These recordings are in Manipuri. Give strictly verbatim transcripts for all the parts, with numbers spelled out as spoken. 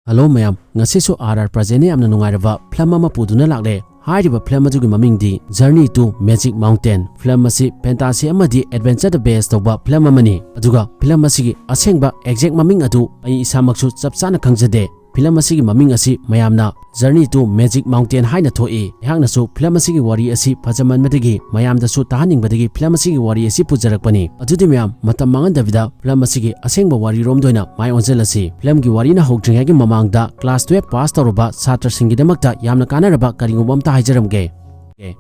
ꯍꯜꯂꯣ ꯃꯌꯥꯝ, ꯉꯁꯤꯁꯨ ꯑꯥꯔ ꯑꯥꯔ ꯄ꯭ꯔꯖꯦꯟꯅ ꯌꯥꯝꯅ ꯅꯨꯡꯉꯥꯏꯔꯕ ꯐꯤꯂꯝ ꯑꯃ ꯄꯨꯗꯨꯅ ꯂꯥꯛꯂꯦ꯫ ꯍꯥꯏꯔꯤꯕ ꯐꯤꯂꯝ ꯑꯗꯨꯒꯤ ꯃꯃꯤꯡꯗꯤ Journey to Magic Mountain꯫ Film ꯑꯁꯤ ꯐꯦꯟꯇꯥꯁꯤ ꯑꯃꯗꯤ ꯑꯦꯗꯚꯦꯟꯆꯔꯗ ꯕꯦꯁ ꯇꯧꯕ ꯐꯤꯂꯝ ꯑꯃꯅꯤ꯫ ꯑꯗꯨꯒ ꯐꯤꯂꯝ ꯑꯁꯤꯒꯤ ꯑꯁꯦꯡꯕ ꯑꯦꯛꯖꯦꯛ ꯃꯃꯤꯡ ꯑꯗꯨ ꯑꯩ ꯏꯁꯥꯃꯛꯁꯨ ꯆꯞ ꯆꯥꯅ ꯈꯪꯖꯗꯦ꯫ ꯐꯤꯂꯝ ꯑꯁꯤꯒꯤ ꯃꯃꯤꯡ ꯑꯁꯤ ꯃꯌꯥꯝꯅ Journey to Magic Mountain ꯍꯥꯏꯅ ꯊꯣꯛꯏ꯫ ꯑꯩꯍꯥꯛꯅꯁꯨ ꯐꯤꯂꯝ ꯑꯁꯤꯒꯤ ꯋꯥꯔꯤ ꯑꯁꯤ ꯐꯖꯃꯟꯕꯗꯒꯤ ꯃꯌꯥꯝꯗꯁꯨ ꯇꯥꯍꯟꯅꯤꯡꯕꯗꯒꯤ ꯐꯤꯂꯝ ꯑꯁꯤꯒꯤ ꯋꯥꯔꯤ ꯑꯁꯤ ꯄꯨꯖꯔꯛꯄꯅꯤ꯫ ꯑꯗꯨꯗꯤ ꯃꯌꯥꯝ, ꯃꯇꯝ ꯃꯥꯡꯍꯟꯗꯕꯤꯗ ꯐꯤꯂꯝ ꯑꯁꯤꯒꯤ ꯑꯁꯦꯡꯕ ꯋꯥꯔꯤꯔꯣꯝꯗ ꯑꯣꯏꯅ ꯃꯥꯏ ꯑꯣꯟꯁꯤꯜꯂꯁꯤ꯫ ꯐꯤꯂꯝꯒꯤ ꯋꯥꯔꯤꯅ ꯍꯧꯗ꯭ꯔꯤꯉꯩꯒꯤ ꯃꯃꯥꯡꯗ class twelve pass ꯇꯧꯔꯕ ꯁꯥꯇ꯭ꯔꯁꯤꯡꯒꯤꯗꯃꯛꯇ ꯌꯥꯝꯅ ꯀꯥꯟꯅꯔꯕ ꯀꯔꯤꯒꯨꯝꯕ ꯑꯝꯇ ꯍꯥꯏꯖꯔꯝꯒꯦ꯫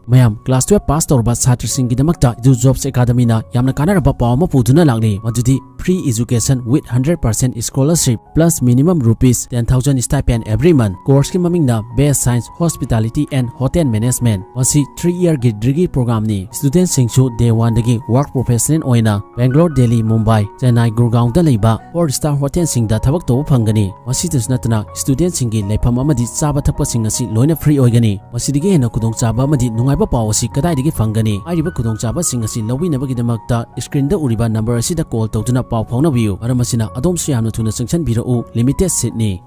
ꯃꯌꯥꯝ, class twelve pass ꯇꯧꯔꯕ ꯁꯥꯇ꯭ꯔꯁꯤꯡꯒꯤꯗꯃꯛꯇ Edu Jobs Academyꯅ ꯌꯥꯝꯅ ꯀꯥꯟꯅꯔꯕ ꯄꯥꯎ ꯑꯃ ꯄꯨꯗꯨꯅ ꯂꯥꯛꯂꯤ, ꯃꯗꯨꯗꯤ free education with hundred percent scholarship plus minimum rupees ten thousand stipend every month꯫ Courseꯀꯤ ꯃꯃꯤꯡꯅ Best Science, Hospitality and Hotel Management꯫ ꯃꯁꯤ three yearꯒꯤ degree programꯅꯤ꯫ Studentꯁꯤꯡꯁꯨ day oneꯗꯒꯤ work professional ꯑꯣꯏꯅ Bangalore, Delhi, Mumbai, Chennai, Gurgaonꯗ ꯂꯩꯕ four star hotelꯁꯤꯡꯗ ꯊꯕꯛ ꯇꯧꯕ ꯐꯪꯒꯅꯤ꯫ ꯃꯁꯤꯗꯁꯨ ꯅꯠꯇꯅ studentꯁꯤꯡꯒꯤ ꯂꯩꯐꯝ ꯑꯃꯗꯤ ꯆꯥꯕ ꯊꯛꯄꯁꯤꯡ ꯑꯁꯤ ꯂꯣꯏꯅ free ꯑꯣꯏꯒꯅꯤ꯫ ꯃꯁꯤꯗꯒꯤ ꯍꯦꯟꯅ ꯈꯨꯗꯣꯡꯆꯥꯕ ꯑꯃꯗꯤ ꯅꯨꯡꯉꯥꯏꯕ ꯄꯥꯎ ꯑꯁꯤ ꯀꯗꯥꯏꯗꯒꯤ ꯐꯪꯒꯅꯤ? ꯍꯥꯏꯔꯤꯕ ꯈꯨꯗꯣꯡꯆꯥꯕꯁꯤꯡ ꯑꯁꯤ ꯂꯧꯕꯤꯅꯕꯒꯤꯗꯃꯛꯇ screenꯗ ꯎꯔꯤꯕ number ꯑꯁꯤꯗ call ꯇꯧꯗꯨꯅ ꯄꯥꯎ ꯐꯥꯎꯅꯕꯤꯌꯨ꯫ ꯃꯔꯝ ꯑꯁꯤꯅ, ꯑꯗꯣꯝꯁꯨ ꯌꯥꯝꯅ ꯊꯨꯅ ꯆꯪꯁꯤꯟꯕꯤꯔꯛꯎ꯫ Limited seatꯅꯤ꯫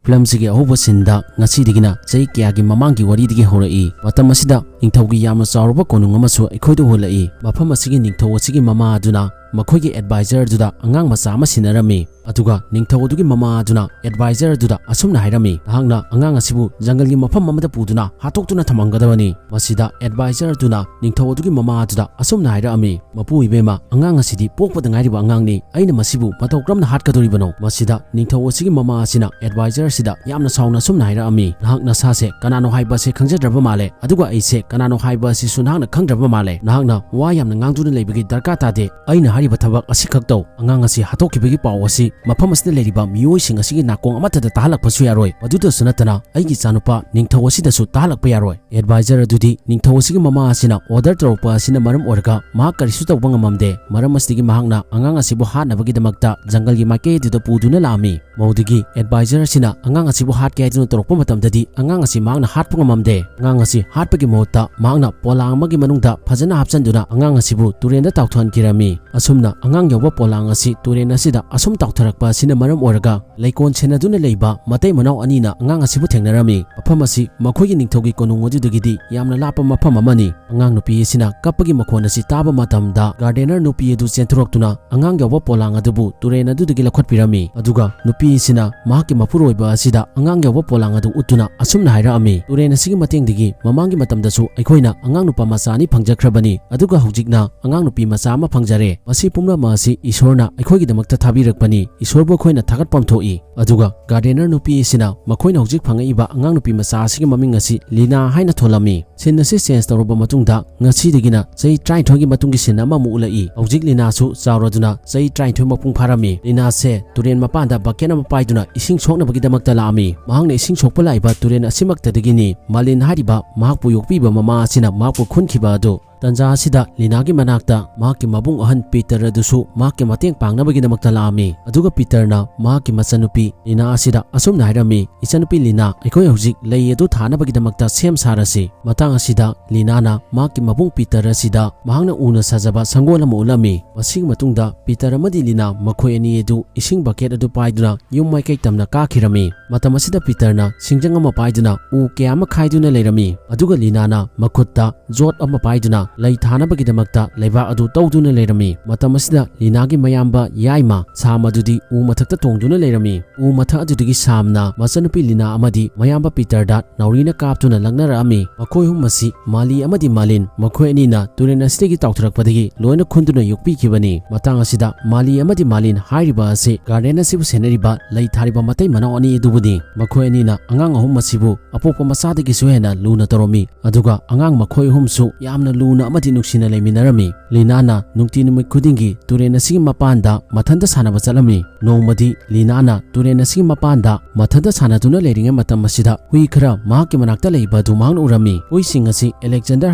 ꯐꯤꯂꯝꯁꯤꯒꯤ ꯑꯍꯧꯕ sceneꯗ ꯉꯁꯤꯗꯒꯤꯅ ꯆꯍꯤ ꯀꯌꯥꯒꯤ ꯃꯃꯥꯡꯒꯤ ꯋꯥꯔꯤꯗꯒꯤ ꯍꯧꯔꯛꯏ꯫ ꯃꯇꯝ ꯑꯁꯤꯗ ꯅꯤꯡꯊꯧꯒꯤ ꯌꯥꯝꯅ ꯆꯥꯎꯔꯕ ꯀꯣꯅꯨꯡ ꯑꯃꯁꯨ ꯑꯩꯈꯣꯏꯗ ꯎꯍꯜꯂꯛꯏ꯫ ꯃꯐꯝ ꯑꯁꯤꯒꯤ ꯅꯤꯡꯊꯧ ꯑꯁꯤꯒꯤ ꯃꯃꯥ ꯑꯗꯨꯅ ꯃꯈꯣꯏꯒꯤ advisor ꯑꯗꯨꯗ ꯑꯉꯥꯡ ꯃꯆꯥ ꯑꯃ ꯁꯤꯟꯅꯔꯝꯃꯤ꯫ ꯑꯗꯨꯒ ꯅꯤꯡꯊꯧ ꯑꯗꯨꯒꯤ ꯃꯃꯥ ꯑꯗꯨꯅ advisor ꯑꯗꯨꯗ ꯑꯁꯨꯝꯅ ꯍꯥꯏꯔꯝꯃꯤ, "ꯅꯍꯥꯛꯅ ꯑꯉꯥꯡ ꯑꯁꯤꯕꯨ ꯖꯪꯒꯜꯒꯤ ꯃꯐꯝ ꯑꯃꯗ ꯄꯨꯗꯨꯅ ꯍꯥꯠꯇꯣꯛꯇꯨꯅ ꯊꯝꯃꯝꯒꯗꯕꯅꯤ"꯫ ꯃꯁꯤꯗ advisor ꯑꯗꯨꯅ ꯅꯤꯡꯊꯧ ꯑꯗꯨꯒꯤ ꯃꯃꯥ ꯑꯗꯨꯗ ꯑꯁꯨꯝꯅ ꯍꯥꯏꯔꯛꯑꯝꯃꯤ, "ꯃꯄꯨ ꯏꯕꯦꯝꯃ, ꯑꯉꯥꯡ ꯑꯁꯤꯗꯤ ꯄꯣꯛꯄꯗ ꯉꯥꯏꯔꯤꯕ ꯑꯉꯥꯡꯅꯤ꯫ ꯑꯩꯅ ꯃꯁꯤꯕꯨ ꯃꯇꯧ ꯀꯔꯝꯅ ꯍꯥꯠꯀꯗꯧꯔꯤꯕꯅꯣ?" ꯃꯁꯤꯗ ꯅꯤꯡꯊꯧ ꯑꯁꯤꯒꯤ ꯃꯃꯥ ꯑꯁꯤꯅ advisor ꯑꯁꯤꯗ ꯌꯥꯝꯅ ꯁꯥꯎꯅ ꯑꯁꯨꯝꯅ ꯍꯥꯏꯔꯛꯑꯝꯃꯤ, "ꯅꯍꯥꯛ ꯅꯁꯥꯁꯦ ꯀꯅꯥꯅꯣ ꯍꯥꯏꯕ ꯑꯁꯤ ꯈꯪꯖꯗ꯭ꯔꯕ ꯃꯥꯜꯂꯦ, ꯑꯗꯨꯒ ꯑꯩꯁꯦ ꯀꯅꯥꯅꯣ ꯍꯥꯏꯕ ꯑꯁꯤꯁꯨ ꯅꯍꯥꯛꯅ ꯈꯪꯗ꯭ꯔꯕ ꯃꯥꯜꯂꯦ꯫ ꯅꯍꯥꯛꯅ ꯋꯥ ꯌꯥꯝꯅ ꯉꯥꯡꯗꯨꯅ ꯂꯩꯕꯒꯤ ꯗꯔꯀꯥꯔ ꯇꯥꯗꯦ꯫ ꯑꯩꯅ ꯍꯥꯏꯔꯤꯕ ꯊꯕꯛ ꯑꯁꯤꯈꯛ ꯇꯧ꯫ ꯑꯉꯥꯡ ꯑꯁꯤ ꯍꯥꯠꯇꯣꯛꯈꯤꯕꯒꯤ ꯄꯥꯎ ꯑꯁꯤ ꯃꯐꯝ ꯑꯁꯤꯗ ꯂꯩꯔꯤꯕ ꯃꯤꯑꯣꯏꯁꯤꯡ ꯑꯁꯤꯒꯤ ꯅꯥꯀꯣꯡ ꯑꯃꯠꯇꯗ ꯇꯥꯍꯜꯂꯛꯄꯁꯨ ꯌꯥꯔꯣꯏ꯫ ꯃꯗꯨꯗꯁꯨ ꯅꯠꯇꯅ ꯑꯩꯒꯤ ꯏꯆꯥꯅꯨꯄꯥ ꯅꯤꯡꯊꯧ ꯑꯁꯤꯗꯁꯨ ꯇꯥꯍꯜꯂꯛꯄ ꯌꯥꯔꯣꯏ"꯫ Advisor ꯑꯗꯨꯗꯤ ꯅꯤꯡꯊꯧ ꯑꯁꯤꯒꯤ ꯃꯃꯥ ꯑꯁꯤꯅ order ꯇꯧꯔꯛꯄ ꯑꯁꯤꯅ ꯃꯔꯝ ꯑꯣꯏꯔꯒ ꯃꯍꯥꯛ ꯀꯔꯤꯁꯨ ꯇꯧꯕ ꯉꯝꯃꯝꯗꯦ꯫ ꯃꯔꯝ ꯑꯁꯤꯗꯒꯤ ꯃꯍꯥꯛꯅ ꯑꯉꯥꯡ ꯑꯁꯤꯕꯨ ꯍꯥꯠꯅꯕꯒꯤꯗꯃꯛꯇ ꯖꯪꯒꯜꯒꯤ ꯃꯥꯏꯀꯩ ꯑꯗꯨꯗ ꯄꯨꯗꯨꯅ ꯂꯥꯛꯑꯝꯃꯤ꯫ ꯃꯧꯗꯨꯒꯤ advisor ꯑꯁꯤꯅ ꯑꯉꯥꯡ ꯑꯁꯤꯕꯨ ꯍꯥꯠꯀꯦ ꯍꯥꯏꯗꯨꯅ ꯇꯧꯔꯛꯄ ꯃꯇꯝꯗꯗꯤ ꯑꯉꯥꯡ ꯑꯁꯤ ꯃꯍꯥꯛꯅ ꯍꯥꯠꯄ ꯉꯝꯃꯝꯗꯦ꯫ ꯑꯉꯥꯡ ꯑꯁꯤ ꯍꯥꯠꯄꯒꯤ ꯃꯍꯨꯠꯇ ꯃꯍꯥꯛꯅ ꯄꯣꯂꯥꯡ ꯑꯃꯒꯤ ꯃꯅꯨꯡꯗ ꯐꯖꯅ ꯍꯥꯞꯆꯤꯟꯗꯨꯅ ꯑꯉꯥꯡ ꯑꯁꯤꯕꯨ ꯇꯨꯔꯦꯟꯗ ꯇꯥꯎꯊꯍꯟꯈꯤꯔꯝꯃꯤ꯫ ꯑꯁꯨꯝꯅ ꯑꯉꯥꯡ ꯌꯥꯎꯕ ꯄꯣꯂꯥꯡ ꯑꯁꯤ ꯇꯨꯔꯦꯟ ꯑꯁꯤꯗ ꯑꯁꯨꯝ ꯇꯥꯎꯊꯔꯛꯄ ꯑꯁꯤꯅ ꯃꯔꯝ ꯑꯣꯏꯔꯒ ꯂꯩꯀꯣꯜ ꯁꯦꯟꯅꯗꯨꯅ ꯂꯩꯕ ꯃꯇꯩ ꯃꯅꯥꯎ ꯑꯅꯤꯅ ꯑꯉꯥꯡ ꯑꯁꯤꯕꯨ ꯊꯦꯡꯅꯔꯝꯃꯤ꯫ ꯃꯐꯝ ꯑꯁꯤ ꯃꯈꯣꯏꯒꯤ ꯅꯤꯡꯊꯧꯒꯤ ꯀꯣꯅꯨꯡ ꯑꯗꯨꯗꯒꯤꯗꯤ ꯌꯥꯝꯅ ꯂꯥꯞꯄ ꯃꯐꯝ ꯑꯃꯅꯤ꯫ ꯑꯉꯥꯡ ꯅꯨꯄꯤ ꯑꯁꯤꯅ ꯀꯞꯄꯒꯤ ꯃꯈꯣꯟ ꯑꯁꯤ ꯇꯥꯕ ꯃꯇꯝꯗ ꯒꯥꯔꯗꯦꯅꯔ ꯅꯨꯄꯤ ꯑꯗꯨ ꯆꯦꯟꯊꯣꯔꯛꯇꯨꯅ ꯑꯉꯥꯡ ꯌꯥꯎꯕ ꯄꯣꯂꯥꯡ ꯑꯗꯨꯕꯨ ꯇꯨꯔꯦꯟ ꯑꯗꯨꯗꯒꯤ ꯂꯧꯈꯠꯄꯤꯔꯝꯃꯤ꯫ ꯑꯗꯨꯒ ꯅꯨꯄꯤ ꯑꯁꯤꯅ ꯃꯍꯥꯛꯀꯤ ꯃꯄꯨꯔꯣꯏꯕ ꯑꯁꯤꯗ ꯑꯉꯥꯡ ꯌꯥꯎꯕ ꯄꯣꯂꯥꯡ ꯑꯗꯨ ꯎꯠꯇꯨꯅ ꯑꯁꯨꯝꯅ ꯍꯥꯏꯔꯛꯑꯝꯃꯤ, "ꯇꯨꯔꯦꯟ ꯑꯁꯤꯒꯤ ꯃꯇꯦꯡꯗꯒꯤ ꯃꯃꯥꯡꯒꯤ ꯃꯇꯝꯗꯁꯨ ꯑꯩꯈꯣꯏꯅ ꯑꯉꯥꯡ ꯅꯨꯄꯥ ꯃꯆꯥ ꯑꯅꯤ ꯐꯪꯖꯈ꯭ꯔꯕꯅꯤ, ꯑꯗꯨꯒ ꯍꯧꯖꯤꯛꯅ ꯑꯉꯥꯡ ꯅꯨꯄꯤ ꯃꯆꯥ ꯑꯃ ꯐꯪꯖꯔꯦ꯫ ꯃꯁꯤ ꯄꯨꯝꯅꯃꯛ ꯑꯁꯤ ꯏꯁꯣꯔꯅ ꯑꯩꯈꯣꯏꯒꯤꯗꯃꯛꯇ ꯊꯥꯕꯤꯔꯛꯄꯅꯤ꯫ ꯏꯁꯣꯔꯕꯨ ꯑꯩꯈꯣꯏꯅ ꯊꯥꯒꯠꯐꯝ ꯊꯣꯛꯏ꯫" ꯑꯗꯨꯒ ꯒꯥꯔꯗꯦꯅꯔ ꯅꯨꯄꯤ ꯑꯁꯤꯅ ꯃꯈꯣꯏꯅ ꯍꯧꯖꯤꯛ ꯐꯪꯉꯛꯏꯕ ꯑꯉꯥꯡ ꯅꯨꯄꯤ ꯃꯆꯥ ꯑꯁꯤꯒꯤ ꯃꯃꯤꯡ ꯑꯁꯤ ꯂꯤꯅꯥ ꯍꯥꯏꯅ ꯊꯣꯜꯂꯝꯃꯤ꯫ ꯁꯤꯟ ꯑꯁꯤ ꯆꯦꯟꯖ ꯇꯧꯔꯕ ꯃꯇꯨꯡꯗ ꯉꯁꯤꯗꯒꯤꯅ ꯆꯍꯤ ꯇꯔꯥꯅꯤꯊꯣꯏꯒꯤ ꯃꯇꯨꯡꯒꯤ ꯁꯤꯟ ꯑꯃꯃꯨꯛ ꯎꯠꯂꯛꯏ꯫ ꯍꯧꯖꯤꯛ ꯂꯤꯅꯥꯁꯨ ꯆꯥꯎꯔꯗꯨꯅ ꯆꯍꯤ ꯇꯔꯥꯅꯤꯊꯣꯏ ꯃꯄꯨꯡ ꯐꯥꯔꯝꯃꯤ꯫ ꯂꯤꯅꯥꯁꯦ ꯇꯨꯔꯦꯟ ꯃꯄꯥꯟꯗ ꯕꯀꯦꯠ ꯑꯃ ꯄꯥꯏꯗꯨꯅ ꯏꯁꯤꯡ ꯁꯣꯛꯅꯕꯒꯤꯗꯃꯛꯇ ꯂꯥꯛꯑꯝꯃꯤ꯫ ꯃꯍꯥꯛꯅ ꯏꯁꯤꯡ ꯁꯣꯛꯄ ꯂꯥꯛꯏꯕ ꯇꯨꯔꯦꯟ ꯑꯁꯤꯃꯛꯇꯗꯒꯤꯅꯤ ꯃꯥꯂꯤꯟ ꯍꯥꯏꯔꯤꯕ ꯃꯍꯥꯛꯄꯨ ꯌꯣꯛꯄꯤꯕ ꯃꯃꯥ ꯑꯁꯤꯅ ꯃꯍꯥꯛꯄꯨ ꯈꯨꯟꯈꯤꯕ ꯑꯗꯨ꯫ ꯇꯟꯖꯥ ꯑꯁꯤꯗ ꯂꯤꯅꯥꯒꯤ ꯃꯅꯥꯛꯇ ꯃꯍꯥꯛꯀꯤ ꯃꯕꯨꯡ ꯑꯍꯟ ꯄꯤꯇꯔ ꯑꯗꯨꯁꯨ ꯃꯍꯥꯛꯀꯤ ꯃꯇꯦꯡ ꯄꯥꯡꯅꯕꯒꯤꯗꯃꯛꯇ ꯂꯥꯛꯑꯝꯃꯤ꯫ ꯑꯗꯨꯒ ꯄꯤꯇꯔꯅ ꯃꯍꯥꯛꯀꯤ ꯃꯆꯟꯅꯨꯄꯤ ꯂꯤꯅꯥ ꯑꯁꯤꯗ ꯑꯁꯨꯝꯅ ꯍꯥꯏꯔꯝꯃꯤ, "ꯏꯆꯟꯅꯨꯄꯤ ꯂꯤꯅꯥ, ꯑꯩꯈꯣꯏ ꯍꯧꯖꯤꯛ ꯂꯩ ꯑꯗꯨ ꯊꯥꯅꯕꯒꯤꯗꯃꯛꯇ ꯁꯦꯝ ꯁꯥꯔꯁꯤ꯫" ꯃꯇꯥꯡ ꯑꯁꯤꯗ ꯂꯤꯅꯥꯅ ꯃꯍꯥꯛꯀꯤ ꯃꯕꯨꯡ ꯄꯤꯇꯔ ꯑꯁꯤꯗ ꯃꯍꯥꯛꯅ ꯎꯅ ꯁꯥꯖꯕ ꯁꯪꯒꯣꯜ ꯑꯃ ꯎꯠꯂꯝꯃꯤ꯫ ꯃꯁꯤꯒꯤ ꯃꯇꯨꯡꯗ ꯄꯤꯇꯔ ꯑꯃꯗꯤ ꯂꯤꯅꯥ ꯃꯈꯣꯏ ꯑꯅꯤ ꯑꯗꯨ ꯏꯁꯤꯡ ꯕꯀꯦꯠ ꯑꯗꯨ ꯄꯥꯏꯗꯨꯅ ꯌꯨꯝ ꯃꯥꯏꯀꯩ ꯇꯝꯅ ꯀꯥꯈꯤꯔꯝꯃꯤ꯫ ꯃꯇꯝ ꯑꯁꯤꯗ ꯄꯤꯇꯔꯅ ꯁꯤꯡꯖꯪ ꯑꯃ ꯄꯥꯏꯗꯨꯅ ꯎ ꯀꯌꯥ ꯑꯃ ꯈꯥꯏꯗꯨꯅ ꯂꯩꯔꯝꯃꯤ꯫ ꯑꯗꯨꯒ ꯂꯤꯅꯥꯅ ꯃꯈꯨꯠꯇ ꯖꯣꯠ ꯑꯃ ꯄꯥꯏꯗꯨꯅ ꯂꯩ ꯊꯥꯅꯕꯒꯤꯗꯃꯛꯇ ꯂꯩꯕꯥꯛ ꯑꯗꯨ ꯇꯧꯗꯨꯅ ꯂꯩꯔꯝꯃꯤ꯫ ꯃꯇꯝ ꯑꯁꯤꯗ ꯂꯤꯅꯥꯒꯤ ꯃꯌꯥꯝꯕ ꯌꯥꯏꯃ ꯁꯥꯝ ꯑꯗꯨꯗꯤ ꯎ ꯃꯊꯛꯇ ꯇꯣꯡꯗꯨꯅ ꯂꯩꯔꯝꯃꯤ꯫ ꯎ ꯃꯊꯛ ꯑꯗꯨꯗꯒꯤ ꯁꯥꯝꯅ ꯃꯆꯟꯅꯨꯄꯤ ꯂꯤꯅꯥ ꯑꯃꯗꯤ ꯃꯌꯥꯝꯕ ꯄꯤꯇꯔꯗ ꯅꯥꯎꯔꯤꯅ ꯀꯥꯞꯇꯨꯅ ꯂꯛꯅꯔꯛꯑꯝꯃꯤ꯫ ꯃꯈꯣꯏ ꯑꯍꯨꯝ ꯑꯁꯤ ꯃꯥꯂꯤ ꯑꯃꯗꯤ ꯃꯥꯂꯤꯟ ꯃꯈꯣꯏ ꯑꯅꯤꯅ ꯇꯨꯔꯦꯜ ꯑꯁꯤꯗꯒꯤ ꯇꯥꯎꯊꯔꯛꯄꯗꯒꯤ ꯂꯣꯏꯅ ꯈꯨꯟꯗꯨꯅ ꯌꯣꯛꯄꯤꯈꯤꯕꯅꯤ꯫ ꯃꯇꯥꯡ ꯑꯁꯤꯗ ꯃꯥꯂꯤ ꯑꯃꯗꯤ ꯃꯥꯂꯤꯟ ꯍꯥꯏꯔꯤꯕ ꯑꯁꯤ ꯒꯥꯔꯗꯦꯟ ꯑꯁꯤꯕꯨ ꯁꯦꯟꯅꯔꯤꯕ ꯂꯩ ꯊꯥꯔꯤꯕ ꯃꯇꯩ ꯃꯅꯥꯎ ꯑꯅꯤ ꯑꯗꯨꯕꯨꯅꯤ꯫ ꯃꯈꯣꯏ ꯑꯅꯤꯅ ꯑꯉꯥꯡ ꯑꯍꯨꯝ ꯑꯁꯤꯕꯨ ꯑꯄꯣꯛꯄ ꯃꯆꯥꯗꯒꯤꯁꯨ ꯍꯦꯟꯅ ꯂꯨꯅ ꯇꯧꯔꯝꯃꯤ꯫ ꯑꯗꯨꯒ ꯑꯉꯥꯡ ꯃꯈꯣꯏ ꯑꯍꯨꯝꯁꯨ ꯌꯥꯝꯅ ꯂꯨꯅ ꯑꯃꯗꯤ ꯅꯨꯡꯁꯤꯅ ꯂꯩꯃꯤꯟꯅꯔꯝꯃꯤ꯫ ꯂꯤꯅꯥꯅ ꯅꯨꯡꯇꯤ ꯅꯨꯃꯤꯠ ꯈꯨꯗꯤꯡꯒꯤ ꯇꯨꯔꯦꯜ ꯑꯁꯤꯒꯤ ꯃꯄꯥꯟꯗ ꯃꯊꯟꯇ ꯁꯥꯟꯅꯕ ꯆꯠꯂꯝꯃꯤ꯫ ꯅꯣꯡꯃꯗꯤ ꯂꯤꯅꯥꯅ ꯇꯨꯔꯦꯜ ꯑꯁꯤꯒꯤ ꯃꯄꯥꯟꯗ ꯃꯊꯟꯇ ꯁꯥꯟꯅꯗꯨꯅ ꯂꯩꯔꯤꯉꯩ ꯃꯇꯝ ꯑꯁꯤꯗ ꯍꯨꯏ ꯈꯔ ꯃꯍꯥꯛꯀꯤ ꯃꯅꯥꯛꯇ ꯂꯩꯕ ꯑꯗꯨ ꯃꯍꯥꯛꯅ ꯎꯔꯝꯃꯤ꯫ ꯍꯨꯏꯁꯤꯡ ꯑꯁꯤ ꯑꯂꯦꯛꯖꯦꯟꯗꯔ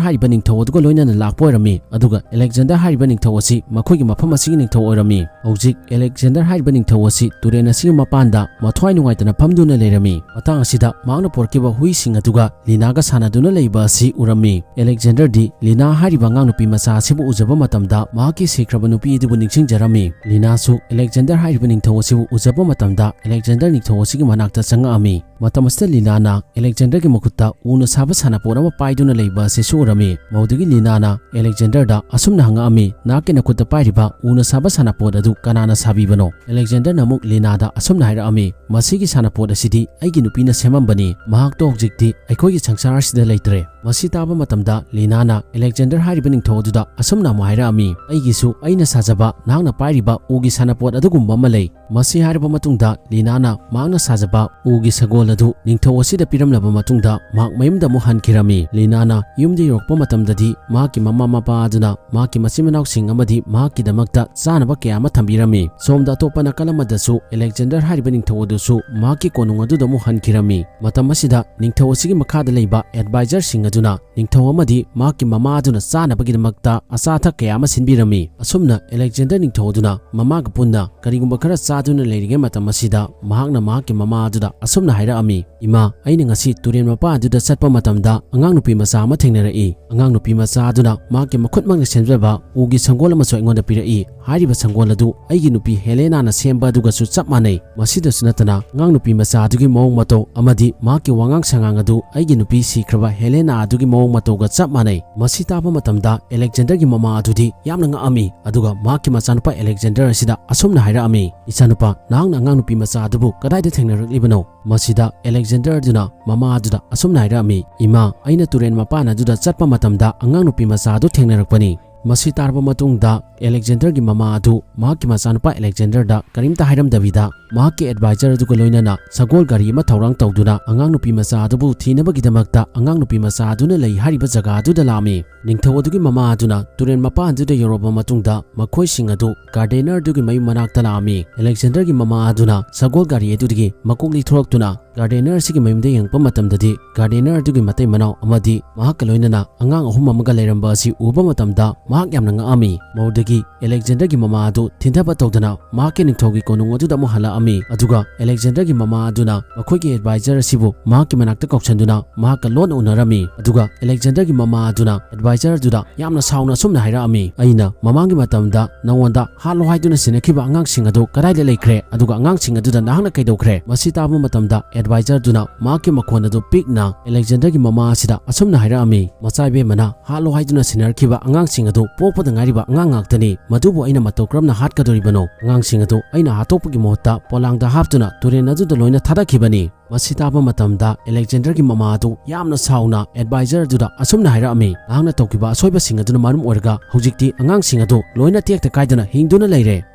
ꯍꯥꯏꯔꯤꯕ ꯅꯤꯡꯊꯧ ꯑꯗꯨꯒ ꯂꯣꯏꯅꯅ ꯂꯥꯛꯄ ꯑꯣꯏꯔꯝꯃꯤ, ꯑꯗꯨꯒ ꯑꯂꯦꯛꯖꯦꯟꯗꯔ ꯍꯥꯏꯔꯤꯕ ꯅꯤꯡꯊꯧ ꯑꯁꯤ ꯃꯈꯣꯏꯒꯤ ꯃꯐꯝ ꯑꯁꯤꯒꯤ ꯅꯤꯡꯊꯧ ꯑꯣꯏꯔꯝꯃꯤ꯫ ꯍꯧꯖꯤꯛ ꯑꯂꯦꯛꯖꯦꯟꯗꯔ ꯍꯥꯏꯔꯤꯕ ꯅꯤꯡꯊꯧ ꯑꯁꯤ ꯇꯨꯔꯦꯜ ꯑꯁꯤꯒꯤ ꯃꯄꯥꯟꯗ ꯃꯊ꯭ꯋꯥꯏ ꯅꯨꯡꯉꯥꯏꯇꯅ ꯐꯝꯗꯨꯅ ꯂꯩꯔꯝꯃꯤ꯫ ꯃꯇꯥꯡ ꯑꯁꯤꯗ ꯃꯍꯥꯛꯅ ꯄꯨꯔꯛꯈꯤꯕ ꯍꯨꯏꯁꯤꯡ ꯑꯗꯨꯒ ꯂꯤꯅꯥꯒ ꯁꯥꯟꯅꯗꯨꯅ ꯂꯩꯕ ꯑꯁꯤ ꯎꯔꯝꯃꯤ꯫ ꯑꯂꯦꯛꯖꯦꯟꯗꯔꯗꯤ ꯂꯤꯅꯥ ꯍꯥꯏꯔꯤꯕ ꯑꯉꯥꯡ ꯅꯨꯄꯤ ꯃꯆꯥ ꯑꯁꯤꯕꯨ ꯎꯖꯕ ꯃꯇꯝꯗ ꯃꯍꯥꯛꯀꯤ ꯁꯤꯈ꯭ꯔꯕ ꯅꯨꯄꯤ ꯑꯗꯨꯕꯨ ꯅꯤꯡꯁꯤꯡꯖꯔꯝꯃꯤ꯫ ꯂꯤꯅꯥꯁꯨ ꯑꯂꯦꯛꯖꯦꯟꯗꯔ ꯍꯥꯏꯔꯤꯕ ꯅꯤꯡꯊꯧ ꯑꯁꯤꯕꯨ ꯎꯖꯕ ꯃꯇꯝꯗ ꯑꯂꯦꯛꯖꯦꯟꯗꯔ ꯅꯤꯡꯊꯧ ꯑꯁꯤꯒꯤ ꯃꯅꯥꯛꯇ ꯆꯪꯉꯛꯑꯝꯃꯤ꯫ ꯃꯇꯝ ꯑꯁꯤꯗ ꯂꯤꯅꯥꯅ ꯑꯂꯦꯛꯖꯦꯟꯗꯔꯒꯤ ꯃꯈꯨꯠꯇ ꯎꯅ ꯁꯥꯕ ꯁꯥꯟꯅꯄꯣꯠ ꯑꯃ ꯄꯥꯏꯗꯨꯅ ꯂꯩꯕ ꯑꯁꯤꯁꯨ ꯎꯔꯝꯃꯤ꯫ ꯃꯗꯨꯗꯒꯤ ꯂꯤꯅꯥꯅ ꯑꯂꯦꯛꯖꯦꯟꯗꯔꯗ ꯑꯁꯨꯝꯅ ꯍꯪꯉꯛꯑꯝꯃꯤ, "ꯅꯍꯥꯛꯀꯤ ꯅꯈꯨꯠꯇ ꯄꯥꯏꯔꯤꯕ ꯎꯅ ꯁꯥꯕ ꯁꯥꯟꯅꯄꯣꯠ ꯑꯗꯨ ꯀꯅꯥꯅ ꯁꯥꯕꯤꯕꯅꯣ?" ꯑꯂꯦꯛꯖꯦꯟꯗꯔꯅ ꯑꯃꯨꯛ ꯂꯤꯅꯥꯗ ꯑꯁꯨꯝꯅ ꯍꯥꯏꯔꯛꯑꯝꯃꯤ, "ꯃꯁꯤꯒꯤ ꯁꯥꯟꯅꯄꯣꯠ ꯑꯁꯤꯗꯤ ꯑꯩꯒꯤ ꯅꯨꯄꯤꯅ ꯁꯦꯝꯃꯝꯕꯅꯤ꯫ ꯃꯍꯥꯛꯇꯣ ꯍꯧꯖꯤꯛꯇꯤ ꯑꯩꯈꯣꯏꯒꯤ ꯁꯪꯁꯥꯔ ꯑꯁꯤꯗ ꯂꯩꯇ꯭ꯔꯦ꯫" ꯃꯁꯤ ꯇꯥꯕ ꯃꯇꯝꯗ ꯂꯤꯅꯥꯅ ꯑꯂꯦꯛꯖꯦꯟꯗꯔ ꯍꯥꯏꯔꯤꯕ ꯅꯤꯡꯊꯧ ꯑꯗꯨꯗ ꯑꯁꯨꯝꯅ ꯑꯃꯨꯛ ꯍꯥꯏꯔꯛꯑꯝꯃꯤ, "ꯑꯩꯒꯤꯁꯨ ꯑꯩꯅ ꯁꯥꯖꯕ ꯅꯍꯥꯛꯅ ꯄꯥꯏꯔꯤꯕ ꯎꯒꯤ ꯁꯥꯟꯅꯄꯣꯠ ꯑꯗꯨꯒꯨꯝꯕ ꯑꯃ ꯂꯩ꯫" ꯃꯁꯤ ꯍꯥꯏꯔꯕ ꯃꯇꯨꯡꯗ ꯂꯤꯅꯥꯅ ꯃꯍꯥꯛꯅ ꯁꯥꯖꯕ ꯎꯒꯤ ꯁꯒꯣꯜ ꯑꯗꯨ ꯅꯤꯡꯊꯧ ꯑꯁꯤꯗ ꯄꯤꯔꯝꯂꯕ ꯃꯇꯨꯡꯗ ꯃꯍꯥꯛ ꯃꯌꯨꯝꯗ ꯑꯃꯨꯛ ꯍꯟꯈꯤꯔꯝꯃꯤ꯫ ꯂꯤꯅꯥꯅ ꯌꯨꯝꯗ ꯌꯧꯔꯛꯄ ꯃꯇꯝꯗꯗꯤ ꯃꯍꯥꯛꯀꯤ ꯃꯃꯥ ꯃꯄꯥ ꯑꯗꯨꯅ ꯃꯍꯥꯛꯀꯤ ꯃꯆꯤꯟ ꯃꯅꯥꯎꯁꯤꯡ ꯑꯃꯗꯤ ꯃꯍꯥꯛꯀꯤꯗꯃꯛꯇ ꯆꯥꯅꯕ ꯀꯌꯥ ꯑꯃ ꯊꯝꯕꯤꯔꯝꯃꯤ꯫ ꯁꯣꯝꯗ ꯑꯇꯣꯞꯄ ꯅꯥꯀꯜ ꯑꯃꯗꯁꯨ ꯑꯂꯦꯛꯖꯦꯟꯗꯔ ꯍꯥꯏꯔꯤꯕ ꯅꯤꯡꯊꯧ ꯑꯗꯨꯁꯨ ꯃꯍꯥꯛꯀꯤ ꯀꯣꯅꯨꯡ ꯑꯗꯨꯗ ꯑꯃꯨꯛ ꯍꯟꯈꯤꯔꯝꯃꯤ꯫ ꯃꯇꯝ ꯑꯁꯤꯗ ꯅꯤꯡꯊꯧ ꯑꯁꯤꯒꯤ ꯃꯈꯥꯗ ꯂꯩꯕ ꯑꯦꯗꯚꯥꯏꯖꯔꯁꯤꯡ ꯑꯗꯨꯅ ꯅꯤꯡꯊꯧ ꯑꯃꯗꯤ ꯃꯍꯥꯛꯀꯤ ꯃꯃꯥ ꯑꯗꯨꯅ ꯆꯥꯅꯕꯒꯤꯗꯃꯛꯇ ꯑꯆꯥ ꯑꯊꯛ ꯀꯌꯥ ꯑꯃ ꯁꯤꯟꯕꯤꯔꯝꯃꯤ꯫ ꯑꯁꯨꯝꯅ ꯑꯂꯦꯛꯖꯦꯟꯗꯔ ꯅꯤꯡꯊꯧ ꯑꯗꯨꯅ ꯃꯃꯥꯒ ꯄꯨꯟꯅ ꯀꯔꯤꯒꯨꯝꯕ ꯈꯔ ꯆꯥꯗꯨꯅ ꯂꯩꯔꯤꯉꯩ ꯃꯇꯝ ꯑꯁꯤꯗ ꯃꯍꯥꯛꯅ ꯃꯍꯥꯛꯀꯤ ꯃꯃꯥ ꯑꯗꯨꯗ ꯑꯁꯨꯝꯅ ꯍꯥꯏꯔꯛꯑꯝꯃꯤ, "ꯏꯃꯥ, ꯑꯩꯅ ꯉꯁꯤ ꯇꯨꯔꯦꯜ ꯃꯄꯥꯟ ꯑꯗꯨꯗ ꯆꯠꯄ ꯃꯇꯝꯗ ꯑꯉꯥꯡ ꯅꯨꯄꯤ ꯃꯆꯥ ꯑꯃ ꯊꯦꯡꯅꯔꯛꯏ꯫ ꯑꯉꯥꯡ ꯅꯨꯄꯤ ꯃꯆꯥ ꯑꯗꯨꯅ ꯃꯍꯥꯛꯀꯤ ꯃꯈꯨꯠꯃꯛꯅ ꯁꯦꯝꯖꯕ ꯎꯒꯤ ꯁꯪꯒꯣꯜ ꯑꯃꯁꯨ ꯑꯩꯉꯣꯟꯗ ꯄꯤꯔꯛꯏ꯫ ꯍꯥꯏꯔꯤꯕ ꯁꯪꯒꯣꯜ ꯑꯗꯨ ꯑꯩꯒꯤ ꯅꯨꯄꯤ ꯍꯦꯂꯦꯅꯥꯅ ꯁꯦꯝꯕ ꯑꯗꯨꯒꯁꯨ ꯆꯞ ꯃꯥꯟꯅꯩ꯫ ꯃꯁꯤꯗꯁꯨ ꯅꯠꯇꯅ ꯑꯉꯥꯡ ꯅꯨꯄꯤ ꯃꯆꯥ ꯑꯗꯨꯒꯤ ꯃꯑꯣꯡ ꯃꯇꯧ ꯑꯃꯗꯤ ꯃꯍꯥꯛꯀꯤ ꯋꯥꯉꯥꯡ ꯁꯉꯥꯡ ꯑꯗꯨ ꯑꯩꯒꯤ ꯅꯨꯄꯤ ꯁꯤꯈ꯭ꯔꯕ ꯍꯦꯂꯦꯅꯥ ꯑꯗꯨꯒꯤ ꯃꯑꯣꯡ ꯃꯇꯧꯒ ꯆꯞ ꯃꯥꯟꯅꯩ꯫" ꯃꯁꯤ ꯇꯥꯕ ꯃꯇꯝꯗ ꯑꯂꯦꯛꯖꯦꯟꯗꯔꯒꯤ ꯃꯃꯥ ꯑꯗꯨꯗꯤ ꯌꯥꯝꯅ ꯉꯛꯑꯝꯃꯤ, ꯑꯗꯨꯒ ꯃꯍꯥꯛꯀꯤ ꯃꯆꯥꯅꯨꯄꯥ ꯑꯂꯦꯛꯖꯦꯟꯗꯔ ꯑꯁꯤꯗ ꯑꯁꯨꯝꯅ ꯍꯥꯏꯔꯛꯑꯝꯃꯤ, "ꯏꯆꯥꯅꯨꯄꯥ, ꯅꯍꯥꯛꯅ ꯑꯉꯥꯡ ꯅꯨꯄꯤ ꯃꯆꯥ ꯑꯗꯨꯕꯨ ꯀꯗꯥꯏꯗ ꯊꯦꯡꯅꯔꯛꯂꯤꯕꯅꯣ?" ꯃꯁꯤꯗ ꯑꯂꯦꯛꯖꯦꯟꯗꯔ ꯑꯗꯨꯅ ꯃꯃꯥ ꯑꯗꯨꯗ ꯑꯁꯨꯝꯅ ꯍꯥꯏꯔꯛꯑꯝꯃꯤ, "ꯏꯃꯥ, ꯑꯩꯅ ꯇꯨꯔꯦꯜ ꯃꯄꯥꯟ ꯑꯗꯨꯗ ꯆꯠꯄ ꯃꯇꯝꯗ ꯑꯉꯥꯡ ꯅꯨꯄꯤ ꯃꯆꯥ ꯑꯗꯨ ꯊꯦꯡꯅꯔꯛꯄꯅꯤ꯫ ꯃꯁꯤ ꯇꯥꯔꯕ ꯃꯇꯨꯡꯗ ꯑꯦꯂꯦꯛꯖꯦꯟꯗꯔꯒꯤ ꯃꯃꯥ ꯑꯗꯨ ꯃꯍꯥꯛꯀꯤ ꯃꯆꯥꯅꯨꯄꯥ ꯑꯦꯂꯦꯛꯖꯦꯟꯗꯔꯗ ꯀꯔꯤꯝꯇ ꯍꯥꯏꯔꯝꯗꯕꯤꯗ ꯃꯍꯥꯛꯀꯤ ꯑꯦꯗꯚꯥꯏꯖꯔ ꯑꯗꯨꯒ ꯂꯣꯏꯅꯅ ꯁꯒꯣꯜ ꯒꯥꯔꯤ ꯑꯃ ꯊꯧꯔꯥꯡ ꯇꯧꯗꯨꯅ ꯑꯉꯥꯡ ꯅꯨꯄꯤ ꯃꯆꯥ ꯑꯗꯨꯕꯨ ꯊꯤꯅꯕꯒꯤꯗꯃꯛꯇ ꯑꯉꯥꯡ ꯅꯨꯄꯤ ꯃꯆꯥ ꯑꯗꯨꯅ ꯂꯩ ꯍꯥꯏꯔꯤꯕ ꯖꯒꯥ ꯑꯗꯨꯗ ꯂꯥꯛꯑꯝꯃꯤ꯫ ꯅꯤꯡꯊꯧ ꯑꯗꯨꯒꯤ ꯃꯃꯥ ꯑꯗꯨꯅ ꯇꯨꯔꯦꯜ ꯃꯄꯥꯟ ꯑꯗꯨꯗ ꯌꯧꯔꯕ ꯃꯇꯨꯡꯗ ꯃꯈꯣꯏꯁꯤꯡ ꯑꯗꯨ ꯒꯥꯔꯗꯦꯅꯔ ꯑꯗꯨꯒꯤ ꯃꯌꯨꯝ ꯃꯅꯥꯛꯇ ꯂꯥꯛꯑꯝꯃꯤ꯫ ꯑꯦꯂꯦꯛꯖꯦꯟꯗꯔꯒꯤ ꯃꯃꯥ ꯑꯗꯨꯅ ꯁꯒꯣꯜ ꯒꯥꯔꯤ ꯑꯗꯨꯗꯒꯤ ꯃꯀꯣꯛ ꯂꯤꯊꯣꯔꯛꯇꯨꯅ ꯒꯥꯔꯗꯦꯅꯔ ꯑꯁꯤꯒꯤ ꯃꯌꯨꯝꯗ ꯌꯦꯡꯉꯛꯄ ꯃꯇꯝꯗꯗꯤ ꯒꯥꯔꯗꯦꯅꯔ ꯑꯗꯨꯒꯤ ꯃꯇꯩ ꯃꯅꯥꯎ ꯑꯃꯗꯤ ꯃꯍꯥꯛꯀ ꯂꯣꯏꯅꯅ ꯑꯉꯥꯡ ꯑꯍꯨꯝ ꯑꯃꯒ ꯂꯩꯔꯝꯕ ꯑꯁꯤ ꯎꯕ ꯃꯇꯝꯗ ꯃꯍꯥꯛ ꯌꯥꯝꯅ ꯉꯛꯑꯝꯃꯤ꯫ ꯃꯗꯨꯗꯒꯤ ꯑꯦꯂꯦꯛꯖꯦꯟꯗꯔꯒꯤ ꯃꯃꯥ ꯑꯗꯨ ꯊꯤꯟꯊꯕ ꯇꯧꯗꯅ ꯃꯍꯥꯛꯀꯤ ꯅꯤꯡꯊꯧꯒꯤ ꯀꯣꯅꯨꯡ ꯑꯗꯨꯗ ꯑꯃꯨꯛ ꯍꯜꯂꯛꯑꯝꯃꯤ꯫ ꯑꯗꯨꯒ ꯑꯦꯂꯦꯛꯖꯦꯟꯗꯔꯒꯤ ꯃꯃꯥ ꯑꯗꯨꯅ ꯃꯈꯣꯏꯒꯤ ꯑꯦꯗꯚꯥꯏꯖꯔ ꯑꯁꯤꯕꯨ ꯃꯍꯥꯛꯀꯤ ꯃꯅꯥꯛꯇ ꯀꯧꯁꯟꯗꯨꯅ ꯃꯍꯥꯛꯀ ꯂꯣꯟꯅ ꯎꯅꯔꯝꯃꯤ꯫ ꯑꯗꯨꯒ ꯑꯦꯂꯦꯛꯖꯦꯟꯗꯔꯒꯤ ꯃꯃꯥ ꯑꯗꯨꯅ ꯑꯦꯗꯚꯥꯏꯖꯔ ꯑꯗꯨꯗ ꯌꯥꯝꯅ ꯁꯥꯎꯅ ꯑꯁꯨꯝꯅ ꯍꯥꯏꯔꯛꯑꯝꯃꯤ, "ꯑꯩꯅ ꯃꯃꯥꯡꯒꯤ ꯃꯇꯝꯗ ꯅꯉꯣꯟꯗ ꯍꯥꯠꯂꯣ ꯍꯥꯏꯗꯨꯅ ꯁꯤꯟꯅꯈꯤꯕ ꯑꯉꯥꯡꯁꯤꯡ ꯑꯗꯨ ꯀꯗꯥꯏꯗ ꯂꯩꯈ꯭ꯔꯦ? ꯑꯗꯨꯒ ꯑꯉꯥꯡꯁꯤꯡ ꯑꯗꯨꯗ ꯅꯍꯥꯛꯅ ꯀꯩꯗꯧꯈ꯭ꯔꯦ?" ꯃꯁꯤ ꯇꯥꯕ ꯃꯇꯝꯗ ꯑꯦꯗꯚꯥꯏꯖꯔ ꯑꯗꯨꯅ ꯃꯍꯥꯛꯀꯤ ꯃꯈꯣꯟ ꯑꯗꯨ ꯄꯤꯛꯅ ꯑꯦꯂꯦꯛꯖꯦꯟꯗꯔꯒꯤ ꯃꯃꯥ ꯑꯁꯤꯗ ꯑꯁꯨꯝꯅ ꯍꯥꯏꯔꯛꯑꯝꯃꯤ, "ꯃꯆꯥ ꯏꯕꯦꯝꯃꯅ ꯍꯥꯠꯂꯣ ꯍꯥꯏꯗꯨꯅ ꯁꯤꯟꯅꯔꯛꯈꯤꯕ ꯑꯉꯥꯡꯁꯤꯡ ꯑꯗꯨ ꯄꯣꯛꯄꯗ ꯉꯥꯏꯔꯤꯕ ꯑꯉꯥꯡ ꯉꯥꯛꯇꯅꯤ꯫ ꯃꯗꯨꯕꯨ ꯑꯩꯅ ꯃꯇꯧ ꯀꯔꯝꯅ ꯍꯥꯠꯀꯗꯧꯔꯤꯕꯅꯣ? ꯑꯉꯥꯡꯁꯤꯡ ꯑꯗꯨ ꯑꯩꯅ ꯍꯥꯠꯇꯣꯛꯄꯒꯤ ꯃꯍꯨꯠꯇ ꯄꯣꯂꯥꯡꯗ ꯍꯥꯞꯇꯨꯅ ꯇꯨꯔꯦꯜ ꯑꯗꯨꯗ ꯂꯣꯏꯅ ꯊꯥꯗꯈꯤꯕꯅꯤ꯫" ꯃꯁꯤ ꯇꯥꯕ ꯃꯇꯝꯗ ꯑꯦꯂꯦꯛꯖꯦꯟꯗꯔꯒꯤ ꯃꯃꯥ ꯑꯗꯨ ꯌꯥꯝꯅ ꯁꯥꯎꯅ ꯑꯦꯗꯚꯥꯏꯖꯔ ꯑꯗꯨꯗ ꯑꯁꯨꯝꯅ ꯍꯥꯏꯔꯛꯑꯝꯃꯤ, "ꯅꯍꯥꯛꯅ ꯇꯧꯈꯤꯕ ꯑꯁꯣꯏꯕꯁꯤꯡ ꯑꯗꯨꯅ ꯃꯔꯝ ꯑꯣꯏꯔꯒ ꯍꯧꯖꯤꯛꯇꯤ ꯑꯉꯥꯡꯁꯤꯡ ꯑꯗꯨ ꯂꯣꯏꯅ ꯇꯦꯛꯇ ꯀꯥꯏꯗꯅ ꯍꯤꯡꯗꯨꯅ ꯂꯩꯔꯦ꯫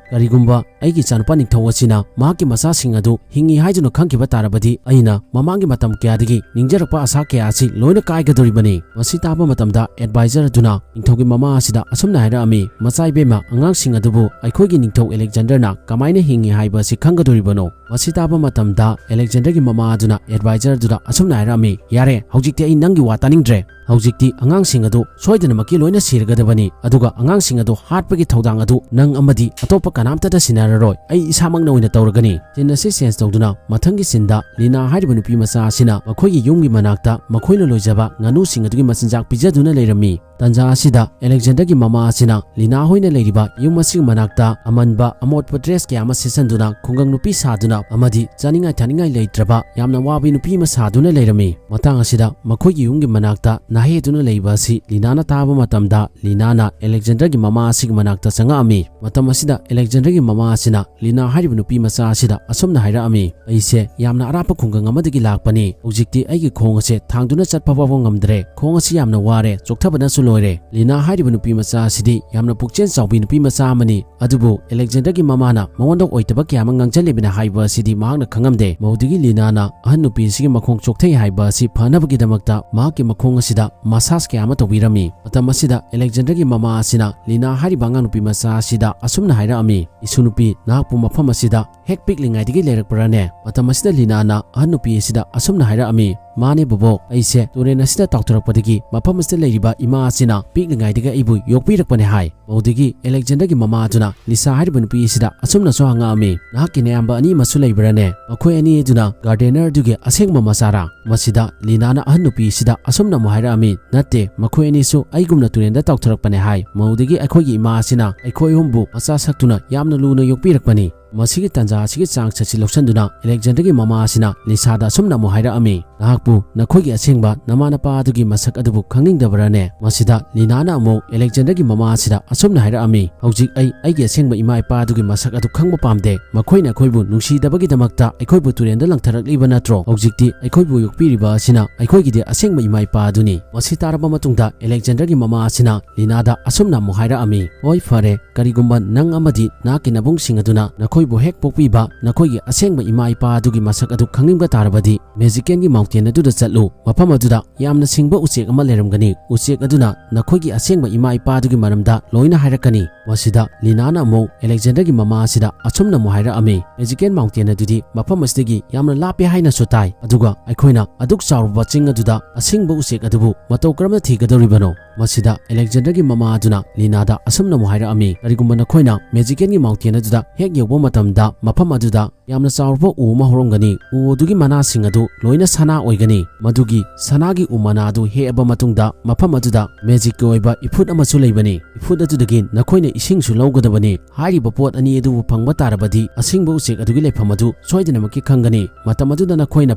ꯀꯔꯤꯒꯨꯝꯕ ꯑꯩꯒꯤ ꯏꯆꯥꯅꯨꯄꯥ ꯅꯤꯡꯊꯧ ꯑꯁꯤꯅ ꯃꯍꯥꯛꯀꯤ ꯃꯆꯥꯁꯤꯡ ꯑꯗꯨ ꯍꯤꯡꯉꯤ ꯍꯥꯏꯗꯨꯅ ꯈꯪꯈꯤꯕ ꯇꯥꯔꯕꯗꯤ ꯑꯩꯅ ꯃꯃꯥꯡꯒꯤ ꯃꯇꯝ ꯀꯌꯥꯗꯒꯤ ꯅꯤꯡꯖꯔꯛꯄ ꯑꯁꯥ ꯀꯌꯥ ꯑꯁꯤ ꯂꯣꯏꯅ ꯀꯥꯏꯒꯗꯧꯔꯤꯕꯅꯤ꯫" ꯃꯁꯤ ꯇꯥꯕ ꯃꯇꯝꯗ ꯑꯦꯗꯚꯥꯏꯖꯔ ꯑꯗꯨꯅ ꯅꯤꯡꯊꯧꯒꯤ ꯃꯃꯥ ꯑꯁꯤꯗ ꯑꯁꯨꯝꯅ ꯍꯥꯏꯔꯛꯑꯝꯃꯤ, "ꯃꯆꯥ ꯏꯕꯦꯝꯃ, ꯑꯉꯥꯡꯁꯤꯡ ꯑꯗꯨꯕꯨ ꯑꯩꯈꯣꯏꯒꯤ ꯅꯤꯡꯊꯧ ꯑꯦꯂꯦꯛꯖꯦꯟꯗꯔꯅ ꯀꯃꯥꯏꯅ ꯍꯤꯡꯉꯤ ꯍꯥꯏꯕ ꯑꯁꯤ ꯈꯪꯒꯗꯧꯔꯤꯕꯅꯣ?" ꯃꯁꯤ ꯇꯥꯕ ꯃꯇꯝꯗ ꯑꯦꯂꯦꯛꯖꯦꯟꯗꯔꯒꯤ ꯃꯃꯥ ꯑꯗꯨꯅ ꯑꯦꯗꯚꯥꯏꯖꯔ ꯑꯗꯨꯗ ꯑꯁꯨꯝꯅ ꯍꯥꯏꯔꯛꯑꯝꯃꯤ, "ꯌꯥꯔꯦ, ꯍꯧꯖꯤꯛꯇꯤ ꯑꯩ ꯅꯪꯒꯤ ꯋꯥ ꯇꯥꯅꯤꯡꯗ꯭ꯔꯦ꯫ ꯍꯧꯖꯤꯛꯇꯤ ꯑꯉꯥꯡꯁꯤꯡ ꯑꯗꯨ ꯁꯣꯏꯗꯅꯃꯛꯀꯤ ꯂꯣꯏꯅ ꯁꯤꯔꯒꯗꯕꯅꯤ, ꯑꯗꯨꯒ ꯑꯉꯥꯡꯁꯤꯡ ꯑꯗꯨ ꯍꯥꯠꯄꯒꯤ ꯊꯧꯗꯥꯡ ꯑꯗꯨ ꯅꯪ ꯑꯃꯗꯤ ꯑꯇꯣꯞꯄ ꯀꯅꯥꯝꯇꯗ ꯁꯤꯟꯅꯔꯔꯣꯏ꯫ ꯑꯩ ꯏꯁꯥꯃꯛꯅ ꯑꯣꯏꯅ ꯇꯧꯔꯒꯅꯤ꯫" ꯁꯤꯟ ꯑꯁꯤ ꯆꯦꯟꯖ ꯇꯧꯗꯨꯅ ꯃꯊꯪꯒꯤ ꯁꯤꯟꯗ ꯂꯤꯅꯥ ꯍꯥꯏꯔꯤꯕ ꯅꯨꯄꯤ ꯃꯆꯥ ꯑꯁꯤꯅ ꯃꯈꯣꯏꯒꯤ ꯌꯨꯝꯒꯤ ꯃꯅꯥꯛꯇ ꯃꯈꯣꯏꯅ ꯂꯣꯏꯖꯕ ꯉꯥꯅꯨꯁꯤꯡ ꯑꯗꯨꯒꯤ ꯃꯆꯤꯟꯖꯥꯛ ꯄꯤꯖꯗꯨꯅ ꯂꯩꯔꯝꯃꯤ꯫ ꯇꯟꯖꯥ ꯑꯁꯤꯗ ꯑꯦꯂꯦꯛꯖꯦꯟꯗꯔꯒꯤ ꯃꯃꯥ ꯑꯁꯤꯅ ꯂꯤꯅꯥ ꯍꯣꯏꯅ ꯂꯩꯔꯤꯕ ꯌꯨꯝ ꯑꯁꯤꯒꯤ ꯃꯅꯥꯛꯇ ꯑꯃꯟꯕ ꯑꯃꯣꯠꯄ ꯗ꯭ꯔꯦꯁ ꯀꯌꯥ ꯑꯃ ꯁꯦꯠꯆꯟꯗꯨꯅ ꯈꯨꯡꯒꯪ ꯅꯨꯄꯤ ꯁꯥꯗꯨꯅ ꯑꯃꯗꯤ ꯆꯥꯅꯤꯡꯉꯥꯏ ꯊꯛꯅꯤꯡꯉꯥꯏ ꯂꯩꯇ꯭ꯔꯕ ꯌꯥꯝꯅ ꯋꯥꯕꯤ ꯅꯨꯄꯤ ꯑꯃ ꯁꯥꯗꯨꯅ ꯂꯩꯔꯝꯃꯤ꯫ ꯃꯇꯥꯡ ꯑꯁꯤꯗ ꯃꯈꯣꯏꯒꯤ ꯌꯨꯝꯒꯤ ꯃꯅꯥꯛꯇ ꯅꯥꯍꯦꯗꯨꯅ ꯂꯩꯕ ꯑꯁꯤ ꯂꯤꯅꯥꯅ ꯇꯥꯕ ꯃꯇꯝꯗ, ꯂꯤꯅꯥꯅ ꯑꯂꯦꯛꯖꯦꯟꯗꯔꯒꯤ ꯃꯃꯥ ꯑꯁꯤꯒꯤ ꯃꯅꯥꯛꯇ ꯆꯪꯉꯛꯑꯝꯃꯤ꯫ ꯃꯇꯝ ꯑꯁꯤꯗ ꯑꯂꯦꯛꯖꯦꯟꯗꯔꯒꯤ ꯃꯃꯥ ꯑꯁꯤꯅ ꯂꯤꯅꯥ ꯍꯥꯏꯔꯤꯕ ꯅꯨꯄꯤ ꯃꯆꯥ ꯑꯁꯤꯗ ꯑꯁꯨꯝꯅ ꯍꯥꯏꯔꯛꯑꯝꯃꯤ, "ꯑꯩꯁꯦ ꯌꯥꯝꯅ ꯑꯔꯥꯞꯄ ꯈꯨꯡꯒꯪ ꯑꯃꯗꯒꯤ ꯂꯥꯛꯄꯅꯤ꯫ ꯍꯧꯖꯤꯛꯇꯤ ꯑꯩꯒꯤ ꯈꯣꯡ ꯑꯁꯦ ꯊꯥꯡꯗꯨꯅ ꯆꯠꯄ ꯐꯥꯎꯕ ꯉꯝꯗ꯭ꯔꯦ꯫ ꯈꯣꯡ ꯑꯁꯤ ꯌꯥꯝꯅ ꯋꯥꯔꯦ, ꯆꯣꯛꯊꯕꯅꯁꯨ ꯂꯣꯏꯔꯦ꯫" ꯂꯤꯅꯥ ꯍꯥꯏꯔꯤꯕ ꯅꯨꯄꯤ ꯃꯆꯥ ꯑꯁꯤꯗꯤ ꯌꯥꯝꯅ ꯄꯨꯛꯆꯦꯜ ꯆꯥꯎꯕꯤ ꯅꯨꯄꯤ ꯃꯆꯥ ꯑꯃꯅꯤ꯫ ꯑꯗꯨꯕꯨ ꯑꯂꯦꯛꯖꯦꯟꯗꯔꯒꯤ ꯃꯃꯥꯅ ꯃꯉꯣꯟꯗ ꯑꯣꯏꯗꯕ ꯀꯌꯥ ꯑꯃ ꯉꯥꯡꯁꯤꯜꯂꯤꯕꯅ ꯍꯥꯏꯕ ꯑꯁꯤꯗꯤ ꯃꯍꯥꯛꯅ ꯈꯪꯉꯝꯗꯦ꯫ ꯃꯧꯗꯨꯒꯤ ꯂꯤꯅꯥꯅ ꯑꯍꯟ ꯅꯨꯄꯤ ꯑꯁꯤꯒꯤ ꯃꯈꯣꯡ ꯆꯣꯛꯊꯩ ꯍꯥꯏꯕ ꯑꯁꯤ ꯐꯅꯕꯒꯤꯗꯃꯛꯇ ꯃꯍꯥꯛꯀꯤ ꯃꯈꯣꯡ ꯑꯁꯤꯗ ꯃꯁꯥꯖ ꯀꯌꯥ ꯑꯃ ꯇꯧꯕꯤꯔꯝꯃꯤ꯫ ꯃꯇꯝ ꯑꯁꯤꯗ ꯑꯂꯦꯛꯖꯦꯟꯗꯔꯒꯤ ꯃꯃꯥ ꯑꯁꯤꯅ ꯂꯤꯅꯥ ꯍꯥꯏꯔꯤꯕ ꯑꯉꯥꯡ ꯅꯨꯄꯤ ꯃꯆꯥ ꯑꯁꯤꯗ ꯑꯁꯨꯝꯅ ꯍꯥꯏꯔꯛꯑꯝꯃꯤ, "ꯏꯁꯨ ꯅꯨꯄꯤ, ꯅꯍꯥꯛꯄꯨ ꯃꯐꯝ ꯑꯁꯤꯗ ꯍꯦꯛ ꯄꯤꯛꯂꯤꯉꯩꯗꯒꯤ ꯂꯩꯔꯛꯄ꯭ꯔꯥꯅꯦ?" ꯃꯇꯝ ꯑꯁꯤꯗ ꯂꯤꯅꯥꯅ ꯑꯍꯟ ꯅꯨꯄꯤ ꯑꯁꯤꯗ ꯑꯁꯨꯝꯅ ꯍꯥꯏꯔꯛꯑꯝꯃꯤ, "ꯃꯥꯅꯦ ꯕꯣꯕꯣꯛ, ꯑꯩꯁꯦ ꯇꯨꯔꯦꯜ ꯑꯁꯤꯗ ꯇꯥꯎꯊꯔꯛꯄꯗꯒꯤ ꯃꯐꯝ ꯑꯁꯤꯗ ꯂꯩꯔꯤꯕ ꯏꯃꯥ ꯑꯁꯤꯅ ꯄꯤꯛꯂꯤꯉꯩꯗꯒꯤ ꯑꯩꯕꯨ ꯌꯣꯛꯄꯤꯔꯛꯄꯅꯦ" ꯍꯥꯏ꯫ ꯃꯧꯗꯒꯤ ꯑꯂꯦꯛꯖꯦꯟꯗꯔꯒꯤ ꯃꯃꯥ ꯑꯗꯨꯅ ꯂꯤꯁꯥ ꯍꯥꯏꯔꯤꯕ ꯅꯨꯄꯤ ꯑꯁꯤꯗ ꯑꯁꯨꯝꯅꯁꯨ ꯍꯪꯉꯛꯑꯝꯃꯤ, "ꯅꯍꯥꯛꯀꯤ ꯅꯌꯥꯝꯕ ꯑꯅꯤ ꯑꯃꯁꯨ ꯂꯩꯕ꯭ꯔꯥꯅꯦ? ꯃꯈꯣꯏ ꯑꯅꯤ ꯑꯗꯨꯅ ꯒꯥꯔꯗꯦꯅꯔ ꯑꯗꯨꯒꯤ ꯑꯁꯦꯡꯕ ꯃꯆꯥꯔꯥ?" ꯃꯁꯤꯗ ꯂꯤꯅꯥꯅ ꯑꯍꯟ ꯅꯨꯄꯤ ꯑꯁꯤꯗ ꯑꯁꯨꯝꯅ ꯑꯃꯨꯛ ꯍꯥꯏꯔꯛꯑꯝꯃꯤ, "ꯅꯠꯇꯦ, ꯃꯈꯣꯏ ꯑꯅꯤꯁꯨ ꯑꯩꯒꯨꯝꯅ ꯇꯨꯔꯦꯜꯗ ꯇꯥꯎꯊꯔꯛꯄꯅꯦ" ꯍꯥꯏ꯫ ꯃꯧꯗꯒꯤ ꯑꯩꯈꯣꯏꯒꯤ ꯏꯃꯥ ꯑꯁꯤꯅ ꯑꯩꯈꯣꯏ ꯑꯍꯨꯝꯕꯨ ꯃꯆꯥ ꯁꯛꯇꯨꯅ ꯌꯥꯝꯅ ꯂꯨꯅ ꯌꯣꯛꯄꯤꯔꯛꯄꯅꯤ꯫ ꯃꯁꯤꯒꯤ ꯇꯥꯟꯖꯥ ꯑꯁꯤꯒꯤ ꯆꯥꯡꯁ ꯑꯁꯤ ꯂꯧꯁꯤꯟꯗꯨꯅ ꯑꯂꯦꯛꯖꯦꯟꯗꯔꯒꯤ ꯃꯃꯥ ꯑꯁꯤꯅ ꯂꯤꯁꯥꯗ ꯑꯁꯨꯝꯅ ꯑꯃꯨꯛ ꯍꯥꯏꯔꯛꯑꯝꯃꯤ, "ꯅꯍꯥꯛꯄꯨ ꯅꯈꯣꯏꯒꯤ ꯑꯁꯦꯡꯕ ꯅꯃꯥ ꯅꯄꯥ ꯑꯗꯨꯒꯤ ꯃꯁꯛ ꯑꯗꯨꯕꯨ ꯈꯪꯅꯤꯡꯗꯕ꯭ꯔꯥꯅꯦ?" ꯃꯁꯤꯗ ꯂꯤꯅꯥꯅ ꯑꯃꯨꯛ ꯑꯂꯦꯛꯖꯦꯟꯗꯔꯒꯤ ꯃꯃꯥ ꯑꯁꯤꯗ ꯑꯁꯨꯝꯅ ꯍꯥꯏꯔꯛꯑꯝꯃꯤ, "ꯍꯧꯖꯤꯛ ꯑꯩ ꯑꯩꯒꯤ ꯑꯁꯦꯡꯕ ꯏꯃꯥ ꯏꯄꯥ ꯑꯗꯨꯒꯤ ꯃꯁꯛ ꯑꯗꯨ ꯈꯪꯕ ꯄꯥꯝꯗꯦ꯫ ꯃꯈꯣꯏꯅ ꯑꯩꯈꯣꯏꯕꯨ ꯅꯨꯡꯁꯤꯗꯕꯒꯤꯗꯃꯛꯇ ꯑꯩꯈꯣꯏꯕꯨ ꯇꯨꯔꯦꯜꯗ ꯂꯪꯊꯔꯛꯂꯤꯕ ꯅꯠꯇ꯭ꯔꯣ? ꯍꯧꯖꯤꯛꯇꯤ ꯑꯩꯈꯣꯏꯕꯨ ꯌꯣꯛꯄꯤꯔꯤꯕ ꯑꯁꯤꯅ ꯑꯩꯈꯣꯏꯒꯤꯗꯤ ꯑꯁꯦꯡꯕ ꯏꯃꯥ ꯏꯄꯥ ꯑꯗꯨꯅꯤ꯫" ꯃꯁꯤ ꯇꯥꯔꯕ ꯃꯇꯨꯡꯗ ꯑꯂꯦꯛꯖꯦꯟꯗꯔꯒꯤ ꯃꯃꯥ ꯑꯁꯤꯅ ꯂꯤꯅꯥꯗ ꯑꯁꯨꯝꯅ ꯑꯃꯨꯛ ꯍꯥꯏꯔꯛꯑꯝꯃꯤ, "ꯍꯣꯏ, ꯐꯔꯦ, ꯀꯔꯤꯒꯨꯝꯕ ꯅꯪ ꯑꯃꯗꯤ ꯅꯍꯥꯛꯀꯤ ꯅꯕꯨꯡꯁꯤꯡ ꯑꯗꯨꯅ ꯅꯈꯣꯏꯕꯨ ꯍꯦꯛ ꯄꯣꯛꯄꯤꯕ ꯅꯈꯣꯏꯒꯤ ꯑꯁꯦꯡꯕ ꯏꯃꯥ ꯏꯄꯥ ꯑꯗꯨꯒꯤ ꯃꯁꯛ ꯑꯗꯨ ꯈꯪꯅꯤꯡꯕ ꯇꯥꯔꯕꯗꯤ, ꯃꯦꯖꯤꯀꯦꯜꯒꯤ ꯃꯥꯎꯟꯇꯦꯟ ꯑꯗꯨꯗ ꯆꯠꯂꯨ꯫ ꯃꯐꯝ ꯑꯗꯨꯗ ꯌꯥꯝꯅ ꯁꯤꯡꯕ ꯎꯆꯦꯛ ꯑꯃ ꯂꯩꯔꯝꯒꯅꯤ꯫ ꯎꯆꯦꯛ ꯑꯗꯨꯅ ꯅꯈꯣꯏꯒꯤ ꯑꯁꯦꯡꯕ ꯏꯃꯥ ꯏꯄꯥ ꯑꯗꯨꯒꯤ ꯃꯔꯝꯗ ꯂꯣꯏꯅ ꯍꯥꯏꯔꯛꯀꯅꯤ꯫" ꯃꯁꯤꯗ ꯂꯤꯅꯥꯅ ꯑꯃꯨꯛ ꯑꯂꯦꯛꯖꯦꯟꯗꯔꯒꯤ ꯃꯃꯥ ꯑꯁꯤꯗ ꯑꯁꯨꯝꯅ ꯑꯃꯨꯛ ꯍꯥꯏꯔꯛꯑꯝꯃꯤ, "ꯃꯦꯖꯤꯀꯦꯜ ꯃꯥꯎꯟꯇꯦꯟ ꯑꯗꯨꯗꯤ ꯃꯐꯝ ꯑꯁꯤꯗꯒꯤ ꯌꯥꯝꯅ ꯂꯥꯞꯄꯦ ꯍꯥꯏꯅꯁꯨ ꯇꯥꯏ꯫ ꯑꯗꯨꯒ ꯑꯩꯈꯣꯏꯅ ꯑꯗꯨꯛ ꯆꯥꯎꯔꯕ ꯆꯤꯡ ꯑꯗꯨꯗ ꯑꯁꯤꯡꯕ ꯎꯆꯦꯛ ꯑꯗꯨꯕꯨ ꯃꯇꯧ ꯀꯔꯝꯅ ꯊꯤꯒꯗꯧꯔꯤꯕꯅꯣ?" ꯃꯁꯤꯗ ꯑꯂꯦꯛꯖꯦꯟꯗꯔꯒꯤ ꯃꯃꯥ ꯑꯗꯨꯅ ꯂꯤꯅꯥꯗ ꯑꯁꯨꯝꯅ ꯑꯃꯨꯛ ꯍꯥꯏꯔꯛꯑꯝꯃꯤ, "ꯀꯔꯤꯒꯨꯝꯕ ꯅꯈꯣꯏꯅ ꯃꯦꯖꯤꯀꯦꯜꯒꯤ ꯃꯥꯎꯟꯇꯦꯟ ꯑꯗꯨꯗ ꯍꯦꯛ ꯌꯧꯕ ꯃꯇꯝꯗ ꯃꯐꯝ ꯑꯗꯨꯗ ꯌꯥꯝꯅ ꯆꯥꯎꯔꯕ ꯎ ꯑꯃ ꯍꯧꯔꯝꯒꯅꯤ꯫ ꯎ ꯑꯗꯨꯒꯤ ꯃꯅꯥꯁꯤꯡ ꯑꯗꯨ ꯂꯣꯏꯅ ꯁꯅꯥ ꯑꯣꯏꯒꯅꯤ꯫ ꯃꯗꯨꯒꯤ ꯁꯅꯥꯒꯤ ꯎ ꯃꯅꯥ ꯑꯗꯨ ꯍꯦꯛꯑꯕ ꯃꯇꯨꯡꯗ ꯃꯐꯝ ꯑꯗꯨꯗ ꯃꯦꯖꯤꯛꯀꯤ ꯑꯣꯏꯕ ꯏꯐꯨꯠ ꯑꯃꯁꯨ ꯂꯩꯕꯅꯤ꯫ ꯏꯐꯨꯠ ꯑꯗꯨꯗꯒꯤ ꯅꯈꯣꯏꯅ ꯏꯁꯤꯡꯁꯨ ꯂꯧꯒꯗꯕꯅꯤ꯫ ꯍꯥꯏꯔꯤꯕ ꯄꯣꯠ ꯑꯅꯤ ꯑꯗꯨꯕꯨ ꯐꯪꯕ ꯇꯥꯔꯕꯗꯤ ꯑꯁꯦꯡꯕ ꯎꯆꯦꯛ ꯑꯗꯨꯒꯤ ꯂꯩꯐꯝ ꯑꯗꯨ ꯁꯣꯏꯗꯅꯃꯛꯀꯤ ꯈꯪꯒꯅꯤ꯫ ꯃꯇꯝ ꯑꯗꯨꯗ ꯅꯈꯣꯏꯅ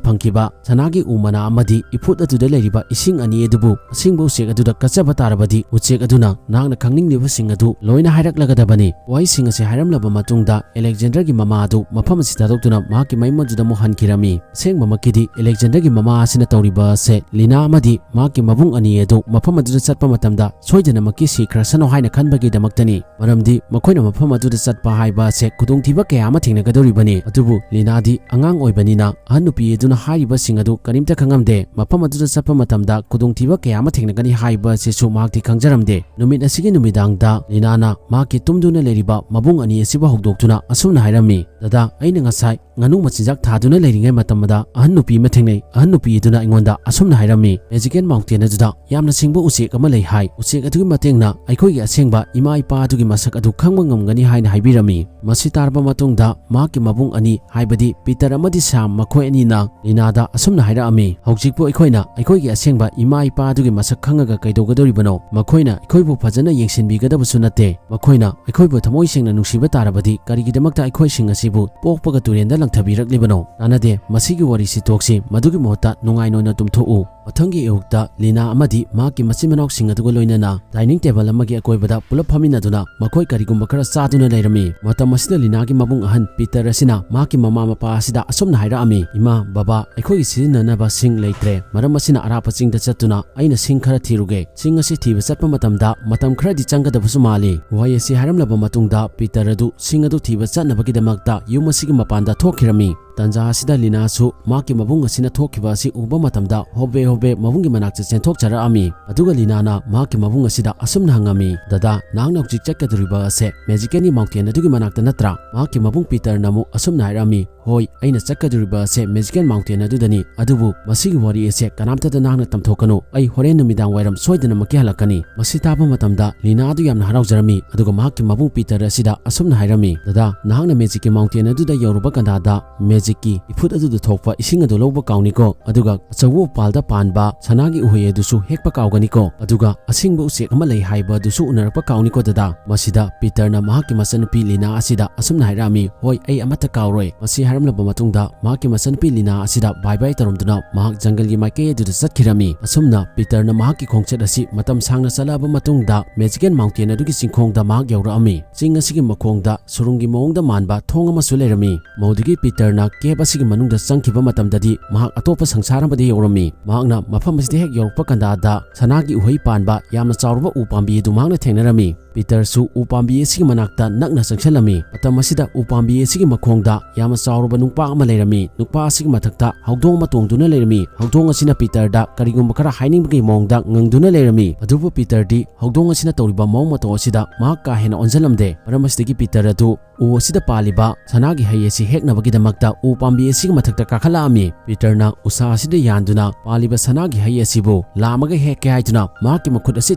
ꯐꯪꯈꯤꯕ ꯁꯅꯥꯒꯤ ꯎ ꯃꯅꯥ ꯑꯃꯗꯤ ꯏꯐꯨꯠ ꯑꯗꯨꯗ ꯂꯩꯔꯤꯕ ꯏꯁꯤꯡ ꯑꯅꯤ ꯑꯗꯨꯕꯨ ꯑꯁꯦꯡꯕ ꯎꯆꯦꯛ ꯑꯗꯨꯗ ꯀꯠꯆꯕ ꯇꯥꯔꯕꯗꯤ ꯎꯆꯦꯛ ꯑꯗꯨꯅ ꯅꯍꯥꯛꯅ ꯈꯪꯅꯤꯡꯂꯤꯕꯁꯤꯡ ꯑꯗꯨ ꯂꯣꯏꯅ ꯍꯥꯏꯔꯛꯂꯒꯗꯕꯅꯤ꯫ ꯋꯥꯍꯩꯁꯤꯡ ꯑꯁꯤ ꯍꯥꯏꯔꯝꯂꯕ ꯃꯇꯨꯡꯗ ꯑꯂꯦꯛꯖꯦꯟꯗꯔꯒꯤ ꯃꯃꯥ ꯑꯗꯨ ꯃꯐꯝ ꯑꯁꯤ ꯊꯥꯗꯣꯛꯇꯨꯅ ꯃꯍꯥꯛꯀꯤ ꯃꯌꯨꯝ ꯑꯗꯨꯗ ꯑꯃꯨꯛ ꯍꯟꯈꯤꯔꯝꯃꯤ꯫ ꯑꯁꯦꯡꯕꯃꯛꯀꯤꯗꯤ ꯑꯂꯦꯛꯖꯦꯟꯗꯔꯒꯤ ꯃꯃꯥ ꯑꯁꯤꯅ ꯇꯧꯔꯤꯕ ꯑꯁꯦ ꯂꯤꯅꯥ ꯑꯃꯗꯤ ꯃꯍꯥꯛꯀꯤ ꯃꯕꯨꯡ ꯑꯅꯤ ꯑꯗꯨ ꯃꯐꯝ ꯑꯗꯨꯗ ꯆꯠꯄ ꯃꯇꯝꯗ ꯁꯣꯏꯗꯅꯃꯛꯀꯤ ꯁꯤꯈ꯭ꯔꯁꯅꯨ ꯍꯥꯏꯅ ꯈꯟꯕꯒꯤꯗꯃꯛꯇꯅꯤ꯫ ꯃꯔꯝꯗꯤ ꯃꯈꯣꯏꯅ ꯃꯐꯝ ꯑꯗꯨꯗ ꯆꯠꯄ ꯍꯥꯏꯕ ꯑꯁꯦ ꯈꯨꯗꯣꯡꯊꯤꯕ ꯀꯌꯥ ꯑꯃ ꯊꯦꯡꯅꯒꯗꯧꯔꯤꯕꯅꯤ꯫ ꯑꯗꯨꯕꯨ ꯂꯤꯅꯥꯗꯤ ꯑꯉꯥꯡ ꯑꯣꯏꯕꯅꯤꯅ ꯑꯍꯟ ꯅꯨꯄꯤ ꯑꯗꯨꯅ ꯍꯥꯏꯔꯤꯕꯁꯤꯡ ꯑꯗꯨ ꯀꯔꯤꯝꯇ ꯈꯪꯉꯝꯗꯦ꯫ ꯃꯐꯝ ꯑꯗꯨꯗ ꯆꯠꯄ ꯃꯇꯝꯗ ꯈꯨꯗꯣꯡꯊꯤꯕ ꯀꯌꯥ ꯑꯃ ꯊꯦꯡꯅꯒꯅꯤ ꯍꯥꯏꯕ ꯑꯁꯤꯁꯨ ꯃꯍꯥꯛꯇꯤ ꯈꯪꯖꯔꯝꯗꯦ꯫ ꯅꯨꯃꯤꯠ ꯑꯁꯤꯒꯤ ꯅꯨꯃꯤꯗꯥꯡꯗ ꯂꯤꯅꯥꯅ ꯃꯍꯥꯛꯀꯤ ꯇꯨꯝꯗꯨꯅ ꯂꯩꯔꯤꯕ ꯃꯕꯨꯡ ꯑꯅꯤ ꯑꯁꯤꯕꯨ ꯍꯧꯗꯣꯛꯇꯨꯅ ꯑꯁꯨꯝꯅ ꯍꯥꯏꯔꯝꯃꯤ, "ꯗꯗꯥ, ꯑꯩꯅ ꯉꯁꯥꯏ ꯉꯥꯅꯨ ꯃꯆꯤꯟꯖꯥꯛ ꯊꯥꯗꯨꯅ ꯂꯩꯔꯤꯉꯩ ꯃꯇꯝꯗ ꯑꯍꯟ ꯅꯨꯄꯤ ꯑꯃ ꯊꯦꯡꯅꯩ꯫ ꯑꯍꯟ ꯅꯨꯄꯤ ꯑꯗꯨꯅ ꯑꯩꯉꯣꯟꯗ ꯑꯁꯨꯝꯅ ꯍꯥꯏꯔꯝꯃꯤ, 'ꯃꯦꯖꯤꯀꯦꯜ ꯃꯥꯎꯟꯇꯦꯟ ꯑꯗꯨꯗ ꯌꯥꯝꯅ ꯁꯤꯡꯕ ꯎꯆꯦꯛ ꯑꯃ ꯂꯩ' ꯍꯥꯏ꯫ ꯎꯆꯦꯛ ꯑꯗꯨꯒꯤ ꯃꯇꯦꯡꯅ ꯑꯩꯈꯣꯏꯒꯤ ꯑꯁꯦꯡꯕ ꯏꯃꯥ ꯏꯄꯥ ꯑꯗꯨꯒꯤ ꯃꯁꯛ ꯑꯗꯨ ꯈꯪꯕ ꯉꯝꯒꯅꯤ" ꯍꯥꯏꯅ ꯍꯥꯏꯕꯤꯔꯝꯃꯤ꯫ ꯃꯁꯤ ꯇꯥꯔꯕ ꯃꯇꯨꯡꯗ ꯃꯍꯥꯛꯀꯤ ꯃꯕꯨꯡ ꯑꯅꯤ, ꯍꯥꯏꯕꯗꯤ ꯄꯤꯇꯔ ꯑꯃꯗꯤ ꯁꯥꯝ, ꯃꯈꯣꯏ ꯑꯅꯤꯅ ꯂꯤꯅꯥꯗ ꯑꯁꯨꯝꯅ ꯍꯥꯏꯔꯛꯑꯝꯃꯤ, "ꯍꯧꯖꯤꯛꯄꯨ ꯑꯩꯈꯣꯏꯅ ꯑꯩꯈꯣꯏꯒꯤ ꯑꯁꯦꯡꯕ ꯏꯃꯥ ꯏꯄꯥ ꯑꯗꯨꯒꯤ ꯃꯁꯛ ꯈꯪꯉꯒ ꯀꯩꯗꯧꯒꯗꯧꯔꯤꯕꯅꯣ? ꯃꯈꯣꯏꯅ ꯑꯩꯈꯣꯏꯕꯨ ꯐꯖꯅ ꯌꯦꯡꯁꯤꯟꯕꯤꯒꯗꯕꯁꯨ ꯅꯠꯇꯦ꯫ ꯃꯈꯣꯏꯅ ꯑꯩꯈꯣꯏꯕꯨ ꯊꯃꯣꯏ ꯁꯦꯡꯅ ꯅꯨꯡꯁꯤꯕ ꯇꯥꯔꯕꯗꯤ ꯀꯔꯤꯒꯤꯗꯃꯛꯇ ꯑꯩꯈꯣꯏꯁꯤꯡ ꯑꯁꯤꯕꯨ ꯄꯣꯛꯄꯒ ꯇꯨꯔꯦꯟꯗ ꯂꯪꯊꯕꯤꯔꯛꯂꯤꯕꯅꯣ? ꯀꯥꯟꯅꯗꯦ, ꯃꯁꯤꯒꯤ ꯋꯥꯔꯤꯁꯤ ꯇꯣꯛꯁꯤ꯫ ꯃꯗꯨꯒꯤ ꯃꯍꯨꯠꯇ ꯅꯨꯡꯉꯥꯏꯅ ꯑꯣꯏꯅ ꯇꯨꯝꯊꯣꯛꯎ"꯫ ꯃꯊꯪꯒꯤ ꯑꯌꯨꯛꯇ ꯂꯤꯅꯥ ꯑꯃꯗꯤ ꯃꯍꯥꯛꯀꯤ ꯃꯆꯤꯟ ꯃꯅꯥꯎꯁꯤꯡ ꯑꯗꯨꯒ ꯂꯣꯏꯅꯅ ꯗꯥꯏꯅꯤꯡ ꯇꯦꯕꯜ ꯑꯃꯒꯤ ꯑꯀꯣꯏꯕꯗ ꯄꯨꯂꯞ ꯐꯝꯃꯤꯟꯅꯗꯨꯅ ꯃꯈꯣꯏ ꯀꯔꯤꯒꯨꯝꯕ ꯈꯔ ꯆꯥꯗꯨꯅ ꯂꯩꯔꯝꯃꯤ꯫ ꯃꯇꯝ ꯑꯁꯤꯗ ꯂꯤꯅꯥꯒꯤ ꯃꯕꯨꯡ ꯑꯍꯟ ꯄꯤꯇꯔ ꯑꯁꯤꯅ ꯃꯍꯥꯛꯀꯤ ꯃꯃꯥ ꯃꯄꯥ ꯑꯁꯤꯗ ꯑꯁꯨꯝꯅ ꯍꯥꯏꯔꯛꯑꯝꯃꯤ, "ꯏꯃꯥ, ꯕꯕꯥ, ꯑꯩꯈꯣꯏꯒꯤ ꯁꯤꯖꯤꯟꯅꯅꯕ ꯁꯤꯡ ꯂꯩꯇ꯭ꯔꯦ꯫ ꯃꯔꯝ ꯑꯁꯤꯅ ꯑꯔꯥꯞꯄ ꯆꯤꯡꯗ ꯆꯠꯇꯨꯅ ꯑꯩꯅ ꯁꯤꯡ ꯈꯔ ꯊꯤꯔꯨꯒꯦ꯫ ꯁꯤꯡ ꯑꯁꯤ ꯊꯤꯕ ꯆꯠꯄ ꯃꯇꯝꯗ ꯃꯇꯝ ꯈꯔꯗꯤ ꯆꯪꯒꯗꯕꯁꯨ ꯃꯥꯜꯂꯤ"꯫ ꯋꯥꯍꯩ ꯑꯁꯤ ꯍꯥꯏꯔꯝꯂꯕ ꯃꯇꯨꯡꯗ ꯄꯤꯇꯔ ꯑꯗꯨ ꯁꯤꯡ ꯑꯗꯨ ꯊꯤꯕ ꯆꯠꯅꯕꯒꯤꯗꯃꯛꯇ ꯌꯨꯝ ꯑꯁꯤꯒꯤ ꯃꯄꯥꯟꯗ ꯊꯣꯛꯈꯤꯔꯝꯃꯤ꯫ ꯇꯟꯖꯥ ꯑꯁꯤꯗ ꯂꯤꯅꯥꯁꯨ ꯃꯍꯥꯛꯀꯤ ꯃꯕꯨꯡ ꯑꯁꯤꯅ ꯊꯣꯛꯈꯤꯕ ꯑꯁꯤ ꯎꯕ ꯃꯇꯝꯗ ꯍꯣꯕꯦ ꯍꯣꯕꯦ ꯃꯕꯨꯡꯒꯤ ꯃꯅꯥꯛꯇ ꯆꯦꯟꯊꯣꯛꯆꯔꯛꯑꯝꯃꯤ꯫ ꯑꯗꯨꯒ ꯂꯤꯅꯥꯅ ꯃꯍꯥꯛꯀꯤ ꯃꯕꯨꯡ ꯑꯁꯤꯗ ꯑꯁꯨꯝꯅ ꯍꯪꯉꯝꯃꯤ, "ꯗꯗꯥ, ꯅꯍꯥꯛꯅ ꯍꯧꯖꯤꯛ ꯆꯠꯀꯗꯧꯔꯤꯕ ꯑꯁꯦ ꯃꯦꯖꯤꯀꯦꯜꯒꯤ ꯃꯥꯎꯟꯇꯦꯟ ꯑꯗꯨꯒꯤ ꯃꯅꯥꯛꯇ ꯅꯠꯇ꯭ꯔꯥ?" ꯃꯍꯥꯛꯀꯤ ꯃꯕꯨꯡ ꯄꯤꯇꯔꯅ ꯑꯃꯨꯛ ꯑꯁꯨꯝꯅ ꯍꯥꯏꯔꯛꯑꯝꯃꯤ, "ꯍꯣꯏ, ꯑꯩꯅ ꯆꯠꯀꯗꯧꯔꯤꯕ ꯑꯁꯦ ꯃꯦꯖꯤꯀꯦꯜ ꯃꯥꯎꯟꯇꯦꯟ ꯑꯗꯨꯗꯅꯤ, ꯑꯗꯨꯕꯨ ꯃꯁꯤꯒꯤ ꯋꯥꯔꯤ ꯑꯁꯦ ꯀꯅꯥꯝꯇꯗ ꯅꯍꯥꯛꯅ ꯇꯝꯊꯣꯛꯀꯅꯨ꯫ ꯑꯩ ꯍꯣꯔꯦꯟ ꯅꯨꯃꯤꯗꯥꯡ ꯋꯥꯏꯔꯝ ꯁꯣꯏꯗꯅꯃꯛꯀꯤ ꯍꯜꯂꯛꯀꯅꯤ꯫" ꯃꯁꯤ ꯇꯥꯕ ꯃꯇꯝꯗ ꯂꯤꯅꯥ ꯑꯗꯨ ꯌꯥꯝꯅ ꯍꯔꯥꯎꯖꯔꯝꯃꯤ, ꯑꯗꯨꯒ ꯃꯍꯥꯛꯀꯤ ꯃꯕꯨꯡ ꯄꯤꯇꯔ ꯑꯁꯤꯗ ꯑꯁꯨꯝꯅ ꯍꯥꯏꯔꯝꯃꯤ, "ꯗꯗꯥ, ꯅꯍꯥꯛꯅ ꯃꯦꯖꯤꯛꯀꯤ ꯃꯥꯎꯟꯇꯦꯟ ꯑꯗꯨꯗ ꯌꯧꯔꯨꯕ ꯀꯟꯗꯥꯗ ꯃꯦꯖꯤꯛꯀꯤ ꯏꯐꯨꯠ ꯑꯗꯨꯗ ꯊꯣꯛꯄ ꯏꯁꯤꯡ ꯑꯗꯨ ꯂꯧꯕ ꯀꯥꯎꯅꯤꯀꯣ, ꯑꯗꯨꯒ ꯑꯆꯧꯕ ꯎꯄꯥꯜꯗ ꯄꯥꯟꯕ ꯁꯅꯥꯒꯤ ꯎꯍꯩ ꯑꯗꯨꯁꯨ ꯍꯦꯛꯄ ꯀꯥꯎꯒꯅꯤꯀꯣ, ꯑꯗꯨꯒ ꯑꯁꯤꯡꯕ ꯎꯆꯦꯛ ꯑꯃ ꯂꯩ ꯍꯥꯏꯕ ꯑꯗꯨꯁꯨ ꯎꯅꯔꯛꯄ ꯀꯥꯎꯅꯤꯀꯣ ꯗꯗꯥ꯫" ꯃꯁꯤꯗ ꯄꯤꯇꯔꯅ ꯃꯍꯥꯛꯀꯤ ꯃꯆꯟꯅꯨꯄꯤ ꯂꯤꯅꯥ ꯑꯁꯤꯗ ꯑꯁꯨꯝꯅ ꯍꯥꯏꯔꯛꯑꯝꯃꯤ, "ꯍꯣꯏ, ꯑꯩ ꯑꯃꯠꯇ ꯀꯥꯎꯔꯣꯏ꯫" ꯃꯁꯤ ꯍꯥꯏꯔꯝꯂꯕ ꯃꯇꯨꯡꯗ ꯃꯍꯥꯛꯀꯤ ꯃꯆꯟꯅꯨꯄꯤ ꯂꯤꯅꯥ ꯑꯁꯤꯗ ꯕꯥꯏ ꯕꯥꯏ ꯇꯧꯔꯝꯗꯨꯅ ꯃꯍꯥꯛ ꯖꯪꯒꯜꯒꯤ ꯃꯥꯏꯀꯩ ꯑꯗꯨꯗ ꯆꯠꯈꯤꯔꯝꯃꯤ꯫ ꯑꯁꯨꯝꯅ ꯄꯤꯇꯔꯅ ꯃꯍꯥꯛꯀꯤ ꯈꯣꯡꯆꯠ ꯑꯁꯤ ꯃꯇꯝ ꯁꯥꯡꯅ ꯆꯠꯂꯛꯑꯕ ꯃꯇꯨꯡꯗ ꯃꯦꯖꯤꯀꯦꯜ ꯃꯥꯎꯟꯇꯦꯟ ꯑꯗꯨꯒꯤ ꯆꯤꯡꯈꯣꯡꯗ ꯃꯍꯥꯛ ꯌꯧꯔꯛꯑꯝꯃꯤ꯫ ꯆꯤꯡ ꯑꯁꯤꯒꯤ ꯃꯈꯣꯡꯗ ꯁꯨꯔꯨꯡꯒꯤ ꯃꯑꯣꯡꯗ ꯃꯥꯟꯕ ꯊꯣꯡ ꯑꯃꯁꯨ ꯂꯩꯔꯝꯃꯤ꯫ ꯃꯧꯗꯒꯤ ꯄꯤꯇꯔꯅ ꯀꯦꯕ ꯑꯁꯤꯒꯤ ꯃꯅꯨꯡꯗ ꯆꯪꯈꯤꯕ ꯃꯇꯝꯗꯗꯤ ꯃꯍꯥꯛ ꯑꯇꯣꯞꯄ ꯁꯪꯁꯥꯔ ꯑꯃꯗ ꯌꯧꯔꯝꯃꯤ꯫ ꯃꯍꯥꯛꯅ ꯃꯐꯝ ꯑꯁꯤꯗ ꯍꯦꯛ ꯌꯧꯔꯛꯄ ꯀꯟꯗꯥꯗ ꯁꯅꯥꯒꯤ ꯎꯍꯩ ꯄꯥꯟꯕ ꯌꯥꯝꯅ ꯆꯥꯎꯔꯕ ꯎ ꯄꯥꯝꯕꯤ ꯑꯗꯨ ꯃꯍꯥꯛꯅ ꯊꯦꯡꯅꯔꯝꯃꯤ꯫ ꯄꯤꯇꯔꯁꯨ ꯎ ꯄꯥꯝꯕꯤ ꯑꯁꯤꯒꯤ ꯃꯅꯥꯛꯇ ꯅꯛꯅ ꯆꯪꯁꯤꯜꯂꯝꯃꯤ꯫ ꯃꯇꯝ ꯑꯁꯤꯗ ꯎ ꯄꯥꯝꯕꯤ ꯑꯁꯤꯒꯤ ꯃꯈꯣꯡꯗ ꯌꯥꯝꯅ ꯆꯥꯎꯔꯕ ꯅꯨꯡꯄꯥꯛ ꯑꯃ ꯂꯩꯔꯝꯃꯤ꯫ ꯅꯨꯡꯄꯥꯛ ꯑꯁꯤꯒꯤ ꯃꯊꯛꯇ ꯍꯧꯗꯣꯡ ꯑꯃ ꯇꯣꯡꯗꯨꯅ ꯂꯩꯔꯝꯃꯤ꯫ ꯍꯧꯗꯣꯡ ꯑꯁꯤꯅ ꯄꯤꯇꯔꯗ ꯀꯔꯤꯒꯨꯝꯕ ꯈꯔ ꯍꯥꯏꯅꯤꯡꯕꯒꯤ ꯃꯑꯣꯡꯗ ꯉꯪꯗꯨꯅ ꯂꯩꯔꯝꯃꯤ꯫ ꯑꯗꯨꯕꯨ ꯄꯤꯇꯔꯗꯤ ꯍꯧꯗꯣꯡ ꯑꯁꯤꯅ ꯇꯧꯔꯤꯕ ꯃꯑꯣꯡ ꯃꯇꯧ ꯑꯁꯤꯗ ꯃꯍꯥꯛ ꯀꯥ ꯍꯦꯟꯅ ꯑꯣꯟꯁꯤꯜꯂꯝꯗꯦ꯫ ꯃꯔꯝ ꯑꯁꯤꯗꯒꯤ ꯄꯤꯇꯔ ꯑꯗꯨ ꯎ ꯑꯁꯤꯗ ꯄꯥꯜꯂꯤꯕ ꯁꯅꯥꯒꯤ ꯍꯩ ꯑꯁꯤ ꯍꯦꯛꯅꯕꯒꯤꯗꯃꯛꯇ ꯎ ꯄꯥꯝꯕꯤ ꯑꯁꯤꯒꯤ ꯃꯊꯛꯇ ꯀꯥꯈꯠꯂꯛꯑꯝꯃꯤ꯫ ꯄꯤꯇꯔꯅ ꯎꯁꯥ ꯑꯁꯤꯗ ꯌꯥꯟꯗꯨꯅ ꯄꯥꯜꯂꯤꯕ ꯁꯅꯥꯒꯤ ꯍꯩ ꯑꯁꯤꯕꯨ ꯂꯥꯝꯃꯒ ꯍꯦꯛꯀꯦ ꯍꯥꯏꯗꯨꯅ ꯃꯍꯥꯛꯀꯤ ꯃꯈꯨꯠ ꯑꯁꯤ